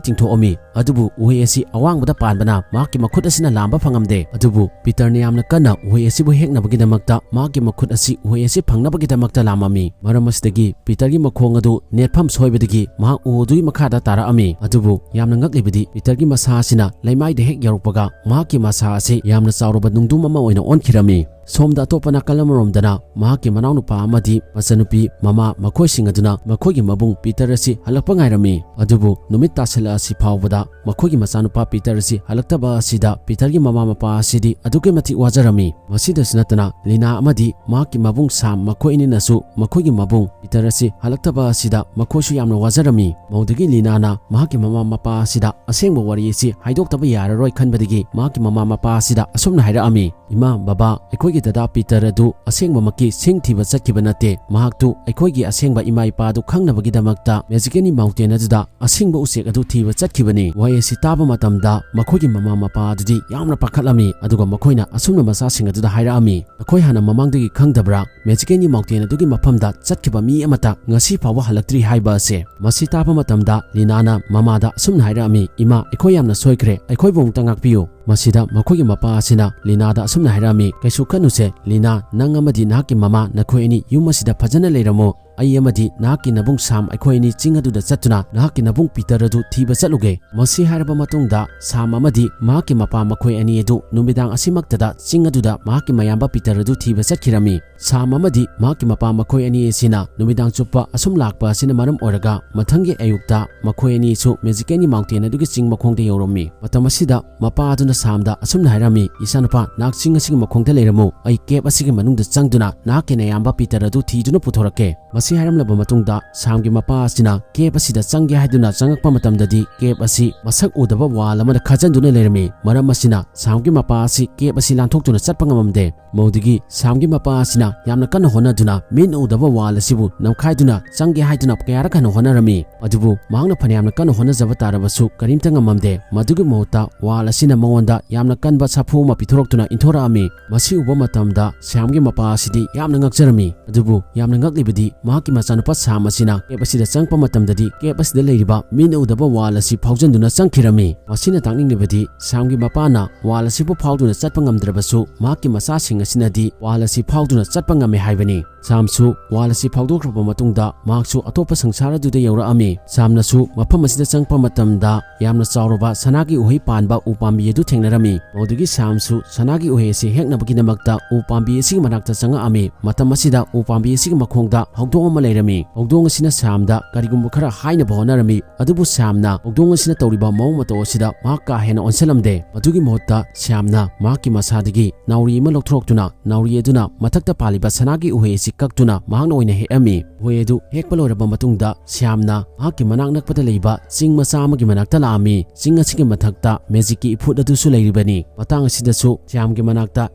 ꯇꯤꯡꯊꯣꯛꯑꯝꯃꯤ꯫ ꯑꯗꯨꯕꯨ ꯎꯍꯩ ꯑꯁꯤ ꯑꯋꯥꯡꯕꯗ ꯄꯥꯟꯕꯅ ꯃꯍꯥꯛꯀꯤ ꯃꯈꯨꯠ ꯑꯁꯤꯅ ꯂꯥꯝꯕ ꯐꯪꯉꯝꯗꯦ꯫ ꯑꯗꯨꯕꯨ ꯄꯤꯇꯔꯅ ꯌꯥꯝꯅ ꯀꯟꯅ ꯎꯍꯩ ꯑꯁꯤꯕꯨ ꯍꯦꯛꯅꯕꯒꯤꯗꯃꯛꯇ ꯃꯍꯥꯛꯀꯤ ꯃꯈꯨꯠ ꯑꯁꯤ ꯎꯍꯩ ꯑꯁꯤ ꯐꯪꯅꯕꯒꯤꯗꯃꯛꯇ ꯂꯥꯝꯃꯝꯃꯤ꯫ ꯃꯔꯝ ꯑꯁꯤꯗꯒꯤ ꯄꯤꯇꯔꯒꯤ ꯃꯈꯣꯡ ꯑꯗꯨ ꯅꯦꯠꯐꯝ ꯁꯣꯏꯕꯗꯒꯤ ꯃꯍꯥꯛ ꯎ ꯑꯗꯨꯒꯤ ꯃꯈꯥꯗ ꯇꯥꯔꯛꯑꯝꯃꯤ꯫ ꯑꯗꯨꯕꯨ ꯌꯥꯝꯅ ꯉꯛꯂꯤꯕꯗꯤ ꯄꯤꯇꯔꯒꯤ ꯃꯁꯥ ꯑꯁꯤꯅ ꯂꯩꯃꯥꯏꯗ ꯍꯦꯛ ꯌꯧꯔꯛꯄꯒ ꯃꯍꯥꯛꯀꯤ ꯃꯁꯥ ꯑꯁꯤ ꯌꯥꯝꯅ ꯆꯥꯎꯔꯕ ꯅꯨꯡꯗꯨꯝ ꯑꯃ ꯑꯣꯏꯅ ꯑꯣꯟꯈꯤꯔꯝꯃꯤ꯫ ꯁꯣꯝꯗ ꯑꯇꯣꯞꯄ ꯅꯥꯀꯜ ꯑꯃꯔꯣꯝꯗꯅ ꯃꯍꯥꯛꯀꯤ ꯃꯅꯥꯎꯅꯨꯄꯥ ꯑꯃꯗꯤ ꯃꯆꯟꯅꯨꯄꯤ, ꯃꯃꯥ, ꯃꯈꯣꯏꯁꯤꯡ ꯑꯗꯨꯅ ꯃꯈꯣꯏꯒꯤ ꯃꯕꯨꯡ ꯄꯤꯇꯔ ꯑꯁꯤ ꯍꯜꯂꯛꯄ ꯉꯥꯏꯔꯝꯃꯤ꯫ ꯑꯗꯨꯕꯨ ꯅꯨꯃꯤꯠ ꯇꯥꯁꯤꯜꯂꯛꯑꯁꯤ ꯐꯥꯎꯕꯗ ꯃꯈꯣꯏꯒꯤ ꯃꯆꯥꯅꯨꯄꯥ ꯄꯤꯇꯔ ꯑꯁꯤ ꯍꯜꯂꯛꯇꯕ ꯑꯁꯤꯗ ꯄꯤꯇꯔꯒꯤ ꯃꯃꯥ ꯃꯄꯥ ꯑꯁꯤꯗꯤ ꯑꯗꯨꯛꯀꯤ ꯃꯇꯤꯛ ꯋꯥꯖꯔꯝꯃꯤ꯫ ꯃꯁꯤꯗꯁꯨ ꯅꯠꯇꯅ ꯂꯤꯅꯥ ꯑꯃꯗꯤ ꯃꯍꯥꯛꯀꯤ ꯃꯕꯨꯡ ꯁꯥꯝ ꯃꯈꯣꯏ ꯑꯅꯤꯅꯁꯨ ꯃꯈꯣꯏꯒꯤ ꯃꯕꯨꯡ ꯄꯤꯇꯔ ꯑꯁꯤ ꯍꯜꯂꯛꯇꯕ ꯑꯁꯤꯗ ꯃꯈꯣꯏꯁꯨ ꯌꯥꯝꯅ ꯋꯥꯖꯔꯝꯃꯤ꯫ ꯃꯧꯗꯒꯤ ꯂꯤꯅꯥꯅ ꯃꯍꯥꯛꯀꯤ ꯃꯃꯥ ꯃꯄꯥ ꯑꯁꯤꯗ ꯑꯁꯦꯡꯕ ꯋꯥꯔꯤ ꯑꯁꯤ ꯍꯥꯏꯗꯣꯛꯇꯕ ꯌꯥꯔꯔꯣꯏ ꯈꯟꯕꯗꯒꯤ ꯃꯍꯥꯛꯀꯤ ꯃꯃꯥ ꯃꯄꯥ ꯑꯁꯤꯗ ꯑꯁꯨꯝꯅ ꯍꯥꯏꯔꯛꯑꯝꯃꯤ, "ꯏꯃꯥ, ꯕꯕꯥ, ꯑꯩꯈꯣꯏꯒꯤ ꯗꯗꯥ ꯄꯤꯇꯔ ꯑꯗꯨ ꯑꯁꯦꯡꯕꯃꯛꯀꯤ ꯁꯤꯡ ꯊꯤꯕ ꯆꯠꯈꯤꯕ ꯅꯠꯇꯦ꯫ ꯃꯍꯥꯛꯇꯨ ꯑꯩꯈꯣꯏꯒꯤ ꯑꯁꯦꯡꯕ ꯏꯃꯥ ꯏꯄꯥ ꯑꯗꯨ ꯈꯪꯅꯕꯒꯤꯗꯃꯛꯇ Magic Candy Mountain ꯑꯗꯨꯗ ꯑꯁꯦꯡꯕ ꯎꯆꯦꯛ ꯑꯗꯨ ꯊꯤꯕ ꯆꯠꯈꯤꯕꯅꯤ꯫ ꯋꯥꯍꯩ ꯑꯁꯤ ꯇꯥꯕ ꯃꯇꯝꯗ ꯃꯈꯣꯏꯒꯤ ꯃꯃꯥ ꯃꯄꯥ ꯑꯗꯨꯗꯤ ꯌꯥꯝꯅ ꯄꯥꯈꯠꯂꯝꯃꯤ, ꯑꯗꯨꯒ ꯃꯈꯣꯏꯅ ꯑꯁꯨꯝꯅ ꯃꯆꯥꯁꯤꯡ ꯑꯗꯨꯗ ꯍꯥꯏꯔꯛꯑꯝꯃꯤ, "ꯅꯈꯣꯏ ꯍꯥꯟꯅ ꯃꯃꯥꯡꯗꯒꯤ ꯈꯪꯗꯕ꯭ꯔꯥ? Magic Candy Mountain ꯑꯗꯨꯒꯤ ꯃꯐꯝꯗ ꯆꯠꯈꯤꯕ ꯃꯤ ꯑꯃꯠꯇ ꯉꯁꯤ ꯐꯥꯎꯕ ꯍꯜꯂꯛꯇ꯭ꯔꯤ ꯍꯥꯏꯕ ꯑꯁꯦ?" ꯃꯁꯤ ꯇꯥꯕ ꯃꯇꯝꯗ ꯂꯤꯅꯥꯅ ꯃꯃꯥꯗ ꯑꯁꯨꯝꯅ ꯍꯥꯏꯔꯛꯑꯝꯃꯤ, "ꯏꯃꯥ, ꯑꯩꯈꯣꯏ ꯌꯥꯝꯅ ꯁꯣꯏꯈ꯭ꯔꯦ, ꯑꯩꯈꯣꯏꯕꯨ ꯑꯃꯨꯛꯇ ꯉꯥꯛꯄꯤꯌꯨ"꯫ ꯃꯁꯤꯗ ꯃꯈꯣꯏꯒꯤ ꯃꯄꯥ ꯑꯁꯤꯅ ꯂꯤꯅꯥꯗ ꯑꯁꯨꯝꯅ ꯍꯥꯏꯔꯛꯑꯝꯃꯤ, "ꯀꯩꯁꯨ ꯈꯟꯅꯨꯁꯦ ꯂꯤꯅꯥ, ꯅꯪ ꯑꯃꯗꯤ ꯅꯍꯥꯛꯀꯤ ꯃꯃꯥ, ꯅꯈꯣꯏ ꯑꯅꯤ ꯌꯨꯝ ꯑꯁꯤꯗ ꯐꯖꯅ ꯂꯩꯔꯝꯃꯨ꯫ ꯑꯩ ꯑꯃꯗꯤ ꯅꯍꯥꯛꯀꯤ ꯅꯕꯨꯡ ꯁꯥꯝ, ꯑꯩꯈꯣꯏ ꯑꯅꯤ ꯆꯤꯡ ꯑꯗꯨꯗ ꯆꯠꯇꯨꯅ ꯅꯍꯥꯛꯀꯤ ꯅꯕꯨꯡ ꯄꯤꯇꯔ ꯑꯗꯨ ꯊꯤꯕ ꯆꯠꯂꯨꯒꯦ"꯫ ꯃꯁꯤ ꯍꯥꯏꯔꯕ ꯃꯇꯨꯡꯗ ꯁꯥꯝ ꯑꯃꯗꯤ ꯃꯍꯥꯛꯀꯤ ꯃꯄꯥ ꯃꯈꯣꯏ ꯑꯅꯤ ꯑꯗꯨ ꯅꯨꯃꯤꯗꯥꯡ ꯑꯁꯤꯃꯛꯇꯗ ꯆꯤꯡ ꯑꯗꯨꯗ ꯃꯍꯥꯛꯀꯤ ꯃꯌꯥꯝꯕ ꯄꯤꯇꯔ ꯑꯗꯨ ꯊꯤꯕ ꯆꯠꯈꯤꯔꯝꯃꯤ꯫ ꯁꯥꯝ ꯑꯃꯗꯤ ꯃꯍꯥꯛꯀꯤ ꯃꯄꯥ ꯃꯈꯣꯏ ꯑꯅꯤ ꯑꯁꯤꯅ ꯅꯨꯃꯤꯗꯥꯡ ꯆꯨꯞꯄ ꯑꯁꯨꯝ ꯂꯥꯛꯄ ꯑꯁꯤꯅ ꯃꯔꯝ ꯑꯣꯏꯔꯒ ꯃꯊꯪꯒꯤ ꯑꯌꯨꯛꯇ ꯃꯈꯣꯏ ꯑꯅꯤꯁꯨ Magic Candy Mountain ꯑꯗꯨꯒꯤ ꯆꯤꯡ ꯃꯈꯣꯡꯗ ꯌꯧꯔꯝꯃꯤ꯫ ꯃꯇꯝ ꯑꯁꯤꯗ ꯃꯄꯥ ꯑꯗꯨꯅ ꯁꯥꯝꯗ ꯑꯁꯨꯝꯅ ꯍꯥꯏꯔꯝꯃꯤ, "ꯏꯆꯥꯅꯨꯄꯥ, ꯅꯍꯥꯛ ꯆꯤꯡ ꯑꯁꯤꯒꯤ ꯃꯈꯣꯡꯗ ꯂꯩꯔꯝꯃꯨ, ꯑꯩ cave ꯑꯁꯤꯒꯤ ꯃꯅꯨꯡꯗ ꯆꯪꯗꯨꯅ ꯅꯍꯥꯛꯀꯤ ꯅꯌꯥꯝꯕ ꯄꯤꯇꯔ ꯑꯗꯨ ꯊꯤꯗꯨꯅ ꯄꯨꯊꯣꯔꯛꯀꯦ"꯫ ꯃꯁꯤ ꯍꯥꯏꯔꯝꯂꯕ ꯃꯇꯨꯡꯗ ꯁꯥꯝꯒꯤ ꯃꯄꯥ ꯑꯁꯤꯅ cave ꯑꯁꯤꯗ ꯆꯪꯒꯦ ꯍꯥꯏꯗꯨꯅ ꯆꯪꯉꯛꯄ ꯃꯇꯝꯗꯗꯤ cave ꯑꯁꯤ ꯃꯁꯛ ꯎꯗꯕ wall ꯑꯃꯅ ꯈꯥꯖꯤꯟꯗꯨꯅ ꯂꯩꯔꯝꯃꯤ꯫ ꯃꯔꯝ ꯑꯁꯤꯅ ꯁꯥꯝꯒꯤ ꯃꯄꯥ ꯑꯁꯤ cave ꯑꯁꯤ ꯂꯥꯟꯊꯣꯛꯇꯨꯅ ꯆꯠꯄ ꯉꯝꯃꯝꯗꯦ꯫ ꯃꯗꯨꯗꯒꯤ ꯁꯥꯝꯒꯤ ꯃꯄꯥ ꯑꯁꯤꯅ ꯌꯥꯝꯅ ꯀꯟꯅ ꯍꯣꯠꯅꯗꯨꯅ ꯃꯤꯠꯅ ꯎꯗꯕ wall ꯑꯁꯤꯕꯨ ꯅꯝꯈꯥꯏꯗꯨꯅ ꯆꯪꯒꯦ ꯍꯥꯏꯗꯨꯅ ꯀꯌꯥꯔꯛ ꯍꯟꯅ ꯍꯣꯠꯅꯔꯝꯃꯤ꯫ ꯑꯗꯨꯕꯨ ꯃꯍꯥꯛꯅ ꯐꯅꯌꯥꯝꯅ ꯀꯟꯅ ꯍꯣꯠꯅꯖꯕ ꯇꯥꯔꯕꯁꯨ ꯀꯔꯤꯝꯇ ꯉꯝꯃꯝꯗꯦ꯫ ꯃꯗꯨꯒꯤ ꯃꯍꯨꯠꯇ wall ꯑꯁꯤꯅ ꯃꯉꯣꯟꯗ ꯌꯥꯝꯅ ꯀꯟꯕ ꯁꯥꯐꯨ ꯑꯃ ꯄꯤꯊꯣꯔꯛꯇꯨꯅ ꯏꯟꯊꯣꯔꯛꯑꯝꯃꯤ꯫ ꯃꯁꯤ ꯎꯕ ꯃꯇꯝꯗ ꯁꯥꯝꯒꯤ ꯃꯄꯥ ꯑꯁꯤꯗꯤ ꯌꯥꯝꯅ ꯉꯛꯆꯔꯝꯃꯤ꯫ ꯑꯗꯨꯕꯨ ꯌꯥꯝꯅ ꯉꯛꯂꯤꯕꯗꯤ ꯃꯍꯥꯛꯀꯤ ꯃꯆꯥꯅꯨꯄꯥ ꯁꯥꯝ ꯑꯁꯤꯅ cave ꯑꯁꯤꯗ ꯆꯪꯉꯛꯄ ꯃꯇꯝꯗꯗꯤ cave ꯑꯁꯤꯗ ꯂꯩꯔꯤꯕ ꯃꯤꯠꯅ ꯎꯗꯕ wall ꯑꯁꯤ ꯐꯥꯎꯖꯟꯗꯨꯅ ꯆꯪꯈꯤꯔꯝꯃꯤ꯫ ꯃꯁꯤꯅ ꯇꯥꯛꯅꯤꯡꯂꯤꯕꯗꯤ ꯁꯥꯝꯒꯤ ꯃꯄꯥꯅ wall ꯑꯁꯤꯕꯨ ꯐꯥꯎꯗꯨꯅ ꯆꯠꯄ ꯉꯝꯗ꯭ꯔꯕꯁꯨ ꯃꯍꯥꯛꯀꯤ ꯃꯆꯥꯁꯤꯡ ꯑꯁꯤꯅꯗꯤ wall ꯑꯁꯤ ꯐꯥꯎꯗꯨꯅ ꯆꯠꯄ ꯉꯝꯃꯤ ꯍꯥꯏꯕꯅꯤ꯫ ꯁꯥꯝꯁꯨ wall ꯑꯁꯤ ꯐꯥꯎꯗꯣꯛꯈ꯭ꯔꯕ ꯃꯇꯨꯡꯗ ꯃꯍꯥꯛꯁꯨ ꯑꯇꯣꯞꯄ ꯁꯪꯁꯥꯔ ꯑꯗꯨꯗ ꯌꯧꯔꯛꯑꯝꯃꯤ꯫ ꯁꯥꯝꯅꯁꯨ ꯃꯐꯝ ꯑꯁꯤꯗ ꯆꯪꯉꯛꯄ ꯃꯇꯝꯗ ꯌꯥꯝꯅ ꯆꯥꯎꯔꯕ ꯁꯅꯥꯒꯤ ꯎꯍꯩ ꯄꯥꯟꯕ ꯎ ꯄꯥꯝꯕꯤ ꯑꯗꯨ ꯊꯦꯡꯅꯔꯝꯃꯤ꯫ ꯃꯗꯨꯗꯒꯤ ꯁꯥꯝꯁꯨ ꯁꯅꯥꯒꯤ ꯎꯍꯩ ꯑꯁꯤ ꯍꯦꯛꯅꯕꯒꯤꯗꯃꯛꯇ ꯎ ꯄꯥꯝꯕꯤ ꯑꯁꯤꯒꯤ ꯃꯅꯥꯛꯇ ꯆꯪꯉꯛꯑꯝꯃꯤ꯫ ꯃꯇꯝ ꯑꯁꯤꯗ ꯎ ꯄꯥꯝꯕꯤ ꯑꯁꯤꯒꯤ ꯃꯈꯣꯡꯗ ꯍꯧꯗꯣꯡ ꯑꯃ ꯂꯩꯔꯝꯃꯤ꯫ ꯍꯧꯗꯣꯡ ꯑꯁꯤꯅ ꯁ꯭ꯌꯥꯝꯗ ꯀꯔꯤꯒꯨꯝꯕ ꯈꯔ ꯍꯥꯏꯅꯕ ꯍꯣꯠꯅꯔꯝꯃꯤ, ꯑꯗꯨꯕꯨ ꯁ꯭ꯌꯥꯝꯅ ꯍꯧꯗꯣꯡ ꯑꯁꯤꯅ ꯇꯧꯔꯤꯕ ꯃꯑꯣꯡ ꯃꯇꯧ ꯑꯁꯤꯗ ꯃꯍꯥꯛ ꯀꯥ ꯍꯦꯟꯅ ꯑꯣꯟꯁꯤꯜꯂꯝꯗꯦ꯫ ꯃꯗꯨꯒꯤ ꯃꯍꯨꯠꯇ ꯁ꯭ꯌꯥꯝꯅ ꯃꯍꯥꯛꯀꯤ ꯃꯁꯥꯗꯒꯤ ꯅꯥꯎꯔꯤ ꯑꯃ ꯂꯧꯊꯣꯔꯛꯇꯨꯅ, ꯅꯥꯎꯔꯤ ꯑꯗꯨꯅ ꯃꯊꯛꯇ ꯄꯥꯜꯂꯤꯕ ꯁꯅꯥꯒꯤ ꯎꯍꯩ ꯑꯁꯤ ꯀꯛꯇꯨꯅ ꯃꯍꯥꯛꯅ ꯑꯣꯏꯅ ꯍꯦꯛꯑꯝꯃꯤ꯫ ꯎꯍꯩ ꯑꯗꯨ ꯍꯦꯛꯄ ꯂꯣꯏꯔꯕ ꯃꯇꯨꯡꯗ, ꯁ꯭ꯌꯥꯝꯅ ꯃꯍꯥꯛꯀꯤ ꯃꯅꯥꯛ ꯅꯛꯄꯗ ꯂꯩꯕ ꯆꯤꯡ ꯃꯆꯥ ꯑꯃꯒꯤ ꯃꯅꯥꯛꯇ ꯂꯥꯛꯑꯝꯃꯤ꯫ ꯆꯤꯡ ꯑꯁꯤꯒꯤ ꯃꯊꯛꯇ ꯃꯦꯖꯤꯛꯀꯤ ꯏꯐꯨꯠ ꯑꯗꯨꯁꯨ ꯂꯩꯔꯤꯕꯅꯤ꯫ ꯃꯇꯥꯡ ꯑꯁꯤꯗꯁꯨ ꯁ꯭ꯌꯥꯝꯒꯤ ꯃꯅꯥꯛꯇ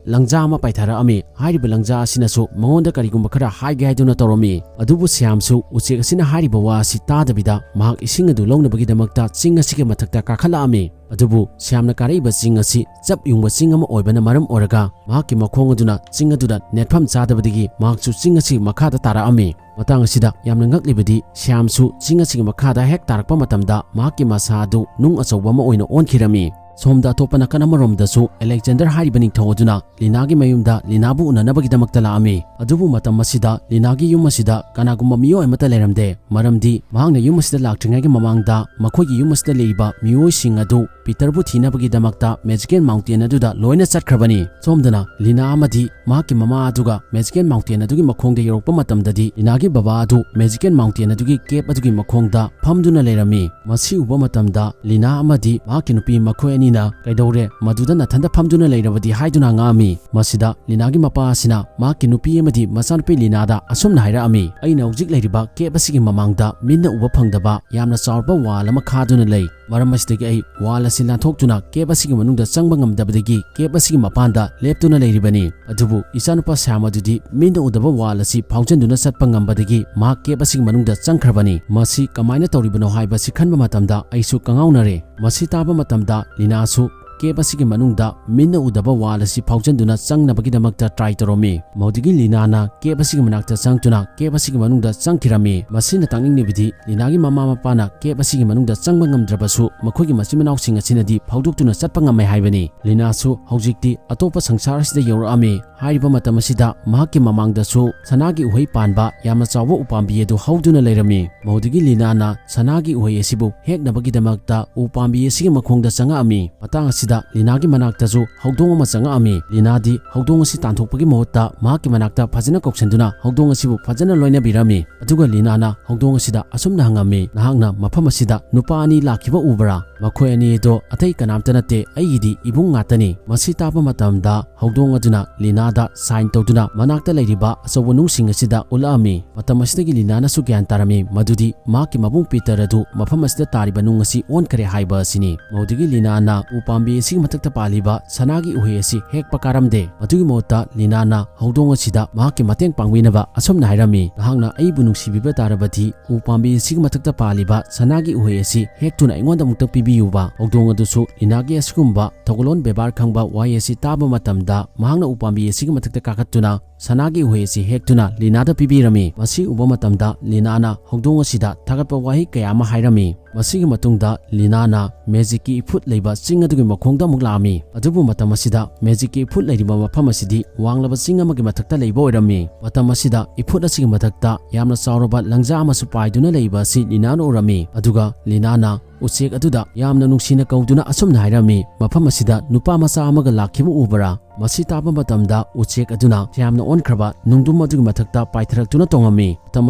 ꯂꯪꯖꯥ ꯑꯃ ꯄꯥꯏꯊꯔꯛꯑꯝꯃꯤ꯫ ꯍꯥꯏꯔꯤꯕ ꯂꯪꯖꯥ ꯑꯁꯤꯅꯁꯨ ꯃꯉꯣꯟꯗ ꯀꯔꯤꯒꯨꯝꯕ ꯈꯔ ꯍꯥꯏꯒꯦ ꯍꯥꯏꯗꯨꯅ ꯇꯧꯔꯝꯃꯤ꯫ ꯑꯗꯨꯕꯨ ꯁ꯭ꯌꯥꯝꯁꯨ ꯎꯆꯦꯛ ꯑꯁꯤꯅ ꯍꯥꯏꯔꯤꯕ ꯋꯥ ꯑꯁꯤ ꯇꯥꯗꯕꯤꯗ, ꯃꯍꯥꯛ ꯏꯁꯤꯡ ꯑꯗꯨ ꯂꯧꯅꯕꯒꯤꯗꯃꯛꯇ ꯆꯤꯡ ꯑꯁꯤꯒꯤ ꯃꯊꯛꯇ ꯀꯥꯈꯠꯂꯛꯑꯝꯃꯤ꯫ ꯑꯗꯨꯕꯨ ꯁ꯭ꯌꯥꯝꯅ ꯀꯥꯔꯛꯏꯕ ꯆꯤꯡ ꯑꯁꯤ ꯆꯞ ꯌꯨꯡꯕ ꯆꯤꯡ ꯑꯃ ꯑꯣꯏꯕꯅ ꯃꯔꯝ ꯑꯣꯏꯔꯒ, ꯃꯍꯥꯛꯀꯤ ꯃꯈꯣꯡ ꯑꯗꯨꯅ ꯆꯤꯡ ꯑꯗꯨꯗ ꯅꯦꯠꯐꯝ ꯆꯥꯗꯕꯗꯒꯤ ꯃꯍꯥꯛꯁꯨ ꯆꯤꯡ ꯑꯁꯤꯒꯤ ꯃꯈꯥꯗ ꯇꯥꯔꯛꯑꯝꯃꯤ꯫ ꯃꯇꯥꯡ ꯑꯁꯤꯗ ꯌꯥꯝꯅ ꯉꯛꯂꯤꯕꯗꯤ, ꯁ꯭ꯌꯥꯝꯁꯨ ꯆꯤꯡ ꯑꯁꯤꯒꯤ ꯃꯈꯥꯗ ꯍꯦꯛ ꯇꯥꯔꯛꯄ ꯃꯇꯝꯗ ꯃꯍꯥꯛꯀꯤ ꯃꯁꯥ ꯑꯗꯨ ꯅꯨꯡ ꯑꯆꯧꯕ ꯑꯃ ꯑꯣꯏꯅ ꯑꯣꯟꯈꯤꯔꯝꯃꯤ꯫ ꯁꯣꯝꯗ ꯑꯇꯣꯞꯄ ꯅꯥꯀꯟ ꯑꯃꯔꯣꯝꯗꯁꯨ ꯑꯂꯦꯛꯖꯦꯟꯗꯔ ꯍꯥꯏꯔꯤꯕ ꯅꯤꯡꯊꯧ ꯑꯗꯨꯅ ꯂꯤꯅꯥꯒꯤ ꯃꯌꯨꯝꯗ ꯂꯤꯅꯥꯕꯨ ꯎꯅꯅꯕꯒꯤꯗꯃꯛꯇ ꯂꯥꯛꯑꯝꯃꯤ꯫ ꯑꯗꯨꯕꯨ ꯃꯇꯝ ꯑꯁꯤꯗ ꯂꯤꯅꯥꯒꯤ ꯌꯨꯝ ꯑꯁꯤꯗ ꯀꯅꯥꯒꯨꯝꯕ ꯃꯤꯑꯣꯏ ꯑꯃꯠꯇ ꯂꯩꯔꯝꯗꯦ, ꯃꯔꯝꯗꯤ ꯃꯍꯥꯛꯅ ꯌꯨꯝ ꯑꯁꯤꯗ ꯂꯥꯛꯇ꯭ꯔꯤꯉꯩꯒꯤ ꯃꯃꯥꯡꯗ ꯃꯈꯣꯏꯒꯤ ꯌꯨꯝ ꯑꯁꯤꯗ ꯂꯩꯔꯤꯕ ꯃꯤꯑꯣꯏꯁꯤꯡ ꯑꯗꯨ ꯄꯤꯇꯔꯕꯨ ꯊꯤꯅꯕꯒꯤꯗꯃꯛꯇ ꯃꯦꯖꯤꯀꯦꯜ ꯃꯥꯎꯟꯇꯦꯟ ꯑꯗꯨꯗ ꯂꯣꯏꯅ ꯆꯠꯈ꯭ꯔꯕꯅꯤ꯫ ꯁꯣꯝꯗꯅ ꯂꯤꯅꯥ ꯑꯃꯗꯤ ꯃꯍꯥꯛꯀꯤ ꯃꯃꯥ ꯑꯗꯨꯒ ꯃꯦꯖꯤꯀꯦꯜ ꯃꯥꯎꯟꯇꯦꯟ ꯑꯗꯨꯒꯤ ꯃꯈꯣꯡꯗ ꯌꯧꯔꯛꯄ ꯃꯇꯝꯗꯗꯤ, ꯂꯤꯅꯥꯒꯤ ꯕꯕꯥ ꯑꯗꯨ ꯃꯦꯖꯤꯀꯦꯜ ꯃꯥꯎꯟꯇꯦꯟ ꯑꯗꯨꯒꯤ ꯀꯦꯞ ꯑꯗꯨꯒꯤ ꯃꯈꯣꯡꯗ ꯐꯝꯗꯨꯅ ꯂꯩꯔꯝꯃꯤ꯫ ꯃꯁꯤ ꯎꯕ ꯃꯇꯝꯗ ꯂꯤꯅꯥ ꯑꯃꯗꯤ ꯃꯍꯥꯛꯀꯤ ꯅꯨꯄꯤ ꯃꯈꯣꯏ ꯑꯅꯤꯅ, "ꯀꯩꯗꯧꯔꯦ, ꯃꯗꯨꯗ ꯅꯊꯟꯗ ꯐꯝꯗꯨꯅ ꯂꯩꯔꯕꯗꯤ?" ꯍꯥꯏꯗꯨꯅ ꯉꯥꯡꯉꯝꯃꯤ꯫ ꯃꯁꯤꯗ ꯂꯤꯅꯥꯒꯤ ꯃꯄꯥ ꯑꯁꯤꯅ ꯃꯍꯥꯛꯀꯤ ꯅꯨꯄꯤ ꯑꯃꯗꯤ ꯃꯆꯥꯅꯨꯄꯤ ꯂꯤꯅꯥꯗ ꯑꯁꯨꯝꯅ ꯍꯥꯏꯔꯛꯑꯝꯃꯤ, "ꯑꯩꯅ ꯍꯧꯖꯤꯛ ꯂꯩꯔꯤꯕ ꯀꯦꯞ ꯑꯁꯤꯒꯤ ꯃꯃꯥꯡꯗ ꯃꯤꯠꯅ ꯎꯕ ꯐꯪꯗꯕ ꯌꯥꯝꯅ ꯆꯥꯎꯔꯕ ꯋꯥꯜ ꯑꯃ ꯈꯥꯗꯨꯅ ꯂꯩ꯫ ꯃꯔꯝ ꯑꯁꯤꯗꯒꯤ ꯑꯩ ꯋꯥꯜ ꯑꯁꯤ ꯂꯥꯟꯊꯣꯛꯇꯨꯅ ꯀꯦꯞ ꯑꯁꯤꯒꯤ ꯃꯅꯨꯡꯗ ꯆꯪꯕ ꯉꯝꯗꯕꯗꯒꯤ ꯀꯦꯞ ꯑꯁꯤꯒꯤ ꯃꯄꯥꯟꯗ ꯂꯦꯞꯇꯨꯅ ꯂꯩꯔꯤꯕꯅꯤ꯫ ꯑꯗꯨꯕꯨ ꯏꯆꯥꯅꯨꯄꯥ ꯁ꯭ꯌꯥꯝ ꯑꯗꯨꯗꯤ ꯃꯤꯠꯅ ꯎꯗꯕ ꯋꯥꯜ ꯑꯁꯤ ꯐꯥꯎꯖꯟꯗꯨꯅ ꯆꯠꯄ ꯉꯝꯕꯗꯒꯤ ꯃꯍꯥꯛ ꯀꯦꯞ ꯑꯁꯤꯒꯤ ꯃꯅꯨꯡꯗ ꯆꯪꯈ꯭ꯔꯕꯅꯤ꯫ ꯃꯁꯤ ꯀꯃꯥꯏꯅ ꯇꯧꯔꯤꯕꯅꯣ ꯍꯥꯏꯕꯁꯤ ꯈꯟꯕ ꯃꯇꯝꯗ ꯑꯩꯁꯨ ꯀꯉꯥꯎꯅꯔꯦ꯫" ꯃꯁꯤ ꯇꯥꯕ ꯃꯇꯝꯗ ꯂꯤꯅꯥꯁꯨ ꯀꯦꯞ ꯑꯁꯤꯒꯤ ꯃꯅꯨꯡꯗ ꯃꯤꯠꯅ ꯎꯗꯕ ꯋꯥꯜ ꯑꯁꯤ ꯐꯥꯎꯖꯟꯗꯨꯅ ꯆꯪꯅꯕꯒꯤꯗꯃꯛꯇ ꯇ꯭ꯔꯥꯏ ꯇꯧꯔꯝꯃꯤ꯫ ꯃꯗꯨꯗꯒꯤ ꯂꯤꯅꯥꯅ ꯀꯦꯞ ꯑꯁꯤꯒꯤ ꯃꯅꯥꯛꯇ ꯆꯪꯗꯨꯅ ꯀꯦꯞ ꯑꯁꯤꯒꯤ ꯃꯅꯨꯡꯗ ꯆꯪꯈꯤꯔꯝꯃꯤ꯫ ꯃꯁꯤꯅ ꯇꯥꯛꯅꯤꯡꯂꯤꯕꯗꯤ, ꯂꯤꯅꯥꯒꯤ ꯃꯃꯥ ꯃꯄꯥꯅ ꯀꯦꯞ ꯑꯁꯤꯒꯤ ꯃꯅꯨꯡꯗ ꯆꯪꯕ ꯉꯝꯗ꯭ꯔꯕꯁꯨ, ꯃꯈꯣꯏꯒꯤ ꯃꯆꯤꯟ ꯃꯅꯥꯎꯁꯤꯡ ꯑꯁꯤꯅꯗꯤ ꯐꯥꯎꯗꯣꯛꯇꯨꯅ ꯆꯠꯄ ꯉꯝꯃꯦ ꯍꯥꯏꯕꯅꯤ꯫ ꯂꯤꯅꯥꯁꯨ ꯍꯧꯖꯤꯛꯇꯤ ꯑꯇꯣꯞꯄ ꯁꯪꯁꯥꯔ ꯑꯁꯤꯗ ꯌꯧꯔꯛꯑꯝꯃꯤ꯫ ꯍꯥꯏꯔꯤꯕ ꯃꯇꯝ ꯑꯁꯤꯗ ꯃꯍꯥꯛꯀꯤ ꯃꯃꯥꯡꯗꯁꯨ ꯁꯅꯥꯒꯤ ꯎꯍꯩ ꯄꯥꯟꯕ ꯌꯥꯝꯅ ꯆꯥꯎꯕ ꯎꯄꯥꯝꯕꯤ ꯑꯗꯨ ꯍꯧꯗꯨꯅ ꯂꯩꯔꯝꯃꯤ꯫ ꯃꯗꯨꯗꯒꯤ ꯂꯤꯅꯥꯅ ꯁꯅꯥꯒꯤ ꯎꯍꯩ ꯑꯁꯤꯕꯨ ꯍꯦꯛꯅꯕꯒꯤꯗꯃꯛꯇ ꯎꯄꯥꯝꯕꯤ ꯑꯁꯤꯒꯤ ꯃꯈꯣꯡꯗ ꯆꯪꯉꯛꯑꯝꯃꯤ꯫ ꯃꯇꯥꯡ ꯑꯁꯤꯗ ꯂꯤꯅꯥꯒꯤ ꯃꯅꯥꯛꯇꯁꯨ ꯍꯧꯗꯣꯡ ꯑꯃ ꯆꯪꯉꯛꯑꯝꯃꯤ꯫ ꯂꯤꯅꯥꯗꯤ ꯍꯧꯗꯣꯡ ꯑꯁꯤ ꯇꯥꯟꯊꯣꯛꯄꯒꯤ ꯃꯍꯨꯠꯇ ꯃꯍꯥꯛꯀꯤ ꯃꯅꯥꯛꯇ ꯐꯖꯅ ꯀꯧꯁꯟꯗꯨꯅ ꯍꯧꯗꯣꯡ ꯑꯁꯤꯕꯨ ꯐꯖꯅ ꯂꯣꯏꯅꯕꯤꯔꯝꯃꯤ꯫ ꯑꯗꯨꯒ ꯂꯤꯅꯥꯅ ꯍꯧꯗꯣꯡ ꯑꯁꯤꯗ ꯑꯁꯨꯝꯅ ꯍꯪꯉꯝꯃꯤ, "ꯅꯍꯥꯛꯅ ꯃꯐꯝ ꯑꯁꯤꯗ ꯅꯨꯄꯥ ꯑꯅꯤ ꯂꯥꯛꯈꯤꯕ ꯎꯕ꯭ꯔꯥ? ꯃꯈꯣꯏ ꯑꯅꯤ ꯑꯗꯣ ꯑꯇꯩ ꯀꯅꯥꯝꯇ ꯅꯠꯇꯦ, ꯑꯩꯒꯤꯗꯤ ꯏꯕꯨꯡ ꯉꯥꯛꯇꯅꯤ꯫" ꯃꯁꯤ ꯇꯥꯕ ꯃꯇꯝꯗ ꯍꯧꯗꯣꯡ ꯑꯗꯨꯅ ꯂꯤꯅꯥꯗ ꯁꯥꯏꯟ ꯇꯧꯗꯨꯅ ꯃꯅꯥꯛꯇ ꯂꯩꯔꯤꯕ ꯑꯆꯧꯕ ꯅꯨꯡꯁꯤꯡ ꯑꯁꯤꯗ ꯎꯠꯂꯛꯑꯝꯃꯤ꯫ ꯃꯇꯝ ꯑꯁꯤꯗꯒꯤ ꯂꯤꯅꯥꯅꯁꯨ ꯒ꯭ꯌꯥꯟ ꯇꯥꯔꯝꯃꯤ ꯃꯗꯨꯗꯤ ꯃꯍꯥꯛꯀꯤ ꯃꯕꯨꯡ ꯄꯤꯇꯔ ꯑꯗꯨ ꯃꯐꯝ ꯑꯁꯤꯗ ꯇꯥꯔꯤꯕ ꯅꯨꯡ ꯑꯁꯤ ꯑꯣꯟꯈ꯭ꯔꯦ ꯍꯥꯏꯕ ꯑꯁꯤꯅꯤ꯫ ꯃꯗꯨꯗꯒꯤ ꯂꯤꯅꯥꯅ ꯎ ꯄꯥꯝꯕꯤ ꯑꯁꯤꯒꯤ ꯃꯊꯛꯇ ꯄꯥꯜꯂꯤꯕ ꯁꯅꯥꯒꯤ ꯎꯍꯩ ꯑꯁꯤ ꯍꯦꯛꯄ ꯀꯥꯔꯝꯗꯦ꯫ ꯃꯗꯨꯒꯤ ꯃꯍꯨꯠꯇ ꯂꯤꯅꯥꯅ ꯍꯧꯗꯣꯡ ꯑꯁꯤꯗ ꯃꯍꯥꯛꯀꯤ ꯃꯇꯦꯡ ꯄꯥꯡꯕꯤꯅꯕ ꯑꯁꯨꯝꯅ ꯍꯥꯏꯔꯝꯃꯤ, "ꯅꯍꯥꯛꯅ ꯑꯩꯕꯨ ꯅꯨꯡꯁꯤꯕꯤꯕ ꯇꯥꯔꯕꯗꯤ ꯎ ꯄꯥꯝꯕꯤ ꯑꯁꯤꯒꯤ ꯃꯊꯛꯇ ꯄꯥꯜꯂꯤꯕ ꯁꯅꯥꯒꯤ ꯎꯍꯩ ꯑꯁꯤ ꯍꯦꯛꯇꯨꯅ ꯑꯩꯉꯣꯟꯗ ꯑꯃꯨꯛꯇꯪ ꯄꯤꯕꯤꯌꯨꯕ꯫" ꯍꯧꯗꯣꯡ ꯑꯗꯨꯁꯨ ꯂꯤꯅꯥꯒꯤ ꯑꯁꯤꯒꯨꯝꯕ ꯊꯧꯒꯜꯂꯣꯟ ꯕꯦꯕꯥꯔ ꯈꯪꯕ ꯋꯥꯍꯩ ꯑꯁꯤ ꯇꯥꯕ ꯃꯇꯝꯗ ꯃꯍꯥꯛꯅ ꯎ ꯄꯥꯝꯕꯤ ꯑꯁꯤꯒꯤ ꯃꯊꯛꯇ ꯀꯥꯈꯠꯇꯨꯅ ꯁꯅꯥꯒꯤ ꯎꯍꯩ ꯑꯁꯤ ꯍꯦꯛꯇꯨꯅ ꯂꯤꯅꯥꯗ ꯄꯤꯕꯤꯔꯝꯃꯤ꯫ ꯃꯁꯤ ꯎꯕ ꯃꯇꯝꯗ ꯂꯤꯅꯥꯅ ꯍꯧꯗꯣꯡ ꯑꯁꯤꯗ ꯊꯥꯒꯠꯄ ꯋꯥꯍꯩ ꯀꯌꯥ ꯑꯃ ꯍꯥꯏꯔꯝꯃꯤ꯫ ꯃꯁꯤꯒꯤ ꯃꯇꯨꯡꯗ ꯂꯤꯅꯥꯅ ꯃꯦꯖꯤꯛꯀꯤ ꯏꯐꯨꯠ ꯂꯩꯕ ꯆꯤꯡ ꯑꯗꯨꯒꯤ ꯃꯈꯣꯡꯗ ꯑꯃꯨꯛ ꯂꯥꯛꯑꯝꯃꯤ꯫ ꯑꯗꯨꯕꯨ ꯃꯇꯝ ꯑꯁꯤꯗ ꯃꯦꯖꯤꯛꯀꯤ ꯏꯐꯨꯠ ꯂꯩꯔꯤꯕ ꯃꯐꯝ ꯑꯁꯤꯗꯤ ꯋꯥꯡꯂꯕ ꯆꯤꯡ ꯑꯃꯒꯤ ꯃꯊꯛꯇ ꯂꯩꯕ ꯑꯣꯏꯔꯝꯃꯤ꯫ ꯃꯇꯝ ꯑꯁꯤꯗ ꯏꯐꯨꯠ ꯑꯁꯤꯒꯤ ꯃꯊꯛꯇ ꯌꯥꯝꯅ ꯆꯥꯎꯔꯕ ꯂꯪꯖꯥ ꯑꯃꯁꯨ ꯄꯥꯏꯗꯨꯅ ꯂꯩꯕ ꯑꯁꯤ ꯂꯤꯅꯥꯅ ꯎꯔꯝꯃꯤ꯫ ꯑꯗꯨꯒ ꯂꯤꯅꯥꯅ ꯎꯆꯦꯛ ꯑꯗꯨꯗ ꯌꯥꯝꯅ ꯅꯨꯡꯁꯤꯅ ꯀꯧꯗꯨꯅ ꯑꯁꯨꯝꯅ ꯍꯥꯏꯔꯝꯃꯤ, "ꯃꯐꯝ ꯑꯁꯤꯗ ꯅꯨꯄꯥ ꯃꯆꯥ ꯑꯃꯒ ꯂꯥꯛꯈꯤꯕ ꯎꯕ꯭ꯔꯥ?" ꯃꯁꯤ ꯇꯥꯕ ꯃꯇꯝꯗ ꯎꯆꯦꯛ ꯑꯗꯨꯅ ꯁ꯭ꯌꯥꯝꯅ ꯑꯣꯟꯈ꯭ꯔꯕ ꯅꯨꯡꯗꯨꯝ ꯑꯗꯨꯒꯤ ꯃꯊꯛꯇ ꯄꯥꯏꯊꯔꯛꯇꯨꯅ ꯇꯣꯡꯉꯝꯃꯤ꯫ ꯃꯇꯝ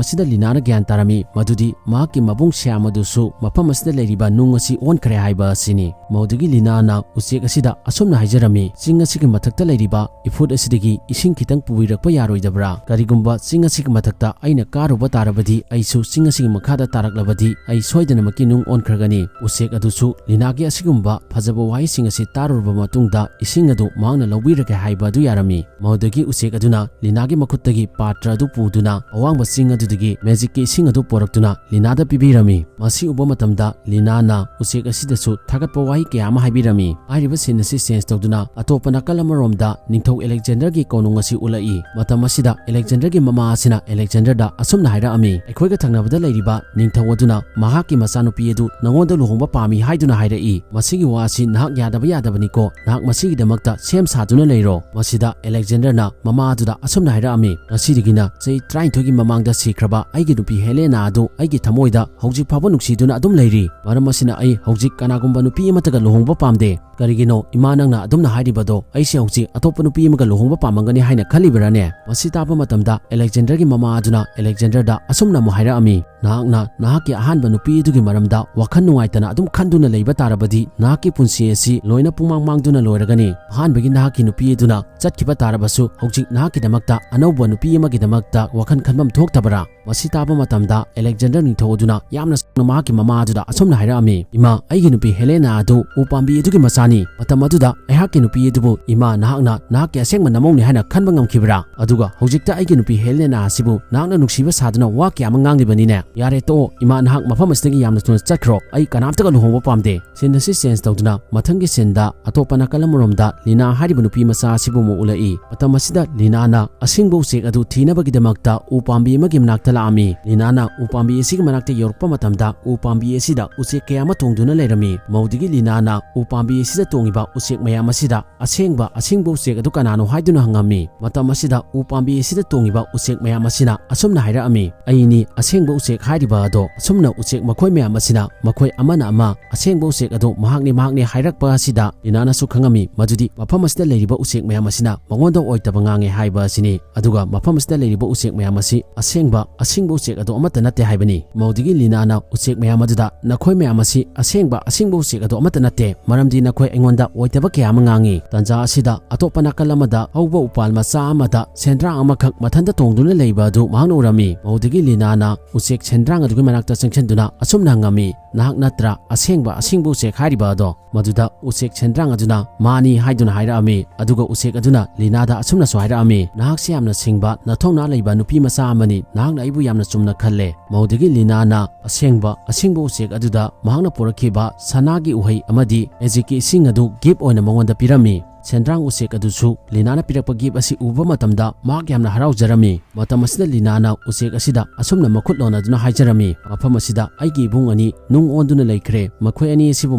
ꯑꯁꯤꯗ ꯂꯤꯅꯥꯅ ꯒ꯭ꯌꯥꯟ ꯇꯥꯔꯝꯃꯤ ꯃꯗꯨꯗꯤ ꯃꯍꯥꯛꯀꯤ ꯃꯕꯨꯡ ꯁ꯭ꯌꯥꯝ ꯑꯗꯨꯁꯨ ꯃꯐꯝ ꯑꯁꯤꯗ ꯂꯩꯔꯤꯕ ꯅꯨꯡ ꯑꯁꯤ ꯑꯣꯟꯈ꯭ꯔꯦ ꯍꯥꯏꯕ ꯑꯁꯤꯅꯤ꯫ ꯃꯗꯨꯗꯒꯤ ꯂꯤꯅꯥꯅ ꯎꯆꯦꯛ ꯑꯁꯤꯗ ꯑꯁꯨꯝꯅ ꯍꯥꯏꯖꯔꯝꯃꯤ, "ꯆꯤꯡ ꯑꯁꯤꯒꯤ ꯃꯊꯛꯇ ꯂꯩꯔꯤꯕ ꯏꯐꯨꯠ ꯑꯁꯤꯗꯒꯤ ꯏꯁꯤꯡ ꯈꯤꯇꯪ ꯄꯨꯕꯤꯔꯛꯄ ꯌꯥꯔꯣꯏꯗꯕ꯭ꯔꯥ? ꯀꯔꯤꯒꯨꯝꯕ ꯆꯤꯡ ꯑꯁꯤꯒꯤ ꯃꯊꯛꯇ ꯑꯩꯅ ꯀꯥꯔꯨꯕ ꯇꯥꯔꯕꯗꯤ ꯑꯩꯁꯨ ꯆꯤꯡ ꯑꯁꯤꯒꯤ ꯃꯈꯥꯗ ꯇꯥꯔꯛꯂꯕꯗꯤ ꯑꯩ ꯁꯣꯏꯗꯅꯃꯛꯀꯤ ꯅꯨꯡ ꯑꯣꯟꯈ꯭ꯔꯒꯅꯤ꯫" ꯎꯆꯦꯛ ꯑꯗꯨꯁꯨ ꯂꯤꯅꯥꯒꯤ ꯑꯁꯤꯒꯨꯝꯕ ꯐꯖꯕ ꯋꯥꯍꯩꯁꯤꯡ ꯑꯁꯤ ꯇꯥꯔꯨꯔꯕ ꯃꯇꯨꯡꯗ ꯏꯁꯤꯡ ꯑꯗꯨ ꯃꯍꯥꯛꯅ ꯂꯧꯕꯤꯔꯒꯦ ꯍꯥꯏꯕ ꯑꯗꯨ ꯌꯥꯔꯝꯃꯤ꯫ ꯃꯗꯨꯗꯒꯤ ꯎꯆꯦꯛ ꯑꯗꯨꯅ ꯂꯤꯅꯥꯒꯤ ꯃꯈꯨꯠꯇꯒꯤ ꯄꯥꯇ꯭ꯔ ꯑꯗꯨ ꯄꯨꯗꯨꯅ ꯑꯋꯥꯡꯕ ꯆꯤꯡ ꯑꯗꯨꯗꯒꯤ ꯃꯦꯖꯤꯛꯀꯤ ꯏꯁꯤꯡ ꯑꯗꯨ ꯄꯨꯔꯛꯇꯨꯅ ꯂꯤꯅꯥꯗ ꯄꯤꯕꯤꯔꯝꯃꯤ꯫ ꯃꯁꯤ ꯎꯕ ꯃꯇꯝꯗ ꯂꯤꯅꯥꯅ ꯎꯆꯦꯛ ꯑꯁꯤꯗꯁꯨ ꯊꯥꯒꯠꯄ ꯋꯥꯍꯩ ꯀꯌꯥ ꯑꯃ ꯍꯥꯏꯕꯤꯔꯝꯃꯤ꯫ ꯍꯥꯏꯔꯤꯕ ꯁꯤꯟ ꯑꯁꯤ ꯆꯦꯟꯖ ꯇꯧꯗꯨꯅ ꯑꯇꯣꯞꯄ ꯅꯥꯀꯜ ꯑꯃꯔꯣꯝꯗ ꯅꯤꯡꯊꯧ ꯑꯂꯦꯛꯖꯦꯟꯗꯔꯒꯤ ꯀꯣꯅꯨꯡ ꯑꯁꯤ ꯎꯠꯂꯛꯏ꯫ ꯃꯇꯝ ꯑꯁꯤꯗ ꯑꯂꯦꯛꯖꯦꯟꯗꯔꯒꯤ ꯃꯃꯥ ꯑꯁꯤꯅ ꯑꯂꯦꯛꯖꯦꯟꯗꯔꯗ ꯑꯁꯨꯝꯅ ꯍꯥꯏꯔꯛꯑꯝꯃꯤ, "ꯑꯩꯈꯣꯏꯒ ꯊꯪꯅꯕꯗ ꯂꯩꯔꯤꯕ ꯅꯤꯡꯊꯧ ꯑꯗꯨꯅ ꯃꯍꯥꯛꯀꯤ ꯃꯆꯥꯅꯨꯄꯤ ꯑꯗꯨ ꯅꯉꯣꯟꯗ ꯂꯨꯍꯣꯡꯕ ꯄꯥꯝꯃꯤ ꯍꯥꯏꯗꯨꯅ ꯍꯥꯏꯔꯛꯏ꯫ ꯃꯁꯤꯒꯤ ꯋꯥ ꯑꯁꯤ ꯅꯍꯥꯛ ꯌꯥꯗꯕ ꯌꯥꯗꯕꯅꯤꯀꯣ꯫ ꯅꯍꯥꯛ ꯃꯁꯤꯒꯤꯗꯃꯛꯇ ꯁꯦꯝ ꯁꯥꯗꯨꯅ ꯂꯩꯔꯣ꯫" ꯃꯁꯤꯗ ꯑꯂꯦꯛꯖꯦꯟꯗꯔꯅ ꯃꯃꯥ ꯑꯗꯨꯗ ꯑꯁꯨꯝꯅ ꯍꯥꯏꯔꯛꯑꯝꯃꯤ, "ꯉꯁꯤꯗꯒꯤꯅ ꯆꯍꯤ ꯇꯔꯥꯅꯤꯊꯣꯏꯒꯤ ꯃꯃꯥꯡꯗ ꯁꯤꯈ꯭ꯔꯕ ꯑꯩꯒꯤ ꯅꯨꯄꯤ ꯍꯦꯂꯦꯅꯥ ꯑꯗꯨ ꯑꯩꯒꯤ ꯊꯃꯣꯏꯗ ꯍꯧꯖꯤꯛ ꯐꯥꯎꯕ ꯅꯨꯡꯁꯤꯗꯨꯅ ꯑꯗꯨꯝ ꯂꯩꯔꯤ꯫ ꯃꯔꯝ ꯑꯁꯤꯅ ꯑꯩ ꯍꯧꯖꯤꯛ ꯀꯅꯥꯒꯨꯝꯕ ꯅꯨꯄꯤ ꯑꯃꯠꯇꯒ ꯂꯨꯍꯣꯡꯕ ꯄꯥꯝꯗꯦ꯫ "ꯀꯔꯤꯒꯤꯅꯣ ꯏꯃꯥ ꯅꯪꯅ ꯑꯗꯨꯝꯅ ꯍꯥꯏꯔꯤꯕꯗꯣ? ꯑꯩꯁꯦ ꯍꯧꯖꯤꯛ ꯑꯇꯣꯞꯄ ꯅꯨꯄꯤ ꯑꯃꯒ ꯂꯨꯍꯣꯡꯕ ꯄꯥꯝꯃꯝꯒꯅꯤ ꯍꯥꯏꯅ ꯈꯜꯂꯤꯕꯔꯥꯅꯦ?" ꯃꯁꯤ ꯇꯥꯕ ꯃꯇꯝꯗ ꯑꯂꯦꯛꯖꯦꯟꯗꯔꯒꯤ ꯃꯃꯥ ꯑꯗꯨꯅ ꯑꯂꯦꯛꯖꯦꯟꯗꯔꯗ ꯑꯁꯨꯝꯅ ꯑꯃꯨꯛ ꯍꯥꯏꯔꯛꯑꯝꯃꯤ, "ꯅꯍꯥꯛꯅ ꯅꯍꯥꯛꯀꯤ ꯑꯍꯥꯟꯕ ꯅꯨꯄꯤ ꯑꯗꯨꯒꯤ ꯃꯔꯝꯗ ꯋꯥꯈꯜ ꯅꯨꯡꯉꯥꯏꯇꯅ ꯑꯗꯨꯝ ꯈꯟꯗꯨꯅ ꯂꯩꯕ ꯇꯥꯔꯕꯗꯤ ꯅꯍꯥꯛꯀꯤ ꯄꯨꯟꯁꯤ ꯑꯁꯤ ꯂꯣꯏꯅ ꯄꯨꯡꯃꯥꯡ ꯃꯥꯡꯗꯨꯅ ꯂꯣꯏꯔꯒꯅꯤ꯫ ꯑꯍꯥꯟꯕꯒꯤ ꯅꯍꯥꯛꯀꯤ ꯅꯨꯄꯤ ꯑꯗꯨꯅ ꯆꯠꯈꯤꯕ ꯇꯥꯔꯕꯁꯨ ꯍꯧꯖꯤꯛ ꯅꯍꯥꯛꯀꯤꯗꯃꯛꯇ ꯑꯅꯧꯕ ꯅꯨꯄꯤ ꯑꯃꯒꯤꯗꯃꯛꯇ ꯋꯥꯈꯜ ꯈꯟꯐꯝ ꯊꯣꯛꯇꯕꯔꯥ?" ꯃꯁꯤ ꯇꯥꯕ ꯃꯇꯝꯗ ꯑꯂꯦꯛꯖꯦꯟꯗꯔ ꯅꯤꯡꯊꯧ ꯑꯗꯨꯅ ꯌꯥꯝꯅ ꯁꯥꯎꯅ ꯃꯍꯥꯛꯀꯤ ꯃꯃꯥ ꯑꯗꯨꯗ ꯑꯁꯨꯝꯅ ꯍꯥꯏꯔꯛꯑꯝꯃꯤ, "ꯏꯃꯥ, ꯑꯩꯒꯤ ꯅꯨꯄꯤ ꯍꯦꯂꯦꯅꯥ ꯑꯗꯨ ꯎ ꯄꯥꯝꯕꯤ ꯑꯗꯨꯒꯤ ꯃꯆꯥꯅꯤ꯫ ꯃꯇꯝ ꯑꯗꯨꯗ ꯑꯩꯍꯥꯛꯀꯤ ꯅꯨꯄꯤ ꯑꯗꯨꯕꯨ ꯏꯃꯥ ꯅꯍꯥꯛꯅ ꯅꯍꯥꯛꯀꯤ ꯑꯁꯦꯡꯕ ꯅꯃꯧꯅꯤ ꯍꯥꯏꯅ ꯈꯟꯕ ꯉꯝꯈꯤꯕ꯭ꯔꯥ? ꯑꯗꯨꯒ ꯍꯧꯖꯤꯛꯇ ꯑꯩꯒꯤ ꯅꯨꯄꯤ ꯍꯦꯂꯦꯅꯥ ꯑꯁꯤꯕꯨ ꯅꯍꯥꯛꯅ ꯅꯨꯡꯁꯤꯕ ꯁꯥꯗꯨꯅ ꯋꯥ ꯀꯌꯥ ꯑꯃ ꯉꯥꯡꯂꯤꯕꯅꯤꯅꯦ꯫ ꯌꯥꯔꯦ ꯇꯣꯛꯑꯣ ꯏꯃꯥ, ꯅꯍꯥꯛ ꯃꯐꯝ ꯑꯁꯤꯗꯒꯤ ꯌꯥꯝꯅ ꯊꯨꯅ ꯆꯠꯈ꯭ꯔꯣ꯫ ꯑꯩ ꯀꯅꯥꯝꯇꯒ ꯂꯨꯍꯣꯡꯕ ꯄꯥꯝꯗꯦ꯫" ꯁꯤꯟ ꯑꯁꯤ ꯆꯦꯟꯖ ꯇꯧꯗꯨꯅ ꯃꯊꯪꯒꯤ ꯁꯤꯟꯗ ꯑꯇꯣꯞꯄ ꯅꯥꯀꯜ ꯑꯃꯔꯣꯝꯗ ꯂꯤꯅꯥ ꯍꯥꯏꯔꯤꯕ ꯅꯨꯄꯤ ꯃꯆꯥ ꯑꯁꯤꯕꯨ ꯑꯃꯨꯛ ꯎꯠꯂꯛꯏ꯫ ꯃꯇꯝ ꯑꯁꯤꯗ ꯂꯤꯅꯥꯅ ꯑꯁꯦꯡꯕ ꯎꯆꯦꯛ ꯑꯗꯨ ꯊꯤꯅꯕꯒꯤꯗꯃꯛꯇ ꯎ ꯄꯥꯝꯕꯤ ꯑꯃꯒꯤ ꯃꯅꯥꯛꯇ ꯂꯥꯛꯑꯝꯃꯤ꯫ ꯂꯤꯅꯥꯅ ꯎ ꯄꯥꯝꯕꯤ ꯑꯁꯤꯒꯤ ꯃꯅꯥꯛꯇ ꯌꯧꯔꯛꯄ ꯃꯇꯝꯗ ꯎ ꯄꯥꯝꯕꯤ ꯑꯁꯤꯗ ꯎꯆꯦꯛ ꯀꯌꯥ ꯑꯃ ꯇꯣꯡꯗꯨꯅ ꯂꯩꯔꯝꯃꯤ꯫ ꯃꯧꯗꯒꯤ ꯂꯤꯅꯥꯅ ꯎ ꯄꯥꯝꯕꯤ ꯑꯁꯤꯗ ꯇꯣꯡꯉꯤꯕ ꯎꯆꯦꯛ ꯃꯌꯥꯝ ꯑꯁꯤꯗ ꯑꯁꯦꯡꯕ ꯑꯁꯦꯡꯕ ꯎꯆꯦꯛ ꯑꯗꯨ ꯀꯅꯥꯅꯣ ꯍꯥꯏꯗꯨꯅ ꯍꯪꯉꯝꯃꯤ꯫ ꯃꯇꯝ ꯑꯁꯤꯗ ꯎ ꯄꯥꯝꯕꯤ ꯑꯁꯤꯗ ꯇꯣꯡꯉꯤꯕ ꯎꯆꯦꯛ ꯃꯌꯥꯝ ꯑꯁꯤꯅ ꯑꯁꯨꯝꯅ ꯍꯥꯏꯔꯛꯑꯝꯃꯤ, "ꯑꯩꯅꯤ ꯑꯁꯦꯡꯕ ꯎꯆꯦꯛ ꯍꯥꯏꯔꯤꯕ ꯑꯗꯣ꯫" ꯑꯁꯨꯝꯅ ꯎꯆꯦꯛ ꯃꯈꯣꯏ ꯃꯌꯥꯝ ꯑꯁꯤꯅ ꯃꯈꯣꯏ ꯑꯃꯅ ꯑꯃ ꯑꯁꯦꯡꯕ ꯎꯆꯦꯛ ꯑꯗꯨ ꯃꯍꯥꯛꯅꯤ ꯃꯍꯥꯛꯅꯤ ꯍꯥꯏꯔꯛꯄ ꯑꯁꯤꯗ ꯂꯤꯅꯥꯅꯁꯨ ꯈꯪꯉꯝꯃꯤ ꯃꯗꯨꯗꯤ ꯃꯐꯝ ꯑꯁꯤꯗ ꯂꯩꯔꯤꯕ ꯎꯆꯦꯛ ꯃꯌꯥꯝ ꯑꯁꯤꯅ ꯃꯉꯣꯟꯗ ꯑꯣꯏꯇꯕ ꯉꯥꯡꯉꯦ ꯍꯥꯏꯕ ꯑꯁꯤꯅꯤ꯫ ꯑꯗꯨꯒ ꯃꯐꯝ ꯑꯁꯤꯗ ꯂꯩꯔꯤꯕ ꯎꯆꯦꯛ ꯃꯌꯥꯝ ꯑꯁꯤ ꯑꯁꯦꯡꯕ ꯑꯁꯦꯡꯕ ꯎꯆꯦꯛ ꯑꯗꯨ ꯑꯃꯠꯇ ꯅꯠꯇꯦ ꯍꯥꯏꯕꯅꯤ꯫ ꯃꯧꯗꯒꯤ ꯂꯤꯅꯥꯅ ꯎꯆꯦꯛ ꯃꯌꯥꯝ ꯑꯗꯨꯗ, "ꯅꯈꯣꯏ ꯃꯌꯥꯝ ꯑꯁꯤ ꯑꯁꯦꯡꯕ ꯑꯁꯦꯡꯕ ꯎꯆꯦꯛ ꯑꯗꯨ ꯑꯃꯠꯇ ꯅꯠꯇꯦ, ꯃꯔꯝꯗꯤ ꯅꯈꯣꯏ ꯑꯩꯉꯣꯟꯗ ꯑꯣꯏꯇꯕ ꯀꯌꯥ ꯑꯃ ꯉꯥꯡꯉꯤ꯫" ꯇꯥꯟꯖꯥ ꯑꯁꯤꯗ ꯑꯇꯣꯞꯄ ꯅꯥꯀꯜ ꯑꯃꯗ ꯍꯧꯕ ꯎꯄꯥꯜ ꯃꯆꯥ ꯑꯃꯗ ꯁꯦꯟꯗ꯭ꯔꯥꯡ ꯑꯃꯈꯛ ꯃꯊꯟꯇ ꯇꯣꯡꯗꯨꯅ ꯂꯩꯕ ꯑꯗꯨ ꯃꯍꯥꯛꯅ ꯎꯔꯝꯃꯤ꯫ ꯃꯧꯗꯒꯤ ꯂꯤꯅꯥꯅ ꯎꯆꯦꯛ ꯁꯦꯟꯗ꯭ꯔꯥꯡ ꯑꯗꯨꯒꯤ ꯃꯅꯥꯛꯇ ꯆꯪꯁꯤꯟꯗꯨꯅ ꯑꯁꯨꯝꯅ ꯍꯪꯉꯝꯃꯤ, "ꯅꯍꯥꯛ ꯅꯠꯇ꯭ꯔꯥ ꯑꯁꯦꯡꯕ ꯑꯁꯦꯡꯕ ꯎꯆꯦꯛ ꯍꯥꯏꯔꯤꯕ ꯑꯗꯣ?" ꯃꯗꯨꯗ ꯎꯆꯦꯛ ꯁꯦꯟꯗ꯭ꯔꯥꯡ ꯑꯗꯨꯅ ꯃꯥꯅꯤ ꯍꯥꯏꯗꯨꯅ ꯍꯥꯏꯔꯛꯑꯝꯃꯤ꯫ ꯑꯗꯨꯒ ꯎꯆꯦꯛ ꯑꯗꯨꯅ ꯂꯤꯅꯥꯗ ꯑꯁꯨꯝꯅꯁꯨ ꯍꯥꯏꯔꯛꯑꯝꯃꯤ, "ꯅꯍꯥꯛꯁꯤ ꯌꯥꯝꯅ ꯁꯤꯡꯕ, ꯅꯊꯧꯅꯥ ꯂꯩꯕ ꯅꯨꯄꯤ ꯃꯆꯥ ꯑꯃꯅꯤ, ꯅꯍꯥꯛꯅ ꯑꯩꯕꯨ ꯌꯥꯝꯅ ꯆꯨꯝꯅ ꯈꯜꯂꯦ꯫" ꯃꯧꯗꯒꯤ ꯂꯤꯅꯥꯅ ꯑꯁꯦꯡꯕ ꯑꯁꯦꯡꯕ ꯎꯆꯦꯛ ꯑꯗꯨꯗ ꯃꯍꯥꯛꯅ ꯄꯨꯔꯛꯈꯤꯕ ꯁꯅꯥꯒꯤ ꯎꯍꯩ ꯑꯃꯗꯤ ꯃꯦꯖꯤꯛꯀꯤ ꯏꯁꯤꯡ ꯑꯗꯨ ꯒꯤꯐ ꯑꯣꯏꯅ ꯃꯉꯣꯟꯗ ꯄꯤꯔꯝꯃꯤ꯫ ꯁꯦꯟꯗ꯭ꯔꯥꯡ ꯎꯆꯦꯛ ꯑꯗꯨꯁꯨ ꯂꯤꯅꯥꯅ ꯄꯤꯔꯛꯄ ꯒꯤꯐ ꯑꯁꯤ ꯎꯕ ꯃꯇꯝꯗ ꯃꯍꯥꯛ ꯌꯥꯝꯅ ꯍꯔꯥꯎꯖꯔꯝꯃꯤ꯫ ꯃꯇꯝ ꯑꯁꯤꯗ ꯂꯤꯅꯥꯅ ꯎꯆꯦꯛ ꯑꯁꯤꯗ ꯑꯁꯨꯝꯅ ꯃꯈꯨꯠ ꯂꯣꯟꯅꯗꯨꯅ ꯍꯥꯏꯖꯔꯝꯃꯤ, "ꯃꯐꯝ ꯑꯁꯤꯗ ꯑꯩꯒꯤ ꯏꯕꯨꯡ ꯑꯅꯤ ꯅꯨꯡ ꯑꯣꯟꯗꯨꯅ ꯂꯩꯈ꯭ꯔꯦ꯫ ꯃꯈꯣꯏ ꯑꯅꯤ ꯑꯁꯤꯕꯨ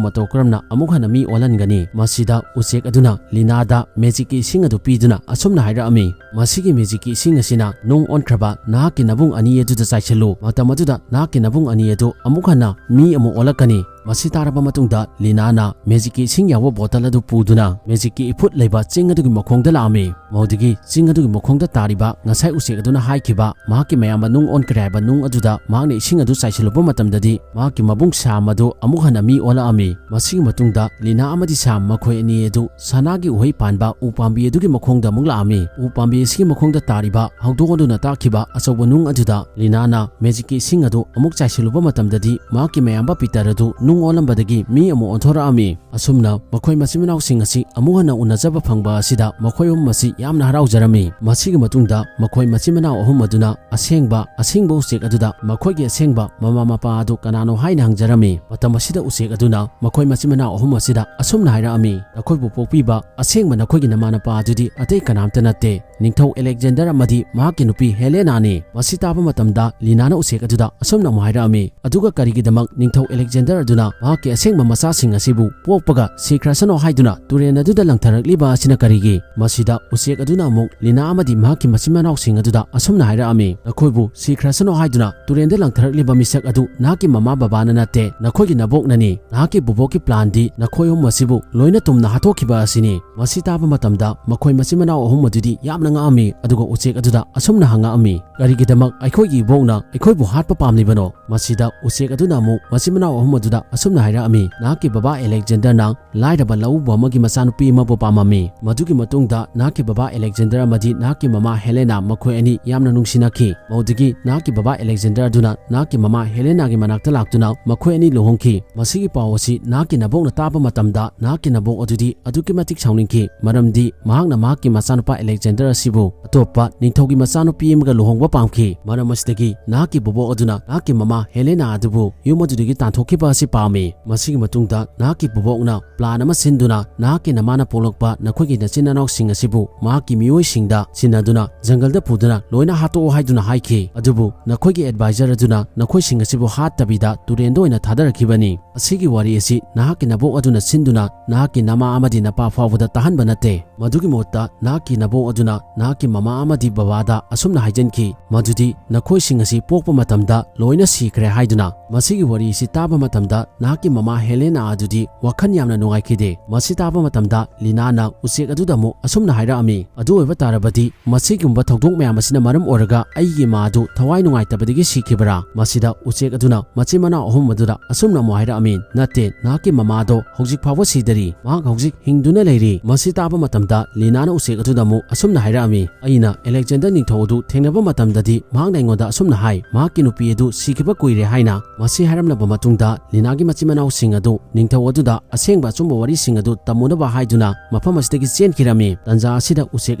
ꯃꯇꯧ ꯀꯔꯝꯅ ꯑꯃꯨꯛ ꯍꯟꯅ ꯃꯤ ꯑꯣꯜꯍꯟꯒꯅꯤ?" ꯃꯁꯤꯗ ꯎꯆꯦꯛ ꯑꯗꯨꯅ ꯂꯤꯅꯥꯗ ꯃꯦꯖꯤꯛꯀꯤ ꯏꯁꯤꯡ ꯑꯗꯨ ꯄꯤꯗꯨꯅ ꯑꯁꯨꯝꯅ ꯍꯥꯏꯔꯛꯑꯝꯃꯤ, "ꯃꯁꯤꯒꯤ ꯃꯦꯖꯤꯛꯀꯤ ꯏꯁꯤꯡ ꯑꯁꯤꯅ ꯅꯨꯡ ꯑꯣꯟꯈ꯭ꯔꯕ ꯅꯍꯥꯛꯀꯤ ꯅꯕꯨꯡ ꯑꯅꯤ ꯑꯗꯨꯗ ꯆꯥꯏꯁꯤꯜꯂꯨ꯫ ꯃꯇꯝ ꯑꯗꯨꯗ ꯅꯍꯥꯛꯀꯤ ꯅꯕꯨꯡ ꯑꯅꯤ ꯑꯗꯨ ꯑꯃꯨꯛ ꯍꯟꯅ ꯃꯤ ꯑꯃꯨꯛ ꯑꯣꯜꯂꯛꯀꯅꯤ꯫" ꯃꯁꯤ ꯇꯥꯔꯕ ꯃꯇꯨꯡꯗ ꯂꯤꯅꯥꯅ ꯃꯦꯖꯤꯛꯀꯤ ꯏꯁꯤꯡ ꯌꯥꯎꯕ ꯕꯣꯇꯜ ꯑꯗꯨ ꯄꯨꯗꯨꯅ ꯃꯦꯖꯤꯛꯀꯤ ꯏꯐꯨꯠ ꯂꯩꯕ ꯆꯤꯡ ꯑꯗꯨꯒꯤ ꯃꯈꯣꯡꯗ ꯂꯥꯛꯑꯝꯃꯤ꯫ ꯃꯗꯨꯗꯒꯤ ꯆꯤꯡ ꯑꯗꯨꯒꯤ ꯃꯈꯣꯡꯗ ꯇꯥꯔꯤꯕ ꯉꯁꯥꯏ ꯎꯆꯦꯛ ꯑꯗꯨꯅ ꯍꯥꯏꯈꯤꯕ ꯃꯍꯥꯛꯀꯤ ꯃꯌꯥꯝꯕ ꯅꯨꯡ ꯑꯣꯟꯈ꯭ꯔꯦ ꯍꯥꯏꯕ ꯅꯨꯡ ꯑꯗꯨꯗ ꯃꯍꯥꯛꯅ ꯏꯁꯤꯡ ꯑꯗꯨ ꯆꯥꯏꯁꯤꯜꯂꯨꯕ ꯃꯇꯝꯗꯗꯤ ꯃꯍꯥꯛꯀꯤ ꯃꯕꯨꯡ ꯁꯥꯝ ꯑꯗꯨ ꯑꯃꯨꯛ ꯍꯟꯅ ꯃꯤ ꯑꯣꯜꯂꯛꯑꯝꯃꯤ꯫ ꯃꯁꯤꯒꯤ ꯃꯇꯨꯡꯗ ꯂꯤꯅꯥ ꯑꯃꯗꯤ ꯁꯥꯝ ꯃꯈꯣꯏ ꯑꯅꯤ ꯑꯗꯨ ꯁꯅꯥꯒꯤ ꯎꯍꯩ ꯄꯥꯟꯕ ꯎ ꯄꯥꯝꯕꯤ ꯑꯗꯨꯒꯤ ꯃꯈꯣꯡꯗ ꯑꯃꯨꯛ ꯂꯥꯛꯑꯝꯃꯤ꯫ ꯎ ꯄꯥꯝꯕꯤ ꯑꯁꯤꯒꯤ ꯃꯈꯣꯡꯗ ꯇꯥꯔꯤꯕ ꯍꯧꯗꯣꯡ ꯑꯗꯨꯅ ꯇꯥꯛꯈꯤꯕ ꯑꯆꯧꯕ ꯅꯨꯡ ꯑꯗꯨꯗ ꯂꯤꯅꯥꯅ ꯃꯦꯖꯤꯛꯀꯤ ꯏꯁꯤꯡ ꯑꯗꯨ ꯑꯃꯨꯛ ꯆꯥꯏꯁꯤꯜꯂꯨꯕ ꯃꯇꯝꯗꯗꯤ ꯃꯍꯥꯛꯀꯤ ꯃꯌꯥꯝꯕ ꯄꯤꯇꯔ ꯑꯗꯨ ꯅꯨꯡ ꯑꯣꯜꯂꯝꯕꯗꯒꯤ ꯃꯤ ꯑꯃꯨꯛ ꯑꯣꯟꯊꯣꯔꯛꯑꯝꯃꯤ꯫ ꯑꯁꯨꯝꯅ ꯃꯈꯣꯏ ꯃꯆꯤꯟ ꯃꯅꯥꯎꯁꯤꯡ ꯑꯁꯤ ꯑꯃꯨꯛ ꯍꯟꯅ ꯎꯅꯖꯕ ꯐꯪꯕ ꯑꯁꯤꯗ ꯃꯈꯣꯏ ꯑꯍꯨꯝ ꯑꯁꯤ ꯌꯥꯝꯅ ꯍꯔꯥꯎꯖꯔꯝꯃꯤ꯫ ꯃꯁꯤꯒꯤ ꯃꯇꯨꯡꯗ ꯃꯈꯣꯏ ꯃꯆꯤꯟ ꯃꯅꯥꯎ ꯑꯍꯨꯝ ꯑꯗꯨꯅ ꯑꯁꯦꯡꯕ, ꯑꯁꯦꯡꯕ ꯎꯆꯦꯛ ꯑꯗꯨꯗ ꯃꯈꯣꯏꯒꯤ ꯑꯁꯦꯡꯕ ꯃꯃꯥ ꯃꯄꯥ ꯑꯗꯨ ꯀꯅꯥꯅꯣ ꯍꯥꯏꯅ ꯍꯪꯖꯔꯝꯃꯤ꯫ ꯃꯇꯝ ꯑꯁꯤꯗ ꯎꯆꯦꯛ ꯑꯗꯨꯅ ꯃꯈꯣꯏ ꯃꯆꯤꯟ ꯃꯅꯥꯎ ꯑꯍꯨꯝ ꯑꯁꯤꯗ ꯑꯁꯨꯝꯅ ꯍꯥꯏꯔꯛꯑꯝꯃꯤ, "ꯅꯈꯣꯏꯕꯨ ꯄꯣꯛꯄꯤꯕ ꯑꯁꯦꯡꯕ ꯅꯈꯣꯏꯒꯤ ꯅꯃꯥ ꯅꯄꯥ ꯑꯗꯨꯗꯤ ꯑꯇꯩ ꯀꯅꯥꯝꯇ ꯅꯠꯇꯦ, ꯅꯤꯡꯊꯧ ꯑꯂꯦꯛꯖꯦꯟꯗꯔ ꯑꯃꯗꯤ ꯃꯍꯥꯛꯀꯤ ꯅꯨꯄꯤ ꯍꯦꯂꯦꯅꯥꯅꯤ꯫" ꯃꯁꯤ ꯇꯥꯕ ꯃꯇꯝꯗ ꯂꯤꯅꯥꯅ ꯎꯆꯦꯛ ꯑꯗꯨꯗ ꯑꯁꯨꯝꯅ ꯑꯃꯨꯛ ꯍꯥꯏꯔꯛꯑꯝꯃꯤ, "ꯑꯗꯨꯒ ꯀꯔꯤꯒꯤꯗꯃꯛ ꯅꯤꯡꯊꯧ ꯑꯂꯦꯛꯖꯦꯟꯗꯔ ꯑꯗꯨꯅ ꯃꯍꯥꯛꯀꯤ ꯑꯁꯦꯡꯕ ꯃꯆꯥꯁꯤꯡ ꯑꯁꯤꯕꯨ ꯄꯣꯛꯄꯒ ꯁꯤꯈ꯭ꯔꯁꯅꯣ ꯍꯥꯏꯗꯨꯅ ꯇꯨꯔꯦꯜ ꯑꯗꯨꯗ ꯂꯪꯊꯔꯛꯂꯤꯕ ꯑꯁꯤꯅ ꯀꯔꯤꯒꯤ?" ꯃꯁꯤꯗ ꯎꯆꯦꯛ ꯑꯗꯨꯅ ꯑꯃꯨꯛ ꯂꯤꯅꯥ ꯑꯃꯗꯤ ꯃꯍꯥꯛꯀꯤ ꯃꯆꯤꯟ ꯃꯅꯥꯎꯁꯤꯡ ꯑꯗꯨꯗ ꯑꯁꯨꯝꯅ ꯍꯥꯏꯔꯛꯑꯝꯃꯤ, "ꯅꯈꯣꯏꯕꯨ ꯁꯤꯈ꯭ꯔꯁꯅꯣ ꯍꯥꯏꯗꯨꯅ ꯇꯨꯔꯦꯜꯗ ꯂꯪꯊꯔꯛꯂꯤꯕ ꯃꯤꯁꯛ ꯑꯗꯨ ꯅꯍꯥꯛꯀꯤ ꯃꯃꯥ ꯕꯕꯥꯅ ꯅꯠꯇꯦ, ꯅꯈꯣꯏꯒꯤ ꯅꯕꯣꯛꯅꯅꯤ꯫ ꯅꯍꯥꯛꯀꯤ ꯕꯣꯕꯣꯛꯀꯤ ꯄ꯭ꯂꯥꯟꯗꯤ ꯅꯈꯣꯏ ꯑꯍꯨꯝ ꯑꯁꯤꯕꯨ ꯂꯣꯏꯅ ꯇꯨꯝꯅ ꯍꯥꯠꯇꯣꯛꯈꯤꯕ ꯑꯁꯤꯅꯤ꯫" ꯃꯁꯤ ꯇꯥꯕ ꯃꯇꯝꯗ ꯃꯈꯣꯏ ꯃꯆꯤꯟ ꯃꯅꯥꯎ ꯑꯍꯨꯝ ꯑꯗꯨꯗꯤ ꯌꯥꯝꯅ ꯉꯛꯑꯝꯃꯤ, ꯑꯗꯨꯒ ꯎꯆꯦꯛ ꯑꯗꯨꯗ ꯑꯁꯨꯝꯅ ꯍꯪꯉꯛꯑꯝꯃꯤ, "ꯀꯔꯤꯒꯤꯗꯃꯛ ꯑꯩꯈꯣꯏꯒꯤ ꯏꯕꯣꯛꯅ ꯑꯩꯈꯣꯏꯕꯨ ꯍꯥꯠꯄ ꯄꯥꯝꯂꯤꯕꯅꯣ?" ꯃꯁꯤꯗ ꯎꯆꯦꯛ ꯑꯗꯨꯅ ꯑꯃꯨꯛ ꯃꯆꯤꯟ ꯃꯅꯥꯎ ꯑꯍꯨꯝ ꯑꯗꯨꯗ ꯑꯁꯨꯝꯅ ꯍꯥꯏꯔꯛꯑꯝꯃꯤ, "ꯅꯍꯥꯛꯀꯤ ꯕꯕꯥ ꯑꯂꯦꯛꯖꯦꯟꯗꯔꯅ ꯂꯥꯏꯔꯕ ꯂꯧꯎꯕ ꯑꯃꯒꯤ ꯃꯆꯥꯅꯨꯄꯤ ꯑꯃꯕꯨ ꯄꯥꯝꯃꯝꯃꯤ꯫ ꯃꯗꯨꯒꯤ ꯃꯇꯨꯡꯗ ꯅꯍꯥꯛꯀꯤ ꯕꯕꯥ ꯑꯂꯦꯛꯖꯦꯟꯗꯔ ꯑꯃꯗꯤ ꯅꯍꯥꯛꯀꯤ ꯃꯃꯥ ꯍꯦꯂꯦꯅꯥ ꯃꯈꯣꯏ ꯑꯅꯤ ꯌꯥꯝꯅ ꯅꯨꯡꯁꯤꯅꯈꯤ꯫ ꯃꯗꯨꯗꯒꯤ ꯅꯍꯥꯛꯀꯤ ꯕꯕꯥ ꯑꯂꯦꯛꯖꯦꯟꯗꯔ ꯑꯗꯨꯅ ꯅꯍꯥꯛꯀꯤ ꯃꯃꯥ ꯍꯦꯂꯦꯅꯥꯒꯤ ꯃꯅꯥꯛꯇ ꯂꯥꯛꯇꯨꯅ ꯃꯈꯣꯏ ꯑꯅꯤ ꯂꯨꯍꯣꯡꯈꯤ꯫" ꯃꯁꯤꯒꯤ ꯄꯥꯎ ꯑꯁꯤ ꯅꯍꯥꯛꯀꯤ ꯅꯕꯣꯛꯅ ꯇꯥꯕ ꯃꯇꯝꯗ ꯅꯍꯥꯛꯀꯤ ꯅꯕꯣꯛ ꯑꯗꯨꯗꯤ ꯑꯗꯨꯛꯀꯤ ꯃꯇꯤꯛ ꯁꯥꯎꯅꯤꯡꯈꯤ, ꯃꯔꯝꯗꯤ ꯃꯍꯥꯛꯅ ꯃꯍꯥꯛꯀꯤ ꯃꯆꯥꯅꯨꯄꯥ ꯑꯂꯦꯛꯖꯦꯟꯗꯔ ꯑꯁꯤꯕꯨ ꯑꯇꯣꯞꯄ ꯅꯤꯡꯊꯧꯒꯤ ꯃꯆꯥꯅꯨꯄꯤ ꯑꯃꯒ ꯂꯨꯍꯣꯡꯕ ꯄꯥꯝꯈꯤ꯫ ꯃꯔꯝ ꯑꯁꯤꯗꯒꯤ ꯅꯍꯥꯛꯀꯤ ꯕꯣꯕꯣꯛ ꯑꯗꯨꯅ ꯅꯍꯥꯛꯀꯤ ꯃꯃꯥ ꯍꯦꯂꯦꯅꯥ ꯑꯗꯨꯕꯨ ꯌꯨꯝ ꯑꯗꯨꯗꯒꯤ ꯇꯥꯟꯊꯣꯛꯈꯤꯕ ꯑꯁꯤ ꯄꯥꯝꯃꯤ꯫ ꯃꯁꯤꯒꯤ ꯃꯇꯨꯡꯗ ꯅꯍꯥꯛꯀꯤ ꯕꯣꯕꯣꯛꯅ ꯄ꯭ꯂꯥꯟ ꯑꯃ ꯁꯤꯟꯗꯨꯅ ꯅꯍꯥꯛꯀꯤ ꯅꯃꯥꯅ ꯄꯣꯛꯂꯛꯄ ꯅꯈꯣꯏꯒꯤ ꯅꯆꯤꯟ ꯅꯅꯥꯎꯁꯤꯡ ꯑꯁꯤꯕꯨ ꯃꯍꯥꯛꯀꯤ ꯃꯤꯑꯣꯏꯁꯤꯡꯗ ꯁꯤꯟꯅꯗꯨꯅ ꯖꯪꯒꯜꯗ ꯄꯨꯗꯨꯅ ꯂꯣꯏꯅ ꯍꯥꯠꯇꯣꯛꯑꯣ ꯍꯥꯏꯗꯨꯅ ꯍꯥꯏꯈꯤ꯫ ꯑꯗꯨꯕꯨ ꯅꯈꯣꯏꯒꯤ ꯑꯦꯗꯚꯥꯏꯖꯔ ꯑꯗꯨꯅ ꯅꯈꯣꯏꯁꯤꯡ ꯑꯁꯤꯕꯨ ꯍꯥꯠꯇꯕꯤꯗ ꯇꯨꯔꯦꯟꯗ ꯑꯣꯏꯅ ꯊꯥꯗꯔꯛꯈꯤꯕꯅꯤ꯫ ꯑꯁꯤꯒꯤ ꯋꯥꯔꯤ ꯑꯁꯤ ꯅꯍꯥꯛꯀꯤ ꯅꯕꯣꯛ ꯑꯗꯨꯅ ꯁꯤꯟꯗꯨꯅ ꯅꯍꯥꯛꯀꯤ ꯅꯃꯥ ꯑꯃꯗꯤ ꯅꯄꯥ ꯐꯥꯎꯕꯗ ꯇꯥꯍꯟꯕ ꯅꯠꯇꯦ꯫ ꯃꯗꯨꯒꯤ ꯃꯍꯨꯠꯇ ꯅꯍꯥꯛꯀꯤ ꯅꯕꯣꯛ ꯑꯗꯨꯅ ꯅꯍꯥꯛꯀꯤ ꯃꯃꯥ ꯑꯃꯗꯤ ꯕꯕꯥꯗ ꯑꯁꯨꯝꯅ ꯍꯥꯏꯖꯟꯈꯤ, ꯃꯗꯨꯗꯤ ꯅꯈꯣꯏꯁꯤꯡ ꯑꯁꯤ ꯄꯣꯛꯄ ꯃꯇꯝꯗ ꯂꯣꯏꯅ ꯁꯤꯈ꯭ꯔꯦ ꯍꯥꯏꯗꯨꯅ꯫ ꯃꯁꯤꯒꯤ ꯋꯥꯔꯤ ꯑꯁꯤ ꯇꯥꯕ ꯃꯇꯝꯗ ꯅꯍꯥꯛꯀꯤ ꯃꯃꯥ ꯍꯦꯂꯦꯅꯥ ꯑꯗꯨꯗꯤ ꯋꯥꯈꯜ ꯌꯥꯝꯅ ꯅꯨꯡꯉꯥꯏꯈꯤꯗꯦ꯫ ꯃꯁꯤ ꯇꯥꯕ ꯃꯇꯝꯗ ꯂꯤꯅꯥꯅ ꯎꯆꯦꯛ ꯑꯗꯨꯗ ꯑꯃꯨꯛ ꯑꯁꯨꯝꯅ ꯍꯥꯏꯔꯛꯑꯝꯃꯤ, "ꯑꯗꯨ ꯑꯣꯏꯕ ꯇꯥꯔꯕꯗꯤ ꯃꯁꯤꯒꯨꯝꯕ ꯊꯧꯗꯣꯛ ꯃꯌꯥꯝ ꯑꯁꯤꯅ ꯃꯔꯝ ꯑꯣꯏꯔꯒ ꯑꯩꯒꯤ ꯏꯃꯥ ꯑꯗꯨ ꯊꯋꯥꯏ ꯅꯨꯡꯉꯥꯏꯇꯕꯗꯒꯤ ꯁꯤꯈꯤꯕꯔꯥ?" ꯃꯁꯤꯗ ꯎꯆꯦꯛ ꯑꯗꯨꯅ ꯃꯆꯤꯟ ꯃꯅꯥꯎ ꯑꯍꯨꯝ ꯑꯗꯨꯗ ꯑꯁꯨꯝꯅ ꯑꯃꯨꯛ ꯍꯥꯏꯔꯛꯑꯝꯃꯤ, "ꯅꯠꯇꯦ, ꯅꯍꯥꯛꯀꯤ ꯃꯃꯥꯗꯣ ꯍꯧꯖꯤꯛ ꯐꯥꯎꯕ ꯁꯤꯗꯔꯤ, ꯃꯍꯥꯛ ꯍꯧꯖꯤꯛ ꯍꯤꯡꯗꯨꯅ ꯂꯩꯔꯤ꯫" ꯃꯁꯤ ꯇꯥꯕ ꯃꯇꯝꯗ ꯂꯤꯅꯥꯅ ꯎꯆꯦꯛ ꯑꯗꯨꯗ ꯑꯃꯨꯛ ꯑꯁꯨꯝꯅ ꯍꯥꯏꯔꯛꯑꯝꯃꯤ, "ꯑꯩꯅ ꯑꯂꯦꯛꯖꯦꯟꯗꯔ ꯅꯤꯡꯊꯧ ꯑꯗꯨ ꯊꯦꯡꯅꯕ ꯃꯇꯝꯗꯗꯤ ꯃꯍꯥꯛꯅ ꯑꯩꯉꯣꯟꯗ ꯑꯁꯨꯝꯅ ꯍꯥꯏ, ꯃꯍꯥꯛꯀꯤ ꯅꯨꯄꯤ ꯑꯗꯨ ꯁꯤꯈꯤꯕ ꯀꯨꯏꯔꯦ ꯍꯥꯏꯅ꯫" ꯃꯁꯤ ꯍꯥꯏꯔꯝꯂꯕ ꯃꯇꯨꯡꯗ ꯂꯤꯅꯥꯒꯤ ꯃꯆꯤꯟ ꯃꯅꯥꯎꯁꯤꯡ ꯑꯗꯨ ꯅꯤꯡꯊꯧ ꯑꯗꯨꯗ ꯑꯁꯦꯡꯕ ꯑꯆꯨꯝꯕ ꯋꯥꯔꯤꯁꯤꯡ ꯑꯗꯨ ꯇꯝꯃꯨꯅꯕ ꯍꯥꯏꯗꯨꯅ ꯃꯐꯝ ꯑꯁꯤꯗꯒꯤ ꯆꯦꯟꯈꯤꯔꯝꯃꯤ꯫ ꯇꯟꯖꯥ ꯑꯁꯤꯗ ꯎꯆꯦꯛ